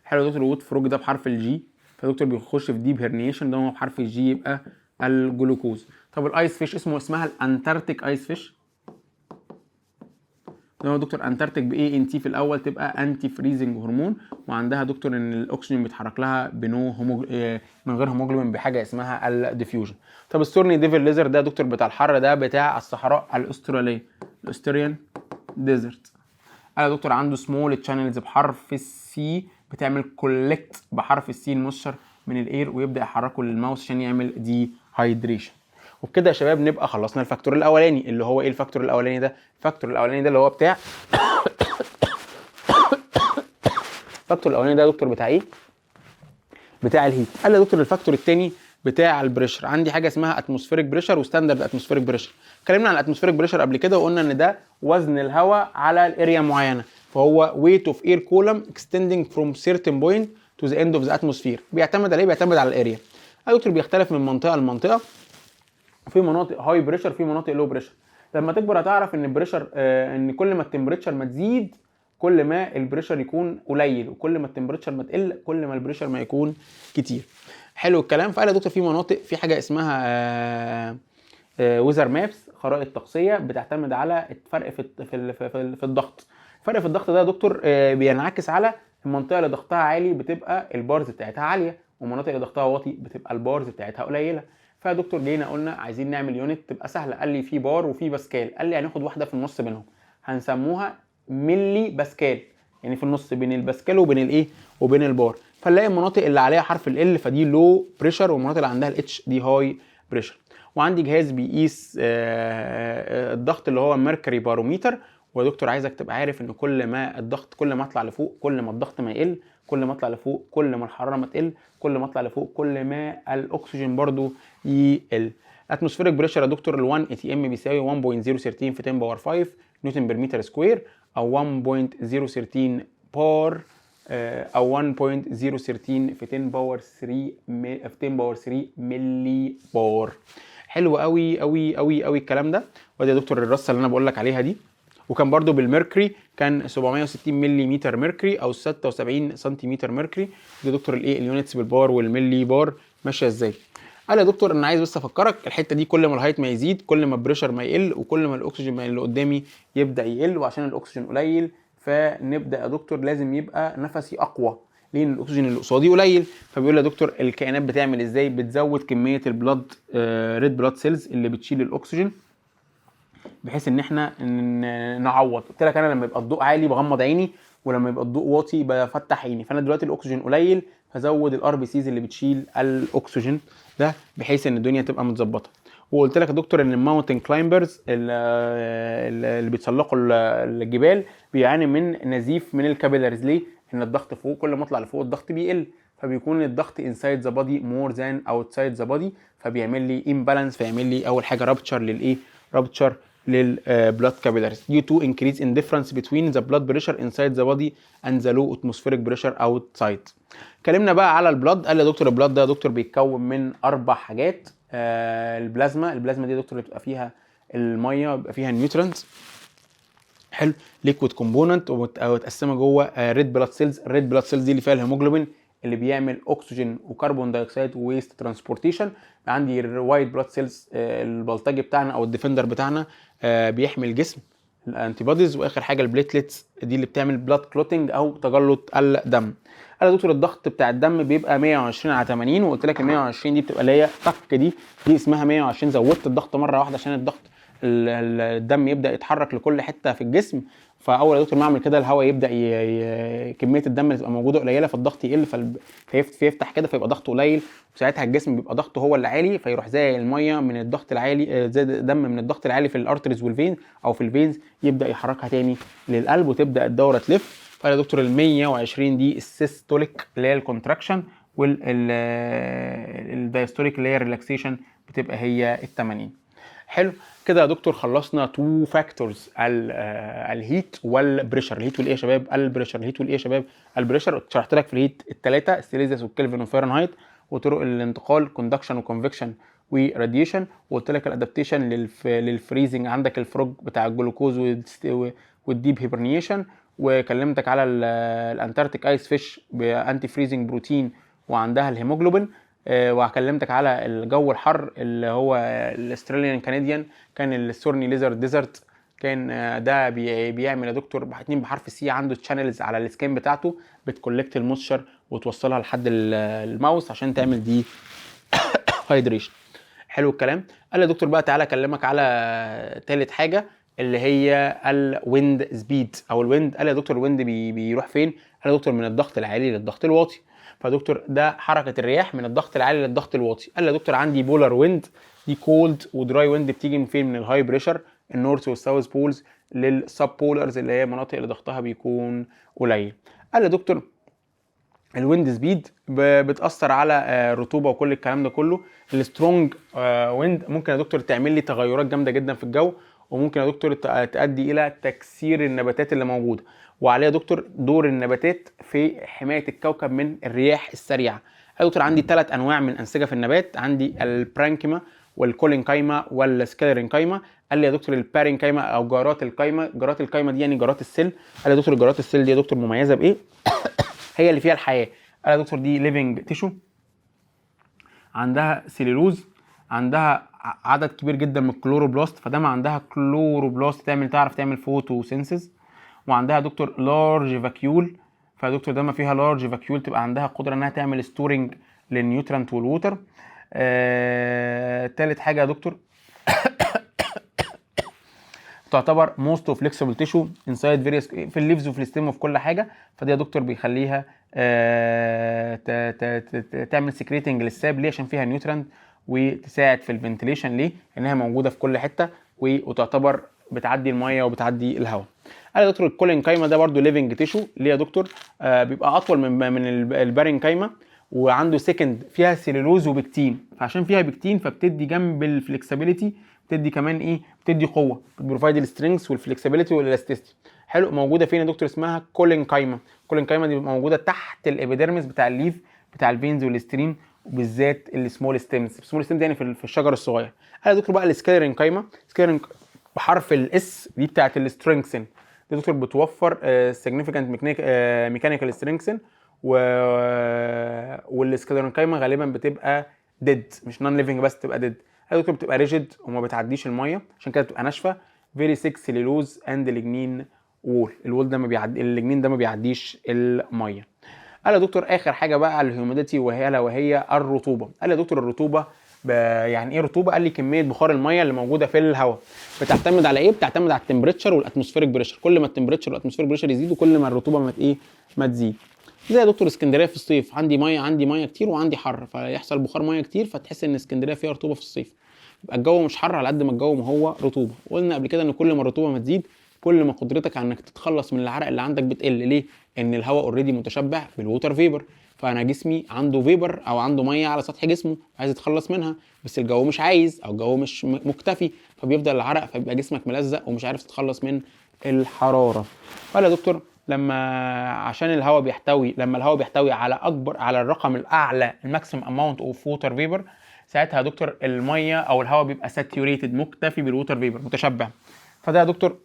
حلو يا دكتور. ال wood frog ده بحرف ال G، فدكتور بيخش في deep hibernation، ده هو بحرف ال G يبقى الجلوكوز. طب ال ice fish اسمها ال Antarctic ice fish، ده هو دكتور Antarctic ب A N T في الاول تبقى anti freezing hormone. وعندها دكتور ان الاكسجين بيتحرك لها ب no hemo من غير هيموجلوبين بحاجة اسمها ال diffusion. طب ال thorny devil lizard ده دكتور بتاع الحر، ده بتاع الصحراء الاسترالية، ال Australian desert. قال يا دكتور عنده small channels بحرف ال C بتعمل collect بحرف ال C ال moisture من ال air ويبدا يحركه لل mouth عشان يعمل dehydration. وبكده يا شباب نبقى خلصنا ال factor الاولاني، اللي هو ايه ال factor الاولاني ده؟ ال factor الاولاني ده اللي هو بتاع ال factor الاولاني ده يا دكتور بتاع ايه؟ بتاع ال heat. قال لي يا دكتور ال factor الثاني بتاع ال pressure. عندي حاجة اسمها atmospheric pressure و standard atmospheric pressure. اتكلمنا عن ال atmospheric pressure قبل كده وقلنا ان ده وزن الهواء على ال area معينة، فهو weight of air column extending from certain point to the end of the atmosphere. بيعتمد على ايه؟ بيعتمد على ال area. يا دكتور بيختلف من منطقة لمنطقه، في مناطق high pressure في مناطق low pressure. لما تكبر هتعرف ان ال pressure ان كل ما ال temperature ما تزيد كل ما ال pressure يكون قليل، وكل ما ال temperature ما تقل كل ما ال pressure ما يكون كتير. حلو الكلام. فقال يا دكتور في مناطق في حاجة اسمها weather maps، خرائط طقسيه بتعتمد على الفرق في الضغط. الفرق في الضغط ده يا دكتور بينعكس على المنطقة اللي ضغطها عالي بتبقى ال bars بتاعتها عالية، والمناطق اللي ضغطها واطي بتبقى ال bars بتاعتها قليله. فيا دكتور جينا قلنا عايزين نعمل unit تبقى سهلة، قال لي في بار وفي باسكال، قال لي هناخد واحدة في النص بينهم هنسموها ملي باسكال، يعني في النص بين الباسكال وبين الايه وبين البار. فنلاقي المناطق اللي عليها حرف ال L فدي low pressure، والمناطق اللي عندها ال H دي high pressure. وعندي جهاز بيقيس الضغط اللي هو mercury barometer. ويا دكتور عايزك تبقى عارف ان كل ما الضغط، كل ما اطلع لفوق كل ما الضغط ما يقل، كل ما اطلع لفوق كل ما الحرارة ما تقل، كل ما اطلع لفوق كل ما الاكسجين برضو يقل. atmospheric pressure يا دكتور ال 1 atm بيساوي 1.013 في 10 power 5 newton per meter square، او 1.013 بار، او 1.013 في 10 power 3 في 10 power 3 ملي بار. حلو قوي قوي قوي قوي الكلام ده. وادي يا دكتور الرصه اللي انا بقول لك عليها دي. وكان برضو بال mercury كان 760 ملي mercury او 76 سنتيمتر mercury. دي دكتور الايه ال units بالبار والملي بار ماشية ازاي. قال يا دكتور انا عايز بس افكرك الحتة دي، كل ما ال height ما يزيد كل ما ال pressure ما يقل، وكل ما الاكسجين ما اللي قدامي يبدا يقل. وعشان الاكسجين قليل فنبدا يا دكتور لازم يبقى نفسي اقوى، ليه؟ ان الاكسجين اللي قصادي قليل. فبيقول يا دكتور الكائنات بتعمل ازاي؟ بتزود كمية ال blood red blood cells اللي بتشيل الاكسجين، بحيث ان احنا نعوض. قلت لك انا لما يبقى الضوء عالي بغمض عيني، ولما يبقى الضوء واطي بفتح عيني. فانا دلوقتي الاكسجين قليل فزود ال RBCs اللي بتشيل الاكسجين ده، بحيث ان الدنيا تبقى متظبطه. وقلت لك يا دكتور ان ال mountain climbers اللي بيتسلقوا الجبال بيعاني من نزيف من ال capillaries. ليه؟ ان الضغط فوق، كل ما اطلع لفوق الضغط بيقل، فبيكون الضغط inside the body more than outside the body، فبيعمل لي imbalance، فيعمل لي اول حاجة rupture للايه؟ rupture لل blood capillaries due to increase in difference between the blood pressure inside the body and the low atmospheric pressure outside. اتكلمنا بقى على ال blood. قال لي يا دكتور ال blood ده يا دكتور بيتكون من اربع حاجات. البلازما، البلازما دي يا دكتور اللي بتبقى فيها الميه، بيبقى فيها nutrients. حلو، liquid component، ومتقسمه جوه red blood cells. ال red blood cells دي اللي فيها الهيموجلوبين اللي بيعمل اكسجين و carbon dioxide و waste transportation. عندي ال white blood cells، البلطجي بتاعنا او ال defender بتاعنا، بيحمي الجسم، ال antibodies. واخر حاجة ال platelets دي اللي بتعمل blood clotting او تجلط الدم. قال يا دكتور الضغط بتاع الدم بيبقى 120 على 80، وقلت لك ال 120 دي بتبقى اللي هي طك، دي اسمها 120، زودت الضغط مرة واحدة عشان الضغط الدم يبدا يتحرك لكل حتة في الجسم. فاول يا دكتور ما اعمل كده الهواء يبدا كمية الدم اللي تبقى موجودة قليله، فالضغط يقل، فيفتح كده فيبقى ضغطه قليل، وساعتها الجسم بيبقى ضغطه هو اللي عالي، فيروح زي المية من الضغط العالي، زي الدم من الضغط العالي في ال arteries وال vein او في ال veins، يبدا يحركها تاني للقلب وتبدا الدورة تلف. فيا دكتور ال 120 دي ال systolic اللي هي ال contraction، وال diastolic اللي هي ال relaxation بتبقى هي ال 80. حلو كده يا دكتور، خلصنا two factors، ال heat وال pressure. ال heat والايه يا شباب؟ ال pressure. ال heat والايه يا شباب؟ ال pressure. شرحت لك في ال heat الثلاثه، السيليزيوس والكلفن والفahrenheit، وطرق الانتقال conduction و convection و radiation، وقلت لك ال adaptation لل freezing، عندك ال frog بتاع الجلوكوز وال deep hibernation، وكلمتك على ال Antarctic ice fish ب anti freezing protein وعندها الهيموجلوبين، وكلمتك على الجو الحر اللي هو ال Australian Canadian، كان ال thorny lizard desert، كان ده بيعمل يا دكتور اتنين بحرف C، عنده channels على ال skin بتاعته بت collect ال moisture وتوصلها لحد ال mouth عشان تعمل dehydration. حلو الكلام. قال لي يا دكتور بقى تعالى اكلمك على تالت حاجة اللي هي ال wind speed او ال wind. قال لي يا دكتور ال wind بيروح فين؟ قال لي يا دكتور من الضغط العالي للضغط الواطي. فدكتور ده حركة الرياح من الضغط العالي للضغط الواطي. قال لي يا دكتور عندي polar wind، دي cold و dry wind، بتيجي من فين؟ من ال high pressure ال north وال south poles لل sub polars اللي هي مناطق اللي ضغطها بيكون قليل. قال لي يا دكتور ال wind speed بتاثر على الرطوبة وكل الكلام ده كله. ال strong wind ممكن يا دكتور تعمل لي تغيرات جامدة جدا في الجو، وممكن يا دكتور تؤدي الى تكسير النباتات اللي موجوده. وعليها يا دكتور دور النباتات في حماية الكوكب من الرياح السريعه. يا دكتور عندي ثلاث انواع من انسجة في النبات، عندي ال parenchyma وال collenchyma وال sclerenchyma. قال لي يا دكتور ال parenchyma او جارات القايمه، جارات القايمة دي يعني جارات ال cell. قال لي يا دكتور جارات ال cell دي يا دكتور مميزة بايه؟ هي اللي فيها الحياه. قال يا دكتور دي living tissue، عندها سيلولوز، عندها عدد كبير جدا من ال chloroplast، فدام عندها chloroplast تعرف تعمل photosynthesis، وعندها دكتور large vacuole، فدكتور ده ما فيها large vacuole تبقى عندها قدره انها تعمل storing لل nutrient وال water. تالت حاجة يا دكتور تعتبر most flexible tissue inside various في ال leaves وفي ال stem وفي كل حاجه. فدي يا دكتور بيخليها تعمل secreting لل sap. ليه؟ عشان فيها nutrient، وتساعد في ال ventilation. ليه؟ انها موجودة في كل حتة وتعتبر بتعدي المية وبتعدي الهواء. قال يا دكتور ال collenchyma ده برضو living tissue. ليه يا دكتور؟ بيبقى اطول من ال parenchyma وعنده thickened، فيها سيلولوز وبكتين، فعشان فيها بكتين فبتدي جنب ال flexibility بتدي كمان ايه؟ بتدي قوه، بت provide ال strength وال flexibility وال elasticity. حلو. موجودة فين يا دكتور؟ اسمها collenchyma. collenchyma دي بتبقى موجودة تحت ال epidermis بتاع ال leaf بتاع ال veins وال stream، وبالذات ال small stems. ال small stems يعني في الشجر الصغير. قال يا دكتور بقى ال sclerenchyma، scleren بحرف ال S دي بتاعت ال strengthen، دي دكتور بتوفر significant mechanical strengthen، وال sclerenchyma غالبا بتبقى dead، مش non living بس تبقى dead. يا دكتور بتبقى rigid وما بتعديش الميه، عشان كده بتبقى ناشفه، very thick cellulose and lignin wall. ال wall ده ما بيعدي، الليجنين ده ما بيعديش الميه. قال يا دكتور اخر حاجة بقى ال humidity، وهي الا وهي الرطوبه. قال يا دكتور الرطوبة يعني ايه رطوبه؟ قال لي كمية بخار المية اللي موجودة في الهواء. بتعتمد على ايه؟ بتعتمد على ال temperature وال atmospheric pressure. كل ما ال temperature وال atmospheric pressure يزيدوا كل ما الرطوبة ما ايه؟ ما تزيد. زي يا دكتور اسكندرية في الصيف، عندي ميه، عندي مية كتير وعندي حر، فيحصل بخار مية كتير، فتحس ان اسكندرية فيها رطوبة في الصيف. يبقى الجو مش حر على قد ما الجو ما هو رطوبة. قلنا قبل كده ان كل ما الرطوبة ما تزيد كل ما قدرتك على انك تتخلص من العرق اللي عندك بتقل. ليه؟ ان الهواء already متشبع بال water vapor، فانا جسمي عنده vapor او عنده مية على سطح جسمه عايز يتخلص منها، بس الجو مش عايز او الجو مش مكتفي، فبيفضل العرق، فبيبقى جسمك ملزق ومش عارف تتخلص من الحرارة. قال يا دكتور لما عشان الهواء بيحتوي، لما الهواء بيحتوي على اكبر، على الرقم الاعلى، ال maximum amount of water vapor، ساعتها يا دكتور المية او الهواء بيبقى saturated، مكتفي بال water vapor، متشبع. فده يا دكتور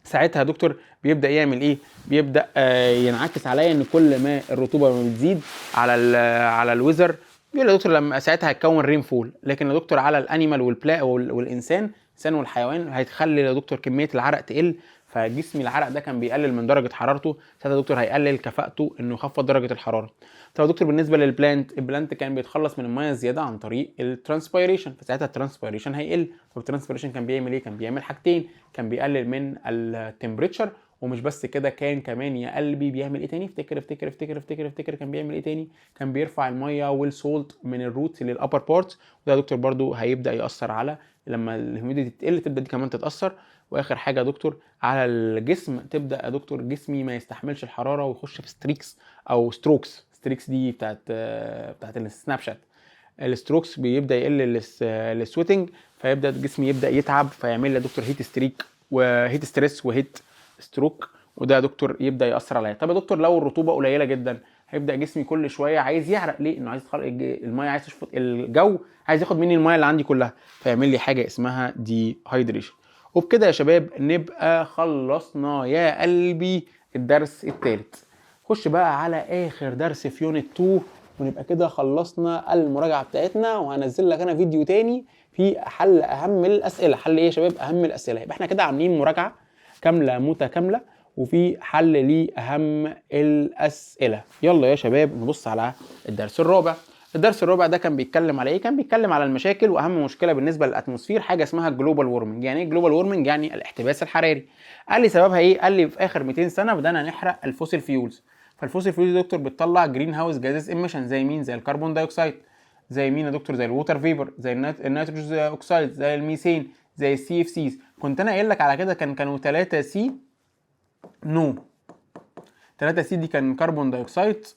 ساعتها يا دكتور بيبدا يعمل ايه؟ بيبدا ينعكس عليا ان كل ما الرطوبة ما بتزيد على ال weather، بيقول يا دكتور لما ساعتها هيتكون rainfall. لكن يا دكتور على ال animal والبلا والانسان، الانسان والحيوان، هيتخلي يا دكتور كمية العرق تقل، فجسمي العرق ده كان بيقلل من درجه حرارته، ساعتها يا دكتور هيقلل كفاءته انه يخفض درجه الحرارة. طب يا دكتور بالنسبة لل plant، ال plant كان بيتخلص من المية الزيادة عن طريق ال transpiration، فساعتها ال transpiration هيقل. طب ال transpiration كان بيعمل ايه؟ كان بيعمل حاجتين، كان بيقلل من ال temperature، ومش بس كده، كان كمان يا قلبي بيعمل ايه تاني؟ افتكر افتكر افتكر افتكر افتكر، كان بيعمل ايه تاني؟ كان بيرفع المية وال salt من ال root لل upper part، وده يا دكتور برضو هيبدا ياثر على لما ال humidity تقل تبدا دي كمان تتاثر. واخر حاجة يا دكتور على الجسم، تبدا يا دكتور جسمي ما يستحملش الحرارة ويخش في streaks او strokes. streaks دي بتاعت السناب شات. ال strokes بيبدا يقل ال sweating، فيبدا الجسم يبدا يتعب، فيعمل لي يا دكتور heat streak و heat stress و heat stroke، وده يا دكتور يبدا ياثر عليا. طب يا دكتور لو الرطوبة قليله جدا، هيبدا جسمي كل شوية عايز يعرق. ليه؟ انه عايز يتخلق المية، عايز تشفط، الجو عايز ياخد مني المية اللي عندي كلها، فيعمل لي حاجة اسمها dehydration. وبكده يا شباب نبقى خلصنا يا قلبي الدرس الثالث. خش بقى على اخر درس في unit 2، ونبقى كده خلصنا المراجعة بتاعتنا. وهنزل لك انا فيديو تاني في حل اهم الاسئله. حل ايه يا شباب؟ اهم الاسئله. يبقى احنا كده عاملين مراجعه كاملة متكاملة وفي حل لاهم الاسئله. يلا يا شباب نبص على الدرس الرابع. الدرس الرابع ده كان بيتكلم على ايه؟ كان بيتكلم على المشاكل، واهم مشكلة بالنسبة لل atmosphere حاجة اسمها global warming. يعني ايه global warming؟ يعني الاحتباس الحراري. قال لي سببها ايه؟ قال لي في اخر 200 سنة بدانا نحرق ال fossil fuels، فال fossil fuels يا دكتور بتطلع greenhouse gases emission، زي مين؟ زي ال carbon dioxide، زي مين يا دكتور؟ زي ال water vapor، زي ال nitrogen oxide، زي الميثين، زي ال CFCs. كنت انا قايل لك على كده، كانوا 3 C، no، 3 C دي كان carbon dioxide،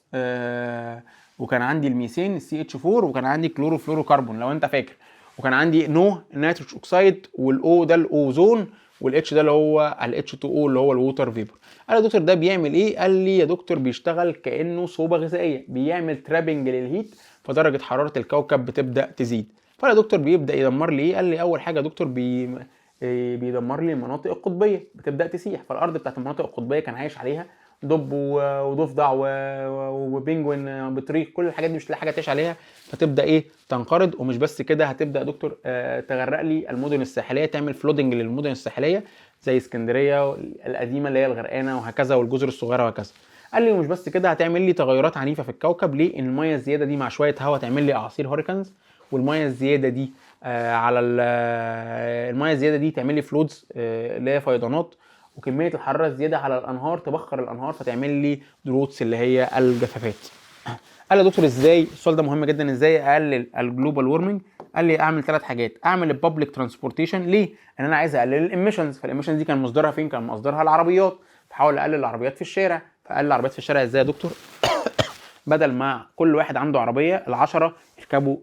وكان عندي الميثين CH4، وكان عندي كلوروفلوروكربون لو انت فاكر، وكان عندي NO nitrous oxide، وال O ده الاوزون، وال H ده اللي هو ال H2O اللي هو ال water vapor. قال يا دكتور ده بيعمل ايه؟ قال لي يا دكتور بيشتغل كانه صوبه غذائيه، بيعمل trapping لل heat، فدرجه حرارة الكوكب بتبدا تزيد. فقال يا دكتور بيبدا يدمر لي ايه؟ قال لي اول حاجة يا دكتور بيدمر لي المناطق القطبيه، بتبدا تسيح، فالارض بتاعت المناطق القطبيه كان عايش عليها دب وضفدع و penguin، بطريق، كل الحاجات دي مش لاقي حاجة تعيش عليها، فتبدا ايه؟ تنقرض. ومش بس كده، هتبدا يا دكتور تغرق لي المدن الساحليه، تعمل flooding للمدن الساحلية زي اسكندرية القديمة اللي هي الغرقانه وهكذا، والجزر الصغيرة وهكذا. قال لي ومش بس كده، هتعمل لي تغيرات عنيفة في الكوكب. ليه؟ ان المية الزيادة دي مع شوية هواء تعمل لي اعاصير hurricanes، والمية الزيادة دي على المية الزيادة دي تعمل لي floods اللي هي فيضانات، وكمية الحرارة الزيادة على الانهار تبخر الانهار فتعمل لي droughts اللي هي الجفافات. قال لي يا دكتور ازاي؟ السؤال ده مهم جدا، ازاي اقلل ال global warming؟ قال لي اعمل ثلاث حاجات. اعمل ال public transportation. ليه؟ ان انا عايز اقلل ال emissions، فال emissions دي كان مصدرها فين؟ كان مصدرها العربيات، فحاول اقلل العربيات في الشارع. فاقلل العربيات في الشارع ازاي يا دكتور؟ بدل ما كل واحد عنده عربيه، العشرة يركبوا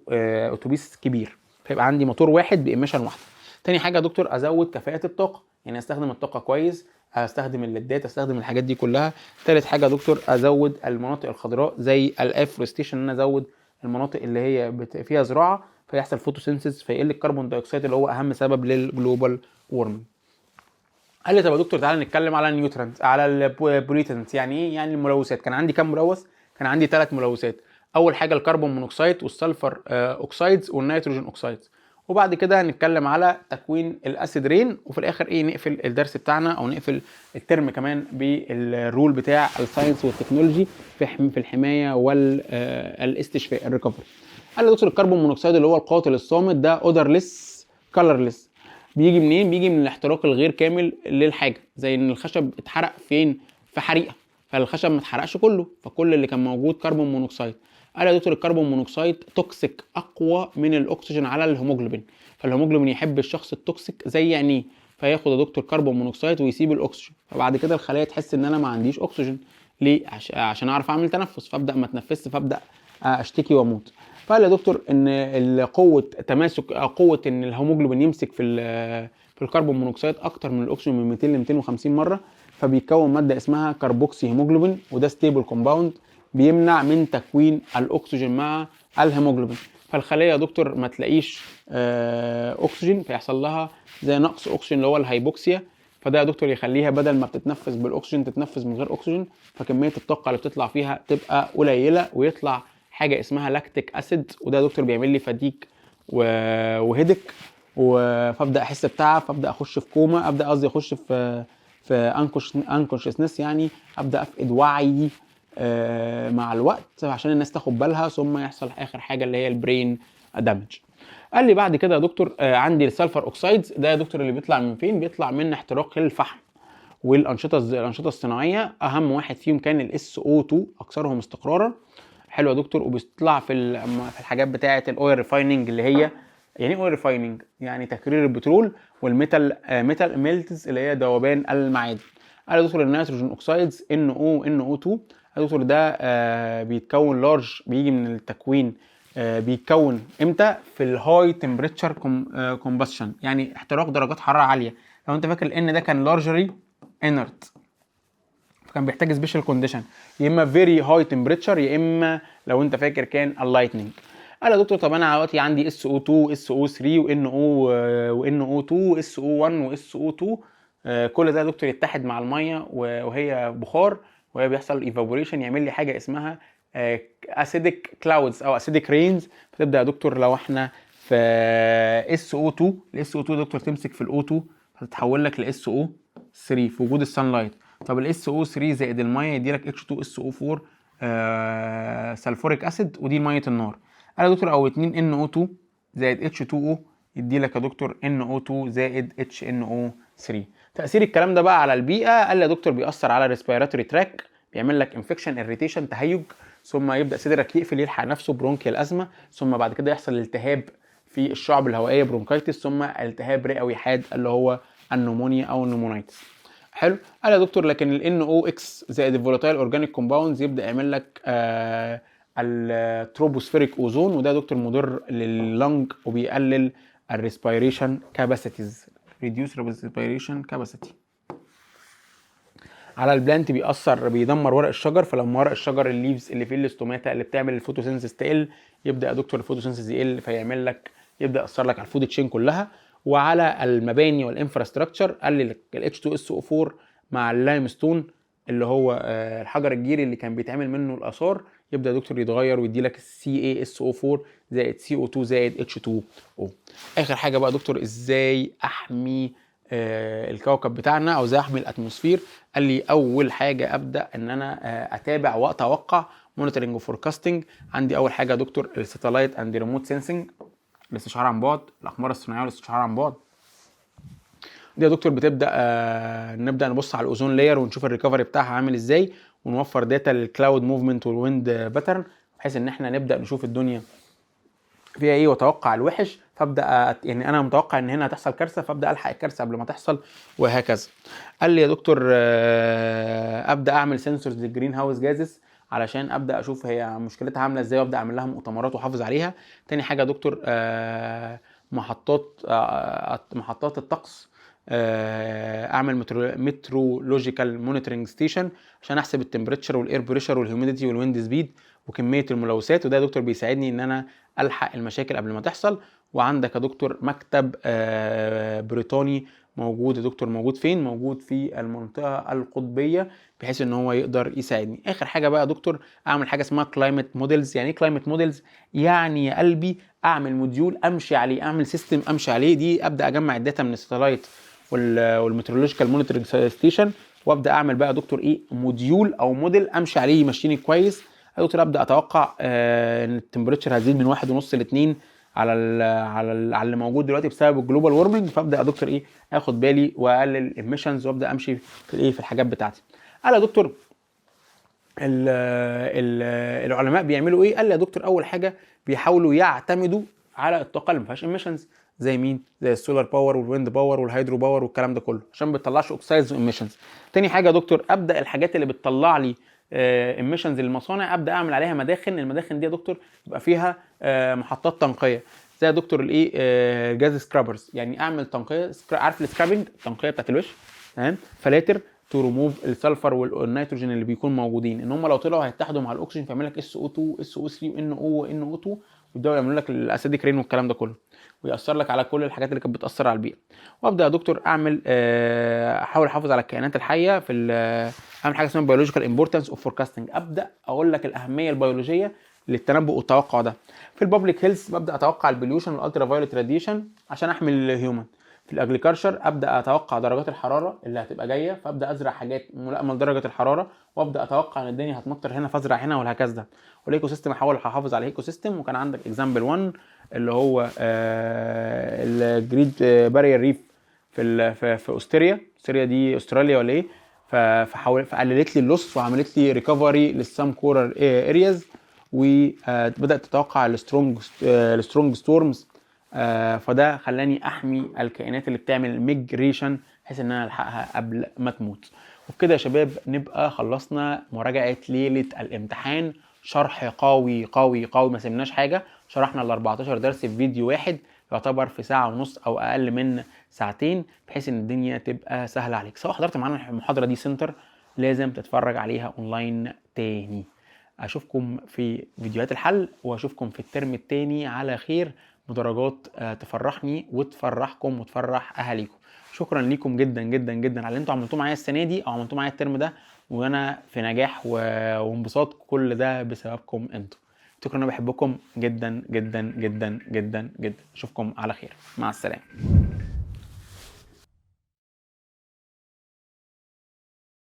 اتوبيس كبير، فيبقى عندي موتور واحد ب emission واحده. تاني حاجة يا دكتور ازود كفاءة الطاقه، يعني استخدم الطاقة كويس، استخدم الليدات، استخدم الحاجات دي كلها. تالت حاجة يا دكتور ازود المناطق الخضراء زي ال afforestation، ان انا ازود المناطق اللي هي فيها زراعه، فيحصل photosynthesis، فيقل ال carbon dioxide اللي هو اهم سبب لل global warming. قال لي طب يا دكتور تعالى نتكلم على ال nutrient، على ال pollutant. يعني ايه؟ يعني الملوثات. كان عندي كام ملوث؟ كان عندي ثلاث ملوثات. اول حاجة ال carbon monoxide وال sulfur oxides وال nitrogen oxides. وبعد كده هنتكلم على تكوين ال acid rain، وفي الاخر ايه؟ نقفل الدرس بتاعنا او نقفل الترم كمان بال role بتاع ال science وال technology في الحماية والاستشفاء، ال recovery. قال لي دكتور ال carbon monoxide اللي هو القاتل الصامت ده odorless colorless، بيجي منين؟ بيجي من الاحتراق الغير كامل للحاجه، زي ان الخشب اتحرق فين؟ في حريقه، فالخشب ما اتحرقش كله، فكل اللي كان موجود carbon monoxide. قال يا دكتور ال carbon monoxide toxic اقوى من الاكسجين على الهيموجلوبين، فالهيموجلوبين يحب الشخص ال toxic زي عينيه، فياخد يا دكتور carbon monoxide ويسيب الاكسجين. فبعد كده الخلية تحس ان انا ما عنديش اكسجين، ليه؟ عشان اعرف اعمل تنفس، فابدا ما اتنفسش، فابدا اشتكي واموت. فقال يا دكتور ان قوة تماسك، قوة ان الهيموجلوبين يمسك في ال carbon monoxide اكتر من الاكسجين من 200 ل 250 مره، فبيكون مادة اسمها carboxyhemoglobin، وده stable compound بيمنع من تكوين الاكسجين مع الهيموجلوبين. فالخليه يا دكتور ما تلاقيش اكسجين، فيحصل لها زي نقص اكسجين اللي هو ال hypoxia. فده يا دكتور يخليها بدل ما بتتنفس بالاكسجين تتنفس من غير اكسجين، فكميه الطاقة اللي بتطلع فيها تبقى قليله، ويطلع حاجة اسمها lactic acid، وده يا دكتور بيعمل لي fatigue و headache، فابدا احس بتعب، فابدا اخش في كوما، ابدا قصدي اخش في unconsciousness، يعني ابدا افقد وعيي مع الوقت عشان الناس تاخد بالها، ثم يحصل اخر حاجة اللي هي ال brain damage. قال لي بعد كده يا دكتور عندي ال sulfur oxides، ده يا دكتور اللي بيطلع من فين؟ بيطلع من احتراق الفحم والانشطه الصناعيه. اهم واحد فيهم كان ال SO2، اكثرهم استقرارا. حلو يا دكتور. وبيطلع في الحاجات بتاعه ال oil refining، اللي هي يعني ايه oil refining؟ يعني تكرير البترول، وال metal metal melts اللي هي ذوبان المعادن. قال يا دكتور ال nitrogen oxides NO NO2 يا دكتور ده بيتكون large، بيجي من التكوين، بيتكون امتى؟ في ال high temperature combustion، يعني احتراق درجات حرارة عاليه. لو انت فاكر ال N ده كان largely inert، فكان بيحتاج special condition، يا اما very high temperature، يا اما لو انت فاكر كان ال lightning. قال يا دكتور طب انا دلوقتي عندي SO 2 SO 3 و NO و NO 2 SO 1 و SO 2، كل ده يا دكتور يتحد مع المية وهي بخار، وهي بيحصل evaporation، يعمل لي حاجة اسمها acidic clouds او acidic rains. فتبدا يا دكتور لو احنا في SO2، ال SO2 دكتور تمسك في ال O2 فتتحول لك ل SO3 في وجود ال sunlight. طب ال SO3 زائد المية يدي لك H2SO4 sulfuric acid، ودي مية النار. قال يا دكتور او 2 NO2 زائد H2O يدي لك يا دكتور NO2 زائد HNO3. تاثير الكلام ده بقى على البيئه، قال لي يا دكتور بيأثر على ال respiratory tract، بيعمل لك infection، irritation، تهيج، ثم يبدا صدرك يقفل يلحق نفسه bronchial asthma، ثم بعد كده يحصل التهاب في الشعب الهوائية bronchitis، ثم التهاب رئوي حاد اللي هو ال pneumonia او ال pneumonitis. حلو. قال يا دكتور لكن ال NOx زائد ال volatile organic compounds يبدا يعمل لك ال tropospheric ozone، وده يا دكتور مضر لل lung وبيقلل ال respiration capacities، reduce respiration capacity. على ال plant بيأثر، بيدمر ورق الشجر، فلما ورق الشجر ال leaves اللي فيه ال stomata اللي بتعمل ال photosynthesis تقل، يبدا يا دكتور ال photosynthesis يقل، فيعمل لك يبدا يأثر لك على ال food chain كلها. وعلى المباني وال infrastructure، قال لي ال H2SO4 مع ال limestone اللي هو الحجر الجيري اللي كان بيتعمل منه الاثار، يبدا يا دكتور يتغير ويدي لك CaSO4 زائد CO2 زائد H2O. اخر حاجة بقى يا دكتور، ازاي احمي الكوكب بتاعنا او ازاي احمي ال atmosphere؟ قال لي اول حاجة ابدا ان انا اتابع واتوقع، monitoring و forecasting. عندي اول حاجة يا دكتور ال satellite and remote sensing، الاستشعار عن بعد، الاقمار الصناعية والاستشعار عن بعد. دي يا دكتور بتبدا نبدا نبص على ال ozone layer ونشوف ال recovery بتاعها عامل ازاي، ونوفر data لل cloud movement وال wind pattern، بحيث ان احنا نبدا نشوف الدنيا فيها ايه واتوقع الوحش. فابدا يعني انا متوقع ان هنا هتحصل كارثه، فابدا الحق الكارثة قبل ما تحصل وهكذا. قال لي يا دكتور ابدا اعمل sensors لل greenhouse gases علشان ابدا اشوف هي مشكلتها عامله ازاي، وابدا اعمل لها مؤتمرات واحافظ عليها. تاني حاجة يا دكتور محطات الطقس، اعمل meteorological monitoring station عشان احسب ال temperature وال air pressure وال humidity وال wind speed وكمية الملوثات، وده يا دكتور بيساعدني ان انا الحق المشاكل قبل ما تحصل. وعندك يا دكتور مكتب بريطاني موجود يا دكتور، موجود فين؟ موجود في المنطقة القطبيه، بحيث ان هو يقدر يساعدني. اخر حاجة بقى يا دكتور اعمل حاجة اسمها climate models. يعني ايه climate models؟ يعني يا قلبي اعمل module امشي عليه، اعمل system امشي عليه. دي ابدا اجمع ال data من ال satellite وال meteorological monitoring station، وابدا اعمل بقى يا دكتور ايه؟ module او موديل امشي عليه يمشيني كويس. يا دكتور ابدا اتوقع ان ال temperature هتزيد من 1.5 ل 2 على اللي موجود دلوقتي بسبب ال global warming، فابدا يا دكتور ايه؟ اخد بالي واقلل ال emissions وابدا امشي في الايه؟ في الحاجات بتاعتي. قال يا دكتور ال ال العلماء بيعملوا ايه؟ قال لي يا دكتور اول حاجة بيحاولوا يعتمدوا على الطاقة اللي ما فيهاش emissions، زي مين؟ زي ال solar power وال wind power وال hydro power والكلام ده كله، عشان ما بتطلعش oxides و emissions. تاني حاجة يا دكتور، ابدا الحاجات اللي بتطلع لي emissions للمصانع ابدا اعمل عليها مداخن. المداخن دي يا دكتور يبقى فيها محطات تنقية زي يا دكتور الايه؟ gas scrubbers، يعني اعمل تنقيه، عارف ال scrubbing؟ التنقية بتاعت الوش، تمام؟ فلاتر تو ريموف السلفر والنيتروجين اللي بيكون موجودين، ان هم لو طلعوا هيتحدوا مع الاكسجين فيعمل لك اس او 2 اس او 3 وان او وان او 2، ويبداوا يعملوا لك ال acidic rain والكلام ده كله، ويأثر لك على كل الحاجات اللي كانت بتأثر على البيئة. وابدا يا دكتور اعمل احاول احافظ على الكائنات الحية في اعمل حاجة اسمها biological importance of forecasting، ابدا اقول لك الاهمية البيولوجية للتنبؤ والتوقع ده. في ال public health ببدا اتوقع ال pollution وال ultraviolet radiation عشان احمي ال human. في ال agriculture ابدا اتوقع درجات الحرارة اللي هتبقى جايه، فابدا ازرع حاجات ملائمه لدرجة الحراره، وابدا اتوقع ان الدنيا هتمطر هنا فازرع هنا وهكذا. وال ecosystem احاول احافظ على ال ecosystem. وكان عندك example 1 اللي هو ال Great Barrier Reef في استريا، استريا دي استراليا ولا ايه؟ فحاول فقللت لي ال loss وعملت لي recovery لل some coral areas، وبدات تتوقع ال strong storms، فده خلاني احمي الكائنات اللي بتعمل migration بحيث ان انا الحقها قبل ما تموت. وبكده يا شباب نبقى خلصنا مراجعه ليلة الامتحان. شرح قوي قوي قوي، ما سيبناش حاجه، شرحنا ال 14 درس في فيديو واحد يعتبر في ساعة ونص او اقل من ساعتين، بحيث ان الدنيا تبقى سهلة عليك. سواء حضرت معانا المحاضرة دي center، لازم تتفرج عليها اونلاين تاني. اشوفكم في فيديوهات الحل، واشوفكم في الترم التاني على خير بدرجات تفرحني وتفرحكم وتفرح اهاليكم. شكرا ليكم جدا جدا جدا على اللي انتوا عملتوه معايا السنة دي او عملتوه معايا الترم ده، وانا في نجاح وانبساط، كل ده بسببكم انتوا. افتكروا ان انا بحبكم جدا جدا جدا جدا جدا. اشوفكم على خير، مع السلامه.